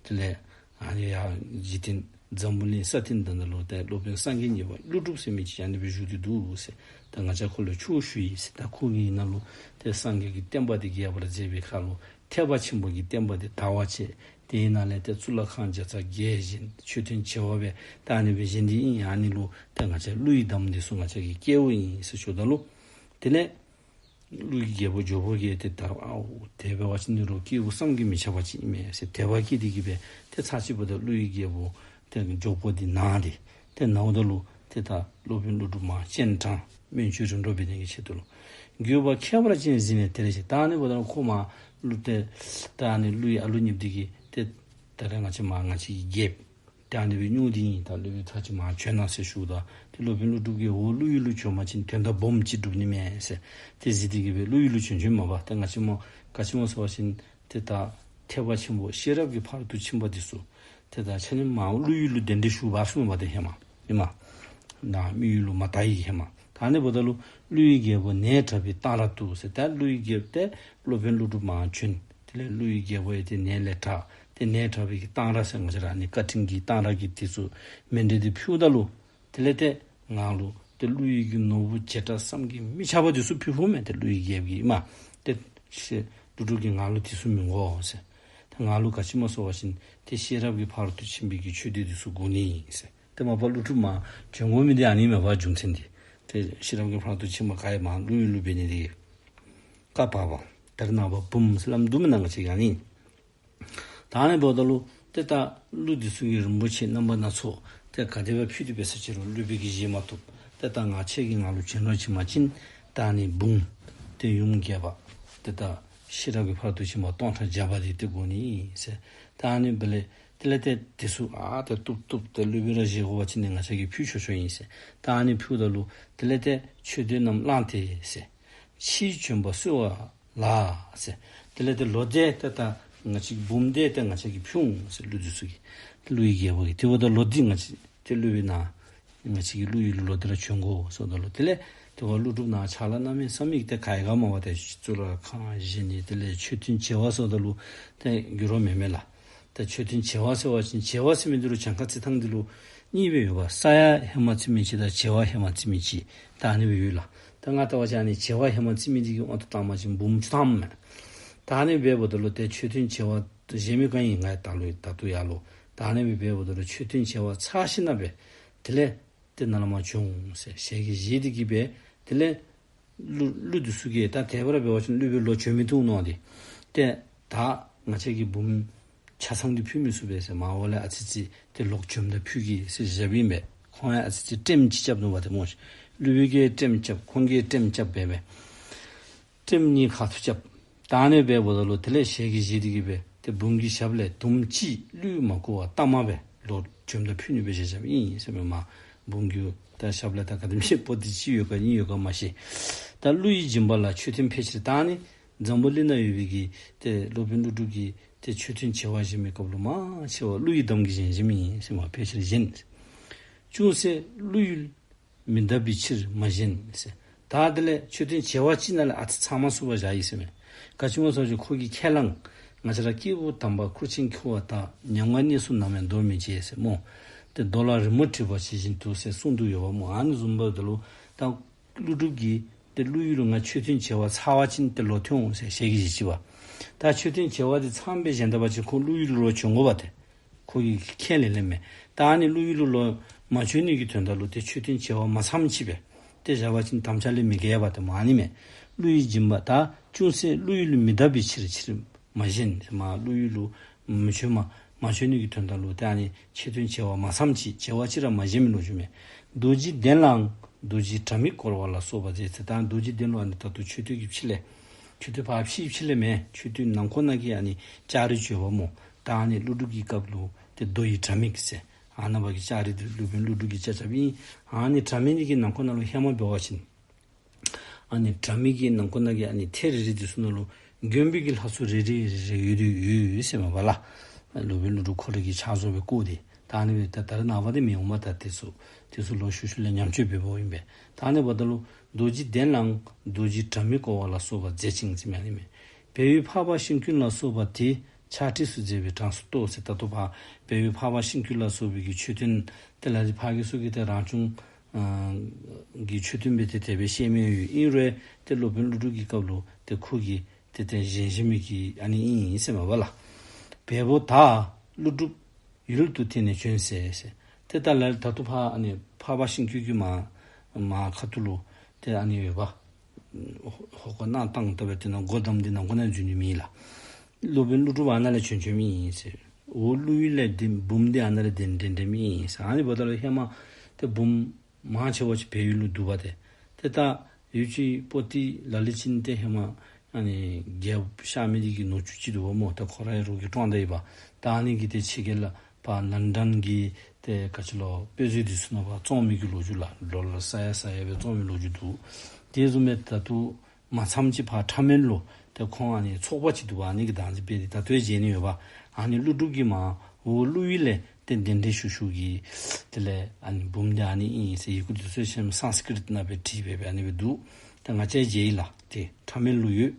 དེ་ལས་ཨ་ནི་ཡར་འཇིག་རྟེན་འཛམ་བུ་གླིང་ས་སྟེང་ད་ནང་ལུ་ཏེ་སློབ་དཔོན་སངས་རྒྱས་གཉིས་པ་ཀླུ་སྒྲུབ་ཟེར་མི་ཅིག་ཨ་ནི་སྦེ་བཞུགས་ཏེ་འདུག་ཟེར། ད་ང་བཅས་ཁོ་ལུ་ཆོས་ཞུ་ཡི་ཟེར། ད་ཁོ་གི་ནང་ལུ་ཏེ་སངས་རྒྱས་ཀྱི་བསྟན་པ་འདི་རྒྱས་པར་མཛད་པའི་ཁར་ལུ་ཐེག་པ་ཆེན་པོ་གི་བསྟན་པ་འདི་དར་བར་བྱེད། དེའི་ནང་ལས་ཏེ་གཙུག་ལག་ཁང་བརྒྱ་རྩ་བརྒྱད་བཞེངས། མཆོད་རྟེན་བྱེ་བ་སྦེ་ད་ཨ་ནི་སྦེ་བཞེངས་ཏེ་ཨིན། ཨ་ནི་ལུ་ཏེ་ང་བཅས་ཀླུ་ཡི་དམ་འདི་ཚུ་ང་བཅས་ཀྱི་སྐལཝ་ཨིན་ཟེར་ཞུཝ་ད་ལུ། དེ་ལས་ཀླུ་ཡི་རྒྱལ་པོ་ཇོ་བོ་གིས་ཏེ་ད་ཨའོ་དེ་འབད་བ་ཅིན་ནི་རོགས་སྐལཝ་བསམ་གྱིས་མི་ཁྱབ་པ་ཅིག་ཨིན་མས་ཟེར་དད་པ་སྐྱེས་ཏེ་གིས་སྦེ་ཏེ་ཚར་གཅིག་འབདཝ་ད་ཀླུ་ཡི་རྒྱལ་པོ་ཏེ་མགྱོགས་པོ་འདི་ན་སྟེ་ཏེ་ནཝ་ད་ལུ་ཏེ་ད་སློབ་དཔོན་ཀླུ་སྒྲུབ་མར་སྤྱན་དྲངས། སྨན་བཅོས་རིམ་གྲོ་འབད་ནི་གི་ཆེད་དུ་ལུ། འགྱོད་པ་ཁྱད་པར་ཅན་གཟིགས་ནས་དེ་ལས་ཞེས། ད་ཨ་ནི་འབདཝ་ད་ཁོ་མར་ཀླུ་ཏེ་ད་ཨ་ནི་ཀླུ་ཡི་ཨ་ལུ་གཉིས་འདི་གིས་ཏེ་ད་རེས་ང་བཅས་མར་ང་བཅས་ཀྱི་རྒྱལཔོ་ད་ཨ་ནི་སྦེ་སྙུང་སྟེ་ཨིན། ད་སློབ་དཔོན་ཚར་གཅིག་མར་བྱོན་གནང་ཟེར་ཞུཝ་ད་ཏེ་སློབ་དཔོན་ཀླུ་སྒྲུབ་ཀྱིས་འོ་ཀླུ་ཡུལ་ལུ་བྱོན་པ་ཅིན་དོན་དག་སྦོམ་ཅིག་འགྲུབ་ནི་མས་ཟེར་ཏེ་གཟིགས་ཏེ་གིས་སྦེ་ཀླུ་ཡུལ་ལུ་བྱོན་བྱོནམ་མས་པ། ཏེ་ང་བཅས་མོ་ག་ཅི་སྨོ་ཟེར་བ་ཅིན་ཏེ་ད་ཐེག་པ་ཆེན་པོ་ཤེས་རབ་ཀྱི་ཕ་རོལ་ཏུ་ཕྱིན་པ་འདི་ཚུ་ཏེ་ད་ཆ་མཉམ་མར་ཀླུ་ཡུལ་ལུ་གདན་འདྲེན་ཞུ་འབག་སོང་པ་ཏེ་ཧེ་མ་ཨིན་མས། ནཱ་མི་ཡུལ་ལུ་མ་དར་བའི་ཧེ་མ། ད་ཨ་ནི་འབདཝ་ད་ལུ་ཀླུ་ཡི་རྒྱལ་པོ་ནད་དྲག་པའི་གཏང་རག་ཏུ་ཟེར། ད་ཀླུ་ཡི་རྒྱལཔོ་ཏེ་སློབ་དཔོན་ཀླུ་སྒྲུབ་མར་བྱོན། དེ་ལས་ཀླུ་ཡི་རྒྱལ་པོ་ཡང་ཏེ་ནད་ལས་དྲག། ཏེ་ནད་དྲག་པའི་གི་གཏང་རག་ཟེར་ང་བཅས་ར་ཨ་ནི་བཀའ་དྲིན་གྱི་གཏང་རག་གི་འདི་ཚུ་མཎྜལ་འདི་ཕུལཝ་ད་ལུ་དེ་ལས་ཏེ་ང་ལུ་ཏེ་ཀླུ་ཡི་གི་ནོར་བུ་བྱེ་བྲག་བསམ་གྱིས་མི་ཁྱབ་པ་འདི་ཚུ་ཕུལ་ཕུལཝ་མས། ཏེ་ཀླུ་ཡི་རྒྱལཔོ་གིས་མར་ཏེ་ཤེས་ཀླུ་སྒྲུབ་ཀྱིས་ང་ལུ་འདི་ཚུ་མི་དགོ་ཟེར། ཏེ་ང་ལུ་ག་ཅི་སྨོ་ཟེར་བ་ཅིན་ཏེ་ཤེས་རབ་ཀྱི་ཕ་རོལ་ཏུ་ཕྱིན་པའི་གི་ཆོས་སྡེ་འདི་ཚུ་དགོ་ནི་ཨིན་ཟེར། ཏེ་མ་པ་ཀླུ་སྒྲུབ་མར་བྱོན་དགོ་མི་འདི་ཨ་ནི་མས་པ་རྒྱུ་མཚན་འདི། ཏེ་ཤེས་རབ་ཀྱི་ཕ་རོལ་ཏུ་ཕྱིན་པ་ག་ཡང་མར་ཀླུ་ཡུལ་ལུ་འབད་ནི་འདི་བཀའ་བར་པ་ད་རེས་ནངས་པ་འབུམ་ཟེར་སླབ་འདུག་མེན་ན། ང་བཅས་ཀྱི་ཨ་ནི་ད་ཨ་ནི་འབདཝ་ད་ལུ་ཏེ་ད་ཀླུ་འདི་ཚུ་གིས་རིན་པོ་ཆེ་རྣམ་པ་སྣ་ཚོགས་ཏེ་ག་དེ་སྦེ་ཕུལ་ཏེ་འབད་ས་ཅིག་རུང་སློབ་དཔོན་གྱིས་བཞེས་མ་བཏུབ། ཏེ་ད་ང་ཁྱེད་ཀྱིས་ང་ལུ་བྱིན་རོགས་བྱིན་པ་ཅིན་ད་ཨ་ནི་འབུམ་ཏེ་ཡུམ་བརྒྱད་པ་ཏེ་ད་ཤེས་རབ་ཀྱི་ཕ་རོལ་ཏུ་ཕྱིན་པ་སྟོང་ཕྲག་བརྒྱ་པ་འདི་ཏེ་དགོ་ནི་ཨིན་ཟེར། ད་ཨ་ནི་འབདཝ་ལས་དེ་ལས་ཏེ་འདི་ཚུ་ཨ་ཏེ་བཏུབ་བཏུབ། ཏེ་སློབ་དཔོན་ར་བཞེས་དགོ་པ་ཅིན་ནི་ང་བཅས་ཀྱིས་ཕུལ་ཆོག་ཆོག་ཨིན་ཟེར། ད་ཨ་ནི་ཕུལཝ་ད་ལུ་དེ་ལས་ཏེ་མཆོད་རྟེན་རྣམས་བླངས་ཏེ་ཟེར། ཕྱིས་བྱོན་པ་གསོལ་བ་ལགས་ཟེར། དེ་ལས་ཏེ་ལོ་འདི་ཏེ་ད་ང་བཅས་ཀྱི་འབུམ་འདི་ཏེ་ང་བཅས་ཀྱིས་ཕུལ་འོང་ཟེར་ཀླུ་འདི་ཚུ་གིས། ཀླུ་ཡི་རྒྱལ་པོ་གིས་དེ་འབདཝ་ད་ལོ་འདི་ང་བཅས་ཏེ་སློབ་དཔོན་ནཱ་ང་བཅས་ཀྱི་ཀླུ་ཡུལ་ལུ་ལོ་འདི་ར་བྱོན་དགོ་ཟེརཝ་ད་ལུ་དེ་ལས་ཏེ་ཁོ་ཀླུ་སྒྲུབ་ནཱ་ཕྱག་ལཱ་གནང་མི་བསམ་མི་གི་ཏེ་ག་ཡང་ག་མ་པ་ཏེ་གཙུག་ལག་ཁང་བཞེངས་ནི་དེ་ལས་མཆོད་རྟེན་བྱེ་བ་ཟེརཝ་ད་ལུ་ཏེ་འགྱུར་བ་མེད་མས་ལགས། ད་མཆོད་རྟེན་བྱེ་བ་ཟེར་བ་ཅིན་བྱེ་བ་ཟེར་མི་འདི་ལུ་གྱངས་ཁ་རྩི་ཐངས་འདི་ལུ་གཉིས་སྦེ་ཡོད་པ། ས་ཡ་ཧེ་མ་རྩི་མི་ཅིག་དང་བྱེ་བ་ཧེ་མ་རྩི་མི་ཅིག་ད་ཨ་ནི་སྦེ་ཡོད་ལགས། ད་ང་བལྟ་བ་ཅིན་ཨ་ནི་བྱེ་བ་ཧེ་མ་རྩི་མི་འདི་གི་དབང་དུ་བཏང་པ་ཅིན་འབུམ་བཅུ་ཐམ་མས། ད་ཨ་ནི་སྦེ་འབདཝ་ད་ལུ་ཏེ་མཆོད་རྟེན་བྱེ་བ་བཞེངས་མི་ག་ཨིན་ང་ད་ལུ་ད་ལྟོ་ཡར་ལུ་ད་ཨ་ནི་སྦེ་འབདཝ་ད་ལུ་མཆོད་རྟེན་བྱེ་བ་ཚར་ཞིནམ་ལས་དེ་ལས་ཏེ་ནཱ་ལས་མར་བྱོན་འོང་ཟེར་ཞལ་གྱིས་བཞེས་ཏེ་གིས་སྦེ་དེ་ལས་ཀླུ་ཀླུ་འདི་ཚུ་གིས་ད་དེ་སྦེ་ར་འབད་བ་ཅིན་ཀླུ་སྦེ་ལོག་བྱོན་མི་བཏུབ་མནོ་སྟེ། ཏེ་ད་ང་བཅས་ཀྱི་འབུམ་ཆ་ཚང་འདི་ཕུལ་མི་ཚུགས་པས་ཟེར། མར་འོག་ལས་ཨ་ཙི་ཅིག་ཏེ་ལོག་བྱོནམ་ད་ཕུལ་གེ་ཟེར་བཞགཔ་ཨིན་པས། ཁོང་ཡང་ཨ་ཙི་ཅིག་ཀྲེམ་ཅིག་རྐྱབ་ནུག་པ་ཏེ་སྨོ། ཀླུ་སྦེ་གིས་ཀྲེམ་རྐྱབ་ཁོང་གིས་ཀྲེམ་རྐྱབ་འབད་སྦེ་ཀྲེམ་གཉིས་ཁ་ཐུག་རྐྱབ། ད་ཨ་ནི་སྦེ་འབདཝ་ད་ལུ་དེ་ལས་ཞལ་གྱིས་བཞེས་ཏེ་གིས་སྦེ་ཏེ་འབུམ་གྱི་ཞབས་ལས་དུམ་གཅིག་ཀླུ་མ་བཀུག་པར་ལྟག་མ་སྦེ་ལོག་བྱོནམ་ད་ཕུལ་ནི་སྦེ་བཞག་བཞགཔ་ཨིན་ཟེར་མས། མར་འབུམ་གྱི་ད་ཞབས་ལས་ད་ག་དེམ་ཅིག་པོ་ཏི་གཅིག་ཡོད་ག་གཉིས་ཡོད་ག་མ་ཤེས། ད་ཀླུ་ཡི་སྦྱིན་པ་ལ་མཆོད་རྟེན་ཕལ་ཆེར་ད་ཨ་ནི་འཛམ་བུ་གླིང་ན་ཡོད་པའི་གི་ཏེ་སློབ་དཔོན་ཀླུ་སྒྲུབ་ཀྱིས་ཏེ་མཆོད་རྟེན་བྱེ་བ་བཞེངས་པའི་སྐབས་ལུ་མང་ཆེ་བ་ཀླུ་ཡི་གདམས་ཀྱིས་བཞེངས་བཞེངསམ་ཨིན་ཟེར་མས། ཕལ་ཆེར་བཞེངས། ཅུང་ཟད་ཀླུ་ཡུལ་མི་འདའ་བའི་ཕྱིར་མ་བཞེངས་ཟེར། ད་དེ་ལས་མཆོད་རྟེན་བྱེ་བ་གཅིག་ནང་ལས་ཨ་ཙི་ཚང་མ་བསུབ་པར་བཞག་ཡི་ཟེར་མས། ག་ཅི་སྨོ་ཟེར་བ་ཅིན་ཁོ་གིས་ཁས་བླངས། ང་བཅས་ར་སྐྱེས་བུ་དམ་པ་ཁུར་ཆེན་ཁྱེར་བ་ལྟར་ཉམ་ང་གནས་སུ་ནམ་ཡང་འདོར་མི་བྱེད་ཟེར་སྨོ། ཏེ་རྡོ་ལ་རི་མོ་བྲིས་པ་ཇི་བཞིན་དུ་ཟེར་གསུངས་འདུག་ཡོདཔ་སྨོ། ཨ་ནི་བཟུམ་འབདཝ་ད་ལུ་ད་ཀླུ་སྒྲུབ་ཀྱིས་ཏེ་ཀླུ་ཡུལ་ལུ་ང་མཆོད་རྟེན་བྱེ་བ་ཚར་བ་ཅིན་ཏེ་ལོག་ཐོན་འོང་ཟེར་ཞལ་གྱིས་བཞེས་ཅི་པ། ད་མཆོད་རྟེན་བྱེ་བ་འདི་ཚངམ་སྦེ་བཞེངས་ད་པ་ཅིན་ཁོ་ཀླུ་ཡུལ་ལུ་ལོག་བྱོན་དགོ་པ་ཏེ། ཁོ་གིས་ཁས་ལེན་ལེནམ་མས། ད་ཨ་ནི་ཀླུ་ཡུལ་ལུ་ལོག་མ་བྱོན་ནི་གི་དོན་དག་ལུ་ཏེ་མཆོད་རྟེན་བྱེ་བ་མ་ཚངམ་ཅིག་སྦེ་ཏེ་བཞག་པ་ཅིན་དམ་བཅའ་ལས་མི་འགལ་བ་ཏེ་སྨོ། ཨ་ནི་མས། ཀླུ་ཡི་སྦྱིན་པ་ད་ཅུང་ཟད་ཀླུ་ཡུལ་མི་འདའ་བའི་ཕྱིར་ཕྱིར་མ་བཞེངས་ཟེར་མས། ཀླུ་ཡུལ་ལུ་མི་བྱོན་མ་མ་བྱོན་ནི་གི་དོན་དག་ལུ་ཏེ་ཨ་ནི་མཆོད་རྟེན་བྱེ་བ་མ་ཚངམ་ཅིག་བྱེ་བ་གཅིག་ར་མ་བཞེངས་མི་ལོ་བྱོན་མས། རྡོ་རྗེ་གདན་ལའང་རྡོ་རྗེའི་དྲ་མིག་བསྐོར་བ་ལ་སོགས་པ་མཛད་ཟེར། ད་རྡོ་རྗེ་གདན་ལུ་ཨ་ནི་ད་ལྟོ་མཆོད་རྟེན་གྱི་ཕྱི་ལས་མཆོད་རྟེན་ཕར་ཕྱིའི་ཕྱི་ལས་མེན། མཆོད་རྟེན་ནང་ཁོག་ནང་གི་ཨ་ནི་ལྕགས་རི་ཅིག་ཡོདཔ་སྨོ། ད་ཨ་ནི་ཀླུ་སྒྲུབ་ཀྱི་སྐབས་ལུ་ཏེ་རྡོ་ཡི་དྲ་མིག་ཟེར་ཨ་ནཱ་པ་གི་ལྕགས་རི་འདི་སློབ་དཔོན་ཀླུ་སྒྲུབ་ཀྱིས་རྐྱབ་རྐྱབཔ་ཨིན། ཨ་ནི་དྲ་མིག་འདི་གི་ནང་ཁོག་ནང་ལུ་ཧེ་མ་འབད་བ་ཅིན་ ཨ་ནི་དྲ་མིག་གི་ནང་ཁོ་ན་གི་ཨ་ནི་ཐེལ་རེ་རེ་འདི་ཚུ་ནང་ལུ་མགོན་པོའི་གི་ལྷ་ཚོགས་རེ་རེ་རེ་རེ་ཡོད་དེ་ཡོད་ཟེར་མས་པ་ལགས། སློབ་དཔོན་ཀླུ་སྒྲུབ་ཁོ་རའི་གི་ཕྱག་བཟོ་སྦེ་བསྐོར་ཏེ། ད་ཨ་ནི་སྦེ་ད་ད་རེས་ནངས་པ་འདི་མི་འོང་པ། ད་དེ་ཚུ་དེ་ཚུ་ལོག་ཤུལ་ཤུལ་ལས་ཉམས་བཅོས་འབད་འབདཝ་ཨིན་པས། ད་ཨ་ནི་འབདཝ་ད་ལུ་རྡོ་རྗེ་གདན་ལའང་རྡོ་རྗེ་དྲ་མིག་བསྐོར་བ་ལ་སོགས་པ་མཛད་ཅིང་ཟེར་མི་ཨ་ནི་མས། བལ་ཡུལ་འཕགས་པ་ཤིང་ཀུན་ལ་སོགས་པ་དེ་ཕྱག་བྲིས་སུ་མཛད་པའི་གྲངས་སུ་གཏོགས་ཟེར། ད་ལྟོ་ཕར་བལ་ཡུལ་འཕགས་པ་ཤིང་ཀུན་ལ་སོགས་པའི་གི་མཆོད་རྟེན་དེ་ལ་དེ་ཕར་གི་ཚུ་གིས་ཏེ་རང་བྱུང་ཨ་གི་མཆོད་རྟེན་སྦེ་ཏེ་དེ་སྦེ་བཤད་མི་ཡོད། ཨིན་རུང་ཏེ་སློབ་དཔོན་ཀླུ་སྒྲུབ་ཀྱི་སྐབས་ལུ་ཏེ་ཁོ་གིས་ཏེ་ཏེ་བཞེངས་བཞེངས་མི་གི་ཨ་ནི་ཨིན་ཟེར་མས་པ་ལགས། བལ་པོ་དག་ཀླུ་སྒྲུབ་ཡུལ་དུ་དེ་ནས་བྱོན་ཟེར་ཟེར། ཏེ་ད་ལས་ད་ལྟོ་ཕར་ཨ་ནི་འཕགས་པ་ཤིང་ཀུན་གྱི་མར་མར་ཁ་ཐུག་ལུ་ཏེ་ཨ་ནི་ཡོད་པ། ཧོ་ཀ་གནང་བཏང་སྟེ་སྦེ་ཏེ་ནཱ་སྒོ་བསྡམས་ཏེ་ནང་ཁོ་ན་འཛུལ་ནི་མེད་ལགས། སློབ་དཔོན་ཀླུ་སྒྲུབ་ཨ་ནཱ་ལས་བྱོན་བྱོནམ་ཨིན་ཟེར། འོག་ཀླུ་ཡུལ་ལས་འདི་འབུམ་འདི་ཨ་ནཱ་ལས་གདན་འདྲེན་འདྲེནམ་ཨིན་ཟེར། ཨ་ནི་འབདཝ་ད་ལུ་ཧེ་མ་ཏེ་འབུམ་མང་ཆེ་བ་ཅིག་བལ་ཡུལ་ལུ་འདུག་པ་ཏེ། ཏེ་ད་ཡུལ་གྱི་པོ་ཏི་ལ་ལུ་ཅིག་ཏེ་ཧེ་མ་ཨ་ནི་རྒྱལཔོ་གཤགས་མི་འདི་གི་ནུ་གཅུང་ཅིག་འདུག་པ་སྨོ། ད་ཁོ་རའི་རོགས་ཀྱིས་བཀྲོངས་ད་ཡི་པ། ད་ཨ་ནི་གིས་ཏེ་ཕྱི་རྒྱལ་ལུ་ཕར་ལོན་ཌོན་གྱི་ཏེ་ག་ཅི་ལོ་དཔེ་མཛོད་འདི་ཚུ་ནང་ཕར་བཙོང་མི་གི་ལོ་རྒྱུས་ལགས། ཌོ་ལར་ས་ཡ་ས་ཡ་སྦེ་བཙོང་མི་ལོ་རྒྱུས་འདུག། དེ་བཟུམ་སྦེ་ད་ལྟོ་མ་ཚངམ་ཅིག་ཕར་ཁྲ་མེན་ལུ་ཏེ་ཁོང་ཨ་ནི་ཚོགས་པ་ཅིག་འདུག་པ། ཨ་ནི་གིས་བདག་འཛིན་འབད་དེ་ད་ལྟོ་ཡང་མཇལ་ནི་ཡོད་པ། ཨ་ནི་ཀླུ་སྒྲུབ་ཀྱིས་མར་འོག་ཀླུ་ཡུལ་ལས་ཏེ་གདན་འདྲེན་ཞུ་ཞུཝ་གི་དེ་ལས་ཨ་ནི་འབུམ་འདི་ཨ་ནི་ཨིན་ཟེར་ཡི་གུ་འདི་ཚུ་ཡང་སཾ་སྐྲྀཏ་ནང་སྦེ་བྲིས་སྦེ་སྦེ་ཨ་ནི་སྦེ་འདུག། ད་ང་བཅས་མཇལ་ཡི་ལགས། ཏེ་ཁྲ་མེན་ལུ་ཡོད།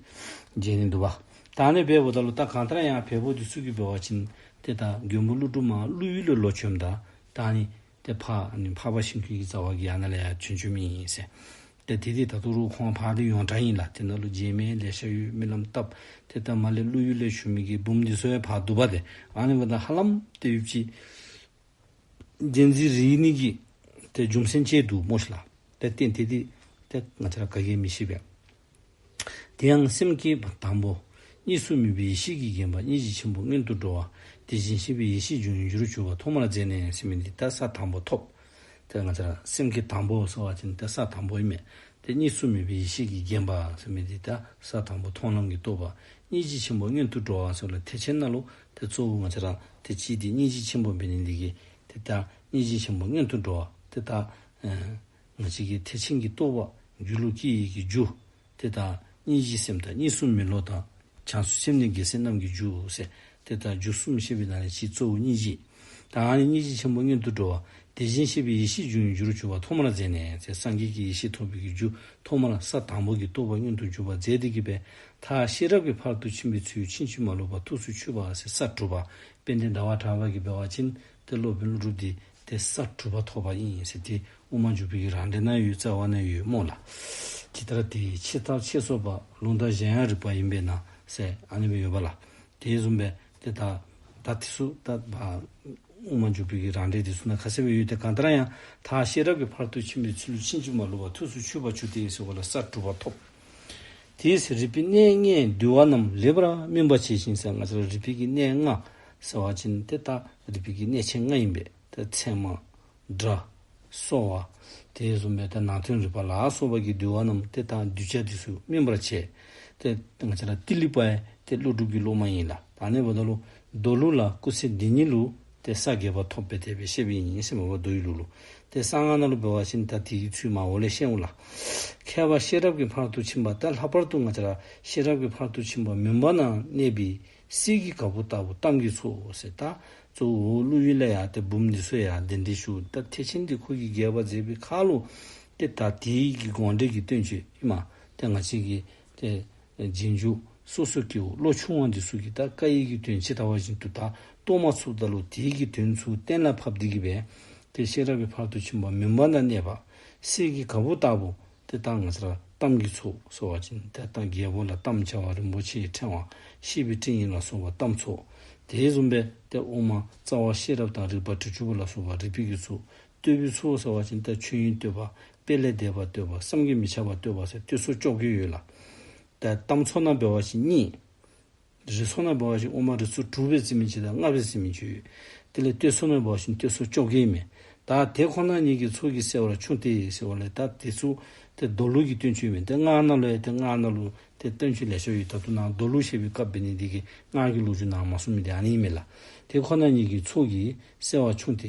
མཇལ་ནི་འདུག་པ། ད་ཨ་ནི་སྦེ་འབདཝ་ད་ལུ་ད་གང་ལྟར་ཡང་བལ་པོ་འདི་ཚུ་གིས་འབད་བ་ཅིན་ཏེ་ད་མགོན་པོ་ཀླུ་སྒྲུབ་མར་ཀླུ་ཡུལ་ལུ་ལོག་བྱོནམ་ད་ད་ཨ་ནི་ཏེ་ཕར་ཨ་ནི་འཕགས་པ་ཤིང་ཀུན་གྱི་རྩ་བ་གི་ཨ་ནཱ་ལས་ཡར་བྱོན་བྱོནམ་ཨིན་ཟེར། ཏེ་དེ་དེ་ད་ལྟོ་རུང་ཁོང་ཕར་འདི་ཡོངས་གྲགས་ཨིན་ལགས། དེ་ནང་ལུ་མཇལ་མི་ལེ་ཤ་ཡོད། སྨོན་ལམ་བཏབ། ཏེ་ད་མར་ལས་ཀླུ་ཡུལ་ལས་བྱོན་མི་གི་འབུམ་འདི་ཚུ་ཡང་ཕར་འདུག་པ་ཏེ། ཨ་ནི་འབདཝ་ད་ཧ་ལམ་ཏེ་ཡུདཔ་ཅིག་བདེན་འཛིན་རིག་ནི་གི་ཏེ་རྒྱུ་མཚན་ཅིག་འདུག་སྨོ་ཤི་ལགས། ཏེ་ཏན་ཏན་འདི་ཏེ་ང་བཅས་ར་ག་གིས་མི་ཤེས་པས། དེ་ཡང་སེམས་བསྐྱེད་དང་པོ། གཉིས་སུ་མེད་པའི་ཡེ་ཤེས་ཀྱི་བརྒྱན་པ་སྙིང་རྗེ་ཆེན་པོ་མངོན་དུ་འགྲོ་བ། དེ་བཞིན་གཤེགས་པའི་ཡེ་ཤེས་འབྱུང་བའི་རྒྱུར་གྱུར་པ་ཐོག་མར་མཛད་ནས་ཟེར་མི་འདི་ད་ས་དང་པོ་ཐོབ། ཏེ་ང་བཅས་ར་སེམས་བསྐྱེད་དང་པོ་ཟེར་བ་ཅིན་ཏེ་ས་དང་པོ་ཨིན་མས། ཏེ་གཉིས་སུ་མེད་པའི་ཡེ་ཤེས་ཀྱི་བརྒྱན་པ་ཟེར་མི་འདི་ད་ས་དང་པོ་མཐོང་ལམ་གྱི་རྟོགས་པ། སྙིང་རྗེ་ཆེན་པོ་མངོན་དུ་འགྲོ་བ་ཟེར་བ་ལ་ཐེག་ཆེན་ནང་ལུ་ཏེ་གཙོ་བོ་ང་བཅས་ར་ཏེ་གཅིག་འདི་སྙིང་རྗེ་ཆེན་པོ་འབད་ནི་འདི་གིས་ཏེ་ད་སྙིང་རྗེ་ཆེན་པོ་མངོན་དུ་འགྲོ་བ་ཏེ་ད་ཨེ་ང་བཅས་ཀྱི་ཐེག་ཆེན་གྱི་རྟོགས་པ་རྒྱུད་ལུ་སྐྱེ་ནི་གི་རྒྱུ། ཏེ་ད་སྙིང་རྗེའི་སེམས་དང་གཉིས་སུ་མེད་བློ་དང་། བྱང་ཆུབ་སེམས་ནི་རྒྱལ་སྲས་རྣམས་ཀྱི་རྒྱུ་ཟེར། ཏེ་ད་རྒྱུ་གསུམ་བཤད་པའི་ནང་ལས་གཅིག་གཙོ་བོ་སྙིང་རྗེ། ད་ཨ་ནི་སྙིང་རྗེ་ཆེན་པོ་མངོན་དུ་འགྲོ་བ། དེ་བཞིན་གཤེགས་པའི་ཡེ་ཤེས་འབྱུང་བའི་རྒྱུར་གྱུར་པ་ཐོག་མར་མཛད་ནས་ཟེར། སངས་རྒྱས་ཀྱི་ཡེ་ཤེས་ཐོབ་པའི་གི་རྒྱུ་ཐོག་མར་ས་དང་པོ་གི་རྟོགས་པ་མངོན་དུ་གྱུར་པ་མཛད་དེ་གིས་སྦེ། མཐར་ཤེས་རབ་ཀྱི་ཕ་རོལ་ཏུ་ཕྱིན་པའི་ཚུལ་ཕྱིན་ཅི་མ་ལོག་པ་ཐུགས་སུ་ཆུད་པ་ཟེར་ས་དྲུག་པ། དཔལ་ལྡན་ཟླ་བ་གྲགས་པ་གིས་འབད་བ་ཅིན་ཏེ་སློབ་དཔོན་ཀླུ་སྒྲུབ་འདི་ཏེ་ས་དྲུག་པ་ཐོབ་པ་ཨིན་ཟེར་ཏེ་དབུ་མ་འཇུག་པའི་གི་རང་འགྲེལ་ནང་ཡོད། རྩ་བ་ནང་ཡོད་སྨོ་ལགས། ཇི་ལྟར་དེ་ཕྱི་ལྟར་ཕྱེ་སོགས་པ། ལུང་དང་གཞན་ཡང་རིགས་པ་ཡིན་པས་ན་ཟེར་ཨ་ནི་སྦེ་ཡོད་པ་ལགས། དེ་བཟུམ་སྦེ་ཏེ་ད་ད་དེ་ཚུ་ད་ཨ་དབུ་མ་འཇུག་པའི་གི་རང་འགྲེལ་དེ་ཚུ་ནང་ཁ་གསལ་སྦེ་ཡོད། ཏེ་གང་ལྟར་ཡང་མཐར་ཤེས་རབ་ཀྱི་ཕ་རོལ་ཏུ་ཕྱིན་པའི་ཚུལ་ཕྱིན་ཅི་མ་ལོག་པ་ཐུགས་སུ་ཆུད་པར་གྱུར་ཏེ་ཟེར་བ་ལ་ས་དྲུག་པ་ཐོབ། དེས་རིག་པའི་གནས་ལྔའི་འདུལ་བ་རྣམས་ལེགས་པར་སྨིན་པར་བྱས་ཤིང་ཟེར། ང་བཅས་ར་རིག་པའི་གི་གནས་ལྔ་ཟེར་བ་ཅིན་ཏེ་ད་རིག་པའི་གི་གནས་ཆེན་ལྔ་ཨིན་པས། ཏེ་ཚད་མ། སྒྲ། གསོ་བ། དེ་བཟུམ་སྦེ་ཏེ་ནང་དོན་རིག་པ་ལ་སོགས་པ་གི་འདུལ་བ་རྣམས་ཏེ་ད་གདུལ་བྱ་འདི་ཚུ་སྨིན་པར་བྱས། ཏེ་ང་བཅས་ར་ཏི་ལི་པ་ཡང་ཏེ་ཀླུ་སྒྲུབ་ཀྱི་སློབ་མ་ཨིན་ལགས། ད་ཨ་ནི་འབདཝ་ད་ལུ་མདོ་ལུགས་ལ་སྐུ་ཚེ་འདི་ཉིད་ལུ་ཏེ་ས་བརྒྱད་པ་ཐོབ་པའི་དེ་སྦེ་བཤདཔ་ཨིན་ཟེར་མས་པ། མདོ་ཡི་ལུགས་ལུ། ཏེ་གསང་སྔགས་ནང་ལུ་འབད་བ་ཅིན་ད་དེའི་ཚུལ་མར་འོག་ལས་བཤད་འོང་ལགས། མཁས་པ་ཤེས་རབ་ཀྱི་ཕ་རོལ་ཏུ་ཕྱིན་པ། ད་ལྷག་པར་དུ་ང་བཅས་ར་ཤེས་རབ་ཀྱི་ཕ་རོལ་ཏུ་ཕྱིན་པ་མུན་པ་ན་གནས་པའི་གསེར་གྱི་ག་བུར་ལྟ་བུ་གཏམ་གྱི་ཚོགས་ཟེར། ད་གཙོ་བོ་ཀླུ་ཡུལ་ལས་ཡར་ཏེ་འབུམ་འདི་ཚུ་ཡར་གདན་འདྲེན་ཞུ། ད་ཐེག་ཆེན་འདི་ཁོ་གིས་རྒྱས་པར་མཛད་པའི་ཁར་ལུ་ཏེ་ད་དེའི་གི་དགོངས་འགྲེལ་གྱི་བསྟན་བཅོས་ཨིན་མས། ཏེ་ང་བཅས་ཀྱི་ཏེ་རྗེས་འཇུག་སོ་སོ་སྐྱེ་བོ་བློ་ཆུང་བ་འདི་ཚུ་གིས་ད་བཀའ་ཡི་གི་དོན་ཇི་ལྟ་བ་བཞིན་དུ་ད་རྟོགས་མ་ཚུགསཔ་ད་ལུ་དེའི་གི་དོན་ཚུ་གཏན་ལ་ཕབ་སྟེ་གིས་སྦེ་ཏེ་ཤེས་རབ་ཀྱི་ཕ་རོལ་ཏུ་ཕྱིན་པ་མུན་པ་ན་གནས་པ་གསེར་གྱི་ག་བུར་ལྟ་བུ། ཏེ་ད་ང་བཅས་ར་གཏམ་གྱི་ཚོགས་ཟེར་བ་ཅིན་ཏེ་ད་རྒྱལ་པོ་ལ་གཏམ་བྱ་བ། རིན་པོ་ཆེའི་ཕྲེང་བ། ཤེས་པའི་སྤྲིང་ཡིག་ལ་སོགས་པ་གཏམ་ཚོགས། དེ་བཟུམ་སྦེ་ཏེ་དབུ་མ་རྩ་བ་ཤེས་རབ་དང་རིགས་པ་དྲུག་ཅུ་པོ་ལ་སོགས་པ་རིགས་པའི་གི་ཚོགས། བསྟོད་པའི་ཚོགས་ཟེར་བ་ཅིན་ད་ཆོས་དབྱིངས་བསྟོད་པ། དཔལ་ལས་འདས་པ་བསྟོད་པ། བསམ་གྱིས་མི་ཁྱབ་པ་བསྟོད་པ་ཟེར་བསྟོད་ཚོགས་བཅོ་བརྒྱད་ཡོད་ལགས། ད་གཏམ་ཚོགས་ནང་འབད་བ་ཅིན་གཉིས། རིགས་ཚོགས་ནང་འབད་བ་ཅིན་དབུ་མ་རིགས་ཚོགས་དྲུག་སྦེ་རྩི་མི་ཅིག་དང་ལྔ་སྦེ་རྩི་མི་ཅིག་ཡོད། དེ་ལས་བསྟོད་ཚོགས་ནང་འབད་བ་ཅིན་བསྟོད་ཚོགས་བཅོ་བརྒྱད་ཨིན་མས། ད་དེ་ཁོ་ན་ཉིད་ཀྱི་ཚོགས་ཀྱི་གསལ་བ་ཆུང་སྟེ་ཟེར་བ་ལས་ད་དེ་ཚུ་ཏེ་མདོ་ལུགས་ཀྱི་བསྟན་བཅོས་ཨིན་མས། ཏེ་སྔགས་ནང་ལུ་ཡང་ཏེ་སྔགས་ནང་ལུ་ཏེ་བསྟན་བཅོས་ལེ་ཤ་ཡོད། ད་ལྟོ་ནཱ་མདོ་ལུགས་བཤད་པའི་སྐབས་འབད་ནི་འདི་གིས་སྔགས་ཀྱི་ལོ་རྒྱུས་ནང་མ་གསུངས་མི་འདི་ཨ་ནི་ཨིན་མས་ལགས། དེ་ཁོ་ན་ཉིད་ཀྱི་ཚོགས་ཀྱི་གསལ་བ་ཆུང་སྟེ།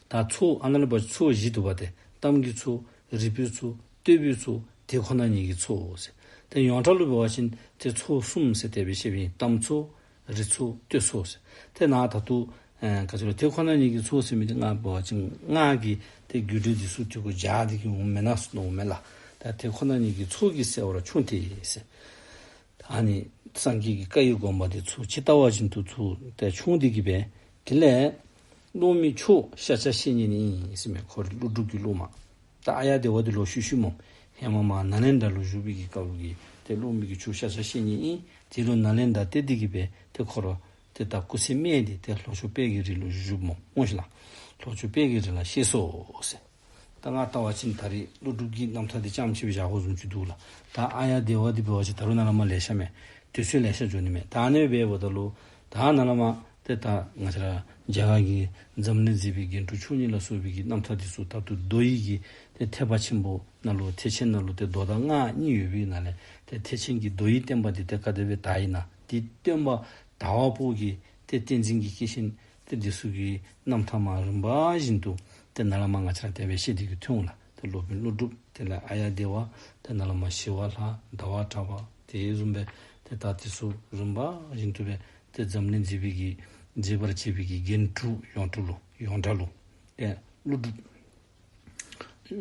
ད་ཚོགས་ཨ་ནཱ་ལུ་འབད་ཚོགས་བཞི་འདུག་པ་ཏེ། གཏམ་གྱི་ཚོགས། རིགས་པའི་ཚོགས། བསྟོད་པའི་ཚོགས། དེ་ཁོ་ན་ཉིད་ཀྱི་ཚོགས་ཟེར། ཏེ་ཡོངས་གྲགས་ལུ་འབད་བ་ཅིན་ཏེ་ཚོགས་གསུམ་ཟེར་དེ་སྦེ་བཤད་པའི་གཏམ་ཚོགས་རི་ཚོགས་སྟོད་ཚོགས་ཟེར། ཏེ་ནཱ་ད་ལྟོ་ཨེ་ག་ཅི་ལོ་དེ་ཁོ་ན་ཉིད་ཀྱི་ཚོགས་ཟེར་མི་འདི་ང་འབད་བ་ཅིན་ང་གིས་ཏེ་རྒྱུད་སྡེ་འདི་ཚུ་དེ་གུ་སྦྱར་ཏེ་གི་འོང་མེན་ན་ཟེར་མནོཝ་མས་ལགས། ད་དེ་ཁོ་ན་ཉིད་ཀྱི་ཚོགས་ཀྱིས་གསལ་བར་ཕྱུང་སྟེ་ཟེར། ཨ་ནི་སངས་རྒྱས་ཀྱི་བཀའ་ཡི་དགོངས་པ་འདི་ཚུར་ཇི་ལྟ་བ་བཞིན་དུ་ཚུར་ཏེ་ཕྱུང་སྟེ་གི་སྦེ་དེ་ལས་སློབ་མའི་མཆོག་ཤཱཀྱ་བཤེས་གཉེན་ཨིན་ཟེར་མས། ཁོ་ར་ཀླུ་སྒྲུབ་ཀྱི་སློབ་མ། ད་ཨཱརྱ་དེ་བ་འདི་ལོག་ཤུལ་ཤུལ་སྨོ། ཧེ་མ་མར་ནཱ་ལེནྡྲ་ལུ་བཞུགས་པའི་གི་སྐབས་ཀྱི་ཏེ་སློབ་མའི་གི་མཆོག་ཤཱཀྱ་བཤེས་གཉེན་ཨིན། དེ་ལུ་ནཱ་ལེནྡྲ་གཏད་དེ་གི་སྦེ་ཏེ་ཁོ་ར་ཏེ་ད་སྐུ་ཚེ་སྨད་དེ་ཏེ་ལྷོ་ཕྱོགས་དཔལ་གྱི་རི་ལུ་བཞུགས་སྨོ། སྨོ་ཤིག་ལགས། ལྷོ་ཕྱོགས་དཔལ་གྱི་རི་ལ་གཤེགས་སོ་ཟེར། ད་ང་བལྟ་བ་ཅིན་ད་རེས་ཀླུ་སྒྲུབ་ཀྱི་རྣམ་ཐར་འདི་རྐྱངམ་ཅིག་སྦེ་བཞག་དགོཔ་བཟུམ་ཅིག་འདུག་ལགས། ད་ཨཱརྱ་དེ་བ་འདི་འབད་བ་ཅིན་ད་རུང་ནཱ་ལས་མར་ལེ་ཤ་མས། དུས་ཚོད་ལེ་ཤ་འགྱོ་ནི་མས། ད་ཨ་ནི་སྦེ་འབདཝ་ད་ལུ་ད་ནཱ་ལས་མར་ཏེ་ད་ང་བཅས་ར་རྒྱ་གར་གྱི་འཛམ་གླིང་མཛེས་པའི་རྒྱན་དྲུག་མཆོག་གཉིས་ལ་སོགས་པའི་གི་རྣམ་ཐར་འདི་ཚུ་ད་ལྟོ་མདོ་ཡི་གི་ཏེ་ཐེག་པ་ཆེན་པོ་ནང་ལུ་ཐེག་ཆེན་ནང་ལུ་ཏེ་མདོ་དང་སྔགས་གཉིས་ཡོད་པའི་ནང་ལས་ཏེ་ཐེག་ཆེན་གྱི་མདོ་ཡི་བསྟན་པ་འདི་ཏེ་ག་དེ་སྦེ་དར་ཡི་ན། འདི་བསྟན་པ་དར་བ་པོ་གི་ཏེ་བསྟན་འཛིན་གྱི་སྐྱེས་ཆེན་ཏེ་འདི་ཚུ་གི་རྣམ་ཐར་མར་རིམ་པ་བཞིན་དུ་ཏེ་ནཱ་ལས་མར་ང་བཅས་ར་དེ་སྦེ་བཤད་དེ་གི་ཐོན་འོང་ལགས། ཏེ་སློབ་དཔོན་ཀླུ་སྒྲུབ་དེ་ལས་ཨཱརྱ་དེ་བ་ཏེ་ནཱ་ལས་མར་ཞི་བ་ལྷ་ཟླ་བ་གྲགས་པ་དེ་བཟུམ་སྦེ་ཏེ་ད་འདི་ཚུ་རིམ་པ་བཞིན་དུ་སྦེ་ཏེ་འཛམ་གླིང་མཛེས་པའི་གི་མཛེས་པར་བྱེད་པའི་གི་རྒྱན་དྲུག་ཡོངས་གྲགས་ལུ་ཡོངས་གྲགས་ལུ་ཏེ་ཀླུ་སྒྲུབ་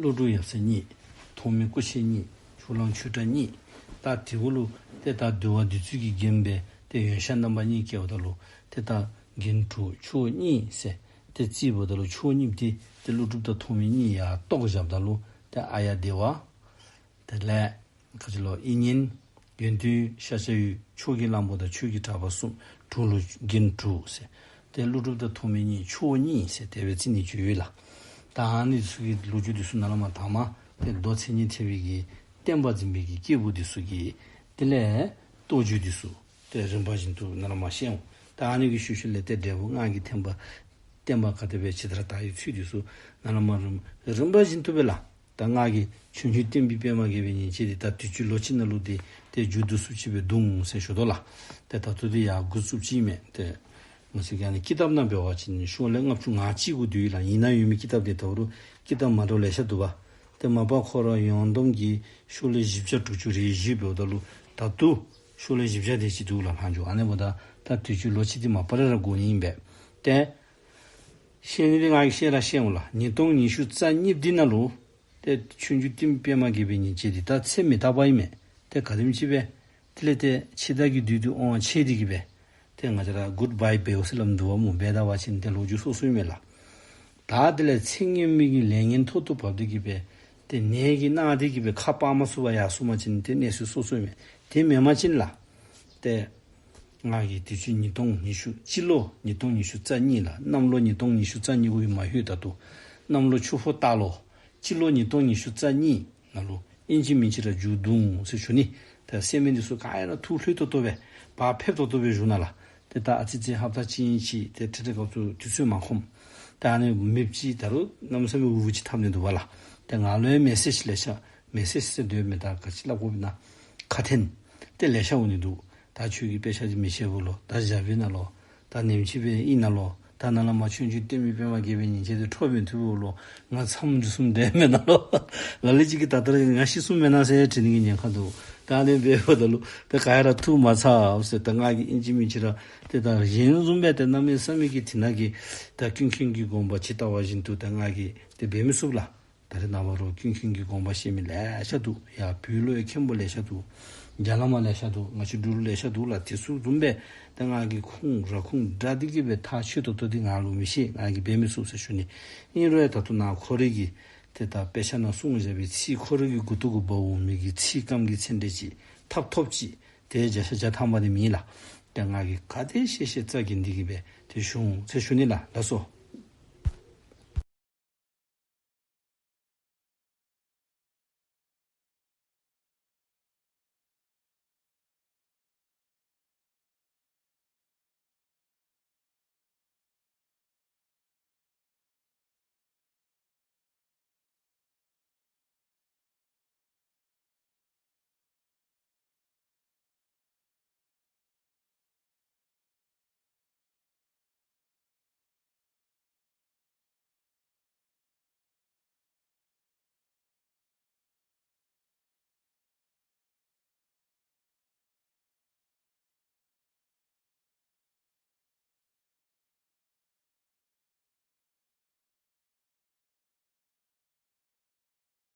ཀླུ་སྒྲུབ་ཡབ་སྲས་གཉིས། ཐོགས་མེད་སྐུ་མཆེད་གཉིས། ཕྱོགས་གླང་ཆོས་གྲགས་གཉིས། ད་དེ་གུ་ལུ་ཏེ་ད་འདུལ་བ་འདུལ་ཚུལ་གྱི་རྒྱན་སྦེ་ཏེ་ཡོན་ཤཱཀ་རྣམ་པ་གཉིས་བཀལཝ་ད་ལུ་ཏེ་ད་རྒྱན་དྲུག་མཆོག་གཉིས་ཟེར་ཏེ་བརྩིཝ་ད་ལུ་མཆོག་གཉིས་འདི་ཏེ་ཀླུ་སྒྲུབ་དང་ཐོགས་མེད་གཉིས་ཡར་བཏོག་བཞགཔ་ད་ལུ་ཏེ་ཨཱརྱ་དེ་བ། དེ་ལས་ག་ཅི་ལོ་དབྱིག་གཉེན། ཡོན་ཏན་ཤཱཀྱ་འོད། ཕྱོགས་ཀྱི་གླང་པོ་དང་ཆོས་ཀྱི་གྲགས་པ་གསུམ། དྲུག་ལུ་རྒྱན་དྲུག་ཟེར། ཏེ་ཀླུ་སྒྲུབ་དང་ཐོགས་མེད་གཉིས་མཆོག་གཉིས་ཟེར་དེ་སྦེ་བརྩི་ནི་ཅིག་ཡོད་ལགས། ད་ཨ་ནི་ཚུ་གི་ལོ་རྒྱུས་འདི་ཚུ་ནཱ་ལས་མར་དང་པ་ཏེ་མདོ་མཚན་ཉིད་ཐེག་པའི་གི་བསྟན་པ་འཛིན་པའི་གི་སྐྱེས་བུ་འདི་ཚུ་གི་དེ་ལས་མདོ་རྒྱུད་འདི་ཚུ་ཏེ་རིམ་པ་བཞིན་དུ་ནཱ་ལས་མར་བཤད་འོང་། ད་ཨ་ནི་གི་ཤུལ་ཤུལ་ལས་ཏེ་འབྲས་བུ་སྔགས་ཀྱི་ཐེག་པ་བསྟན་པ་ག་དེ་སྦེ་ཇི་ལྟར་དར་ཡི་ཚུལ་འདི་ཚུ་ནཱ་ལས་མར་རིམ་རིམ་པ་བཞིན་དུ་སྦེ་ལགས། ད་ང་གིས་ཆོས་འབྱུང་བསྟན་པའི་པདྨ་རྒྱས་པའི་ཉིན་བྱེད་འདི་ད་དུས་ཅི་ལོ་གཅིག་ནང་ལུ་འདི་ཏེ་མཇུག་བསྡུ་ཚུགསཔ་ཅིག་སྦེ་འདུག་ཟེར་ཞུ་དོ་ལགས། ཏེ་ད་ལྟོ་འདི་ཡར་འགོ་བཙུགསཔ་ཅིག་མས། ཏེ་ང་བཅས་ཀྱི་ཨ་ནི་ཀི་དེབ་ནང་འབད་བ་ཅིན་ཤོག་ལེབ་ལྔ་བཅུ་ང་གཅིག་གུ་འདུས་ཡོད་ལགས། ཨིན་ན་ཡོད་མི་ཀི་དེབ་འདི་ད་རུང་ཀི་དེབ་མ་འདྲཝ་ལེ་ཤ་འདུག་པ། ཏེ་མ་པ་ཁོ་ར་ཡོངས་བསྡོམས་ཀྱི་ཤོག་ལེབ་བཞི་བརྒྱ་དྲུག་ཅུ་རེ་བཞི་འབདཝ་ད་ལུ་ད་ལྟོ་ཤོག་ལེབ་བཞི་བརྒྱ་དེ་ཅིག་འདུག་ལགས། ལྷག་འགྱོ། ཨ་ནི་འབདཝ་ད་ད་དུས་ཅི་ལོ་གཅིག་འདི་མ་པ་ར་ར་འགོར་ནི་ཨིན་པས། ཏེ་བཤད་ནི་འདི་ང་གིས་བཤད་ར་བཤད་འོང་ལགས། ཉིས་སྟོང་ཉི་ཤུ་རྩ་གཉིས་འདི་ནང་ལུ་ཏེ་ཆོས་འབྱུང་བསྟན་པའི་པདྨ་རྒྱས་པའི་ཉིན་བྱེད་འདི་ད་ཚེ་མི་རྟག་པ་ཨིན་མས། ཏེ་ག་དེམ་ཅིག་སྦེ་དེ་ལས་ཏེ་འཆི་བདག་གི་བདུད་འདི་དབང་ཆད་དེ་གི་སྦེ་ཏེ་ང་བཅས་ར་གུཌ་བའི་བའི་ཟེར་སླབ་འདུག་པ་སྨོ། འབད་ད་པ་ཅིན་ཏེ་ལོ་རྒྱུས་སོ་སོ་ཨིན་མས་ལགས། ད་དེ་ལས་ཚེ་སྔོན་མའི་གི་ལས་ངན་ཐོག་ཏུ་བབས་ཏེ་གི་སྦེ་ཏེ་ནད་ཀྱིས་མནར་ཏེ་གི་སྦེ་ཁ་སྤར་མ་ཚུགས་པར་ཡར་སོང་པ་ཅིན་ཏེ་གནས་ཚུལ་སོ་སོ་ཨིན་མས། དེ་མེན་པ་ཅིན་ལགས། ཏེ་ང་གིས་དུས་ཅི་ཉིས་སྟོང་ཉི་ཤུ་སྤྱི་ལོ་ཉིས་སྟོང་ཉི་ཤུ་རྩ་གཉིས་ལགས། གནམ་ལོ་ཉིས་སྟོང་ཉི་ཤུ་རྩ་གཉིས་གུ་མ་ལྷོད་ད་ལྟོ་གནམ་ལོ་ཆུ་ཕོ་སྟག་ལོ་སྤྱི་ལོ་ཉིས་སྟོང་ཉི་ཤུ་རྩ་གཉིས་ནང་ལུ་ཨིན་ཅི་མིན་ཅི་ར་མཇུག་བསྡུ་འོང་ཟེར་ཞུ་ནི། ད་སེམས་མི་འདི་ཚུ་ག་ཡ་ར་ཐུགས་ལྷོད་ཏོག་ཏོ་སྦེ་བག་ཕེབས་ཏོག་ཏོ་སྦེ་བཞུགས་གནང་ལགས། ཏེ་ད་ཨ་ཙི་ཙི་ཧབ་ཏ་གཅིག་གཉིས་ཅིག་ཏེ་ཁྲིད་ཁྲིད་སྐབས་སུ་དུས་ཚོད་མ་ཁོམ། ད་ཨ་ནི་མེདཔ་ཅིག་ད་རུང་གནམ་མེད་ས་མེད་འུ་ཅིག་འཐབ་ནི་འདུག་པ་ལགས། ཏེ་ང་ལུ་ཡང་མེ་སེཇ་ལེ་ཤ་མེ་སེཇ་ཟེར་སྡོད་མི་ད་ག་ཅི་སླབ་དགོཔ་ཨིན་ན་ཁ་འཕྲིན་ཏེ་ལེ་ཤ་འོང་ནི་འདུག། ད་ཁྱོད་ཀྱིས་དཔེ་ཆ་འདི་མི་ཤེས་པས་ལོ། ད་རྒྱབ་ཨིན་ན་ལོ། ད་ཉིནམ་ཅིག་སྦེ་ཨིན་ན་ལོ། ད་ནཱ་ལས་མར་ཆོས་འབྱུང་བསྟན་པའི་པདྨ་རྒྱས་པའི་ཉིན་བྱེད་འདི་འཕྲོ་མི་ཐུབ་པས་ལོ། ང་མཚམས་འཇོག་སོངམ་འདྲས་མེན་ན་ལོ། ལ་ལུ་ཅིག་གིས་ད་ལྟོ་ར་ང་ཤི་སོངམ་མེན་ན་ཟེར་དྲི་ནི་གི་ཉེན་ཁ་འདུག། ད་ཨ་ནི་འབདཝ་ད་ལུ་ད་ག་ཡ་ར་ཐུགས་མ་ཚ་ཟེར། ད་ང་གིས་ཨིན་ཅི་མིན་ཅི་ར་ཏེ་ད་གཞན་བཟུམ་སྦེ་ཏེ་གནམ་མེད་ས་མེད་ཀྱི་དེ་ནང་གི་ད་ཀུན་མཁྱེན་གྱི་དགོངས་པ་ཇི་ལྟ་བ་བཞིན་དུ་ད་ང་གིས་ཏེ་འབད་མི་ཚུགས་ལགས། ད་རེས་ནངས་པ་རུང་ཀུན་མཁྱེན་གྱི་དགོངས་པ་བཞེས་མི་ལེ་ཤ་འདུག། ཡར་བོད་ལུ་ཡང་མཁན་པོ་ལེ་ཤ་འདུག། རྒྱ་ལས་མར་ལེ་ཤ་འདུག། ང་བཅས་འབྲུག་ལུ་ལེ་ཤ་འདུག་ལགས། དེ་ཚུ་བཟུམ་སྦེ་ད་ང་གིས་ཁུངས་ར་ཁུངས་དྲངས་ཏེ་གི་སྦེ་ཐག་ཆོད་ཏོག་ཏོ་འདི་ང་ལུ་མི་ཤེས། ང་གིས་འབད་མི་ཚུགས་ཟེར་ཞུ་ནི། ཨིན་རུང་ཡང་ད་ལྟོ་ནཱ་ཁོ་རའི་གི་ཏེ་ད་དཔེ་ཆ་ནང་གསུངས་བཞག་པའི་ཚིག་ཁོ་རའི་གི་མགུ་ཏོ་གུ་འབག་འོང་མི་གི་ཚིག་སྐམ་གྱི་ཚད་འདི་ཅིག་ཐབ་ཐོབ་ཅིག་ཏེ་བརྒྱ་ཆ་བརྒྱ་ཐམ་པ་འདི་མེན་ལགས། ཏེ་ང་གིས་ག་དེ་ཤེས་ཤེས་རྩ་འགེངས་ཏེ་གི་སྦེ་ཏེ་ཞུ་འོང་ཟེར་ཞུ་ནི་ལགས། ལགས་སོ།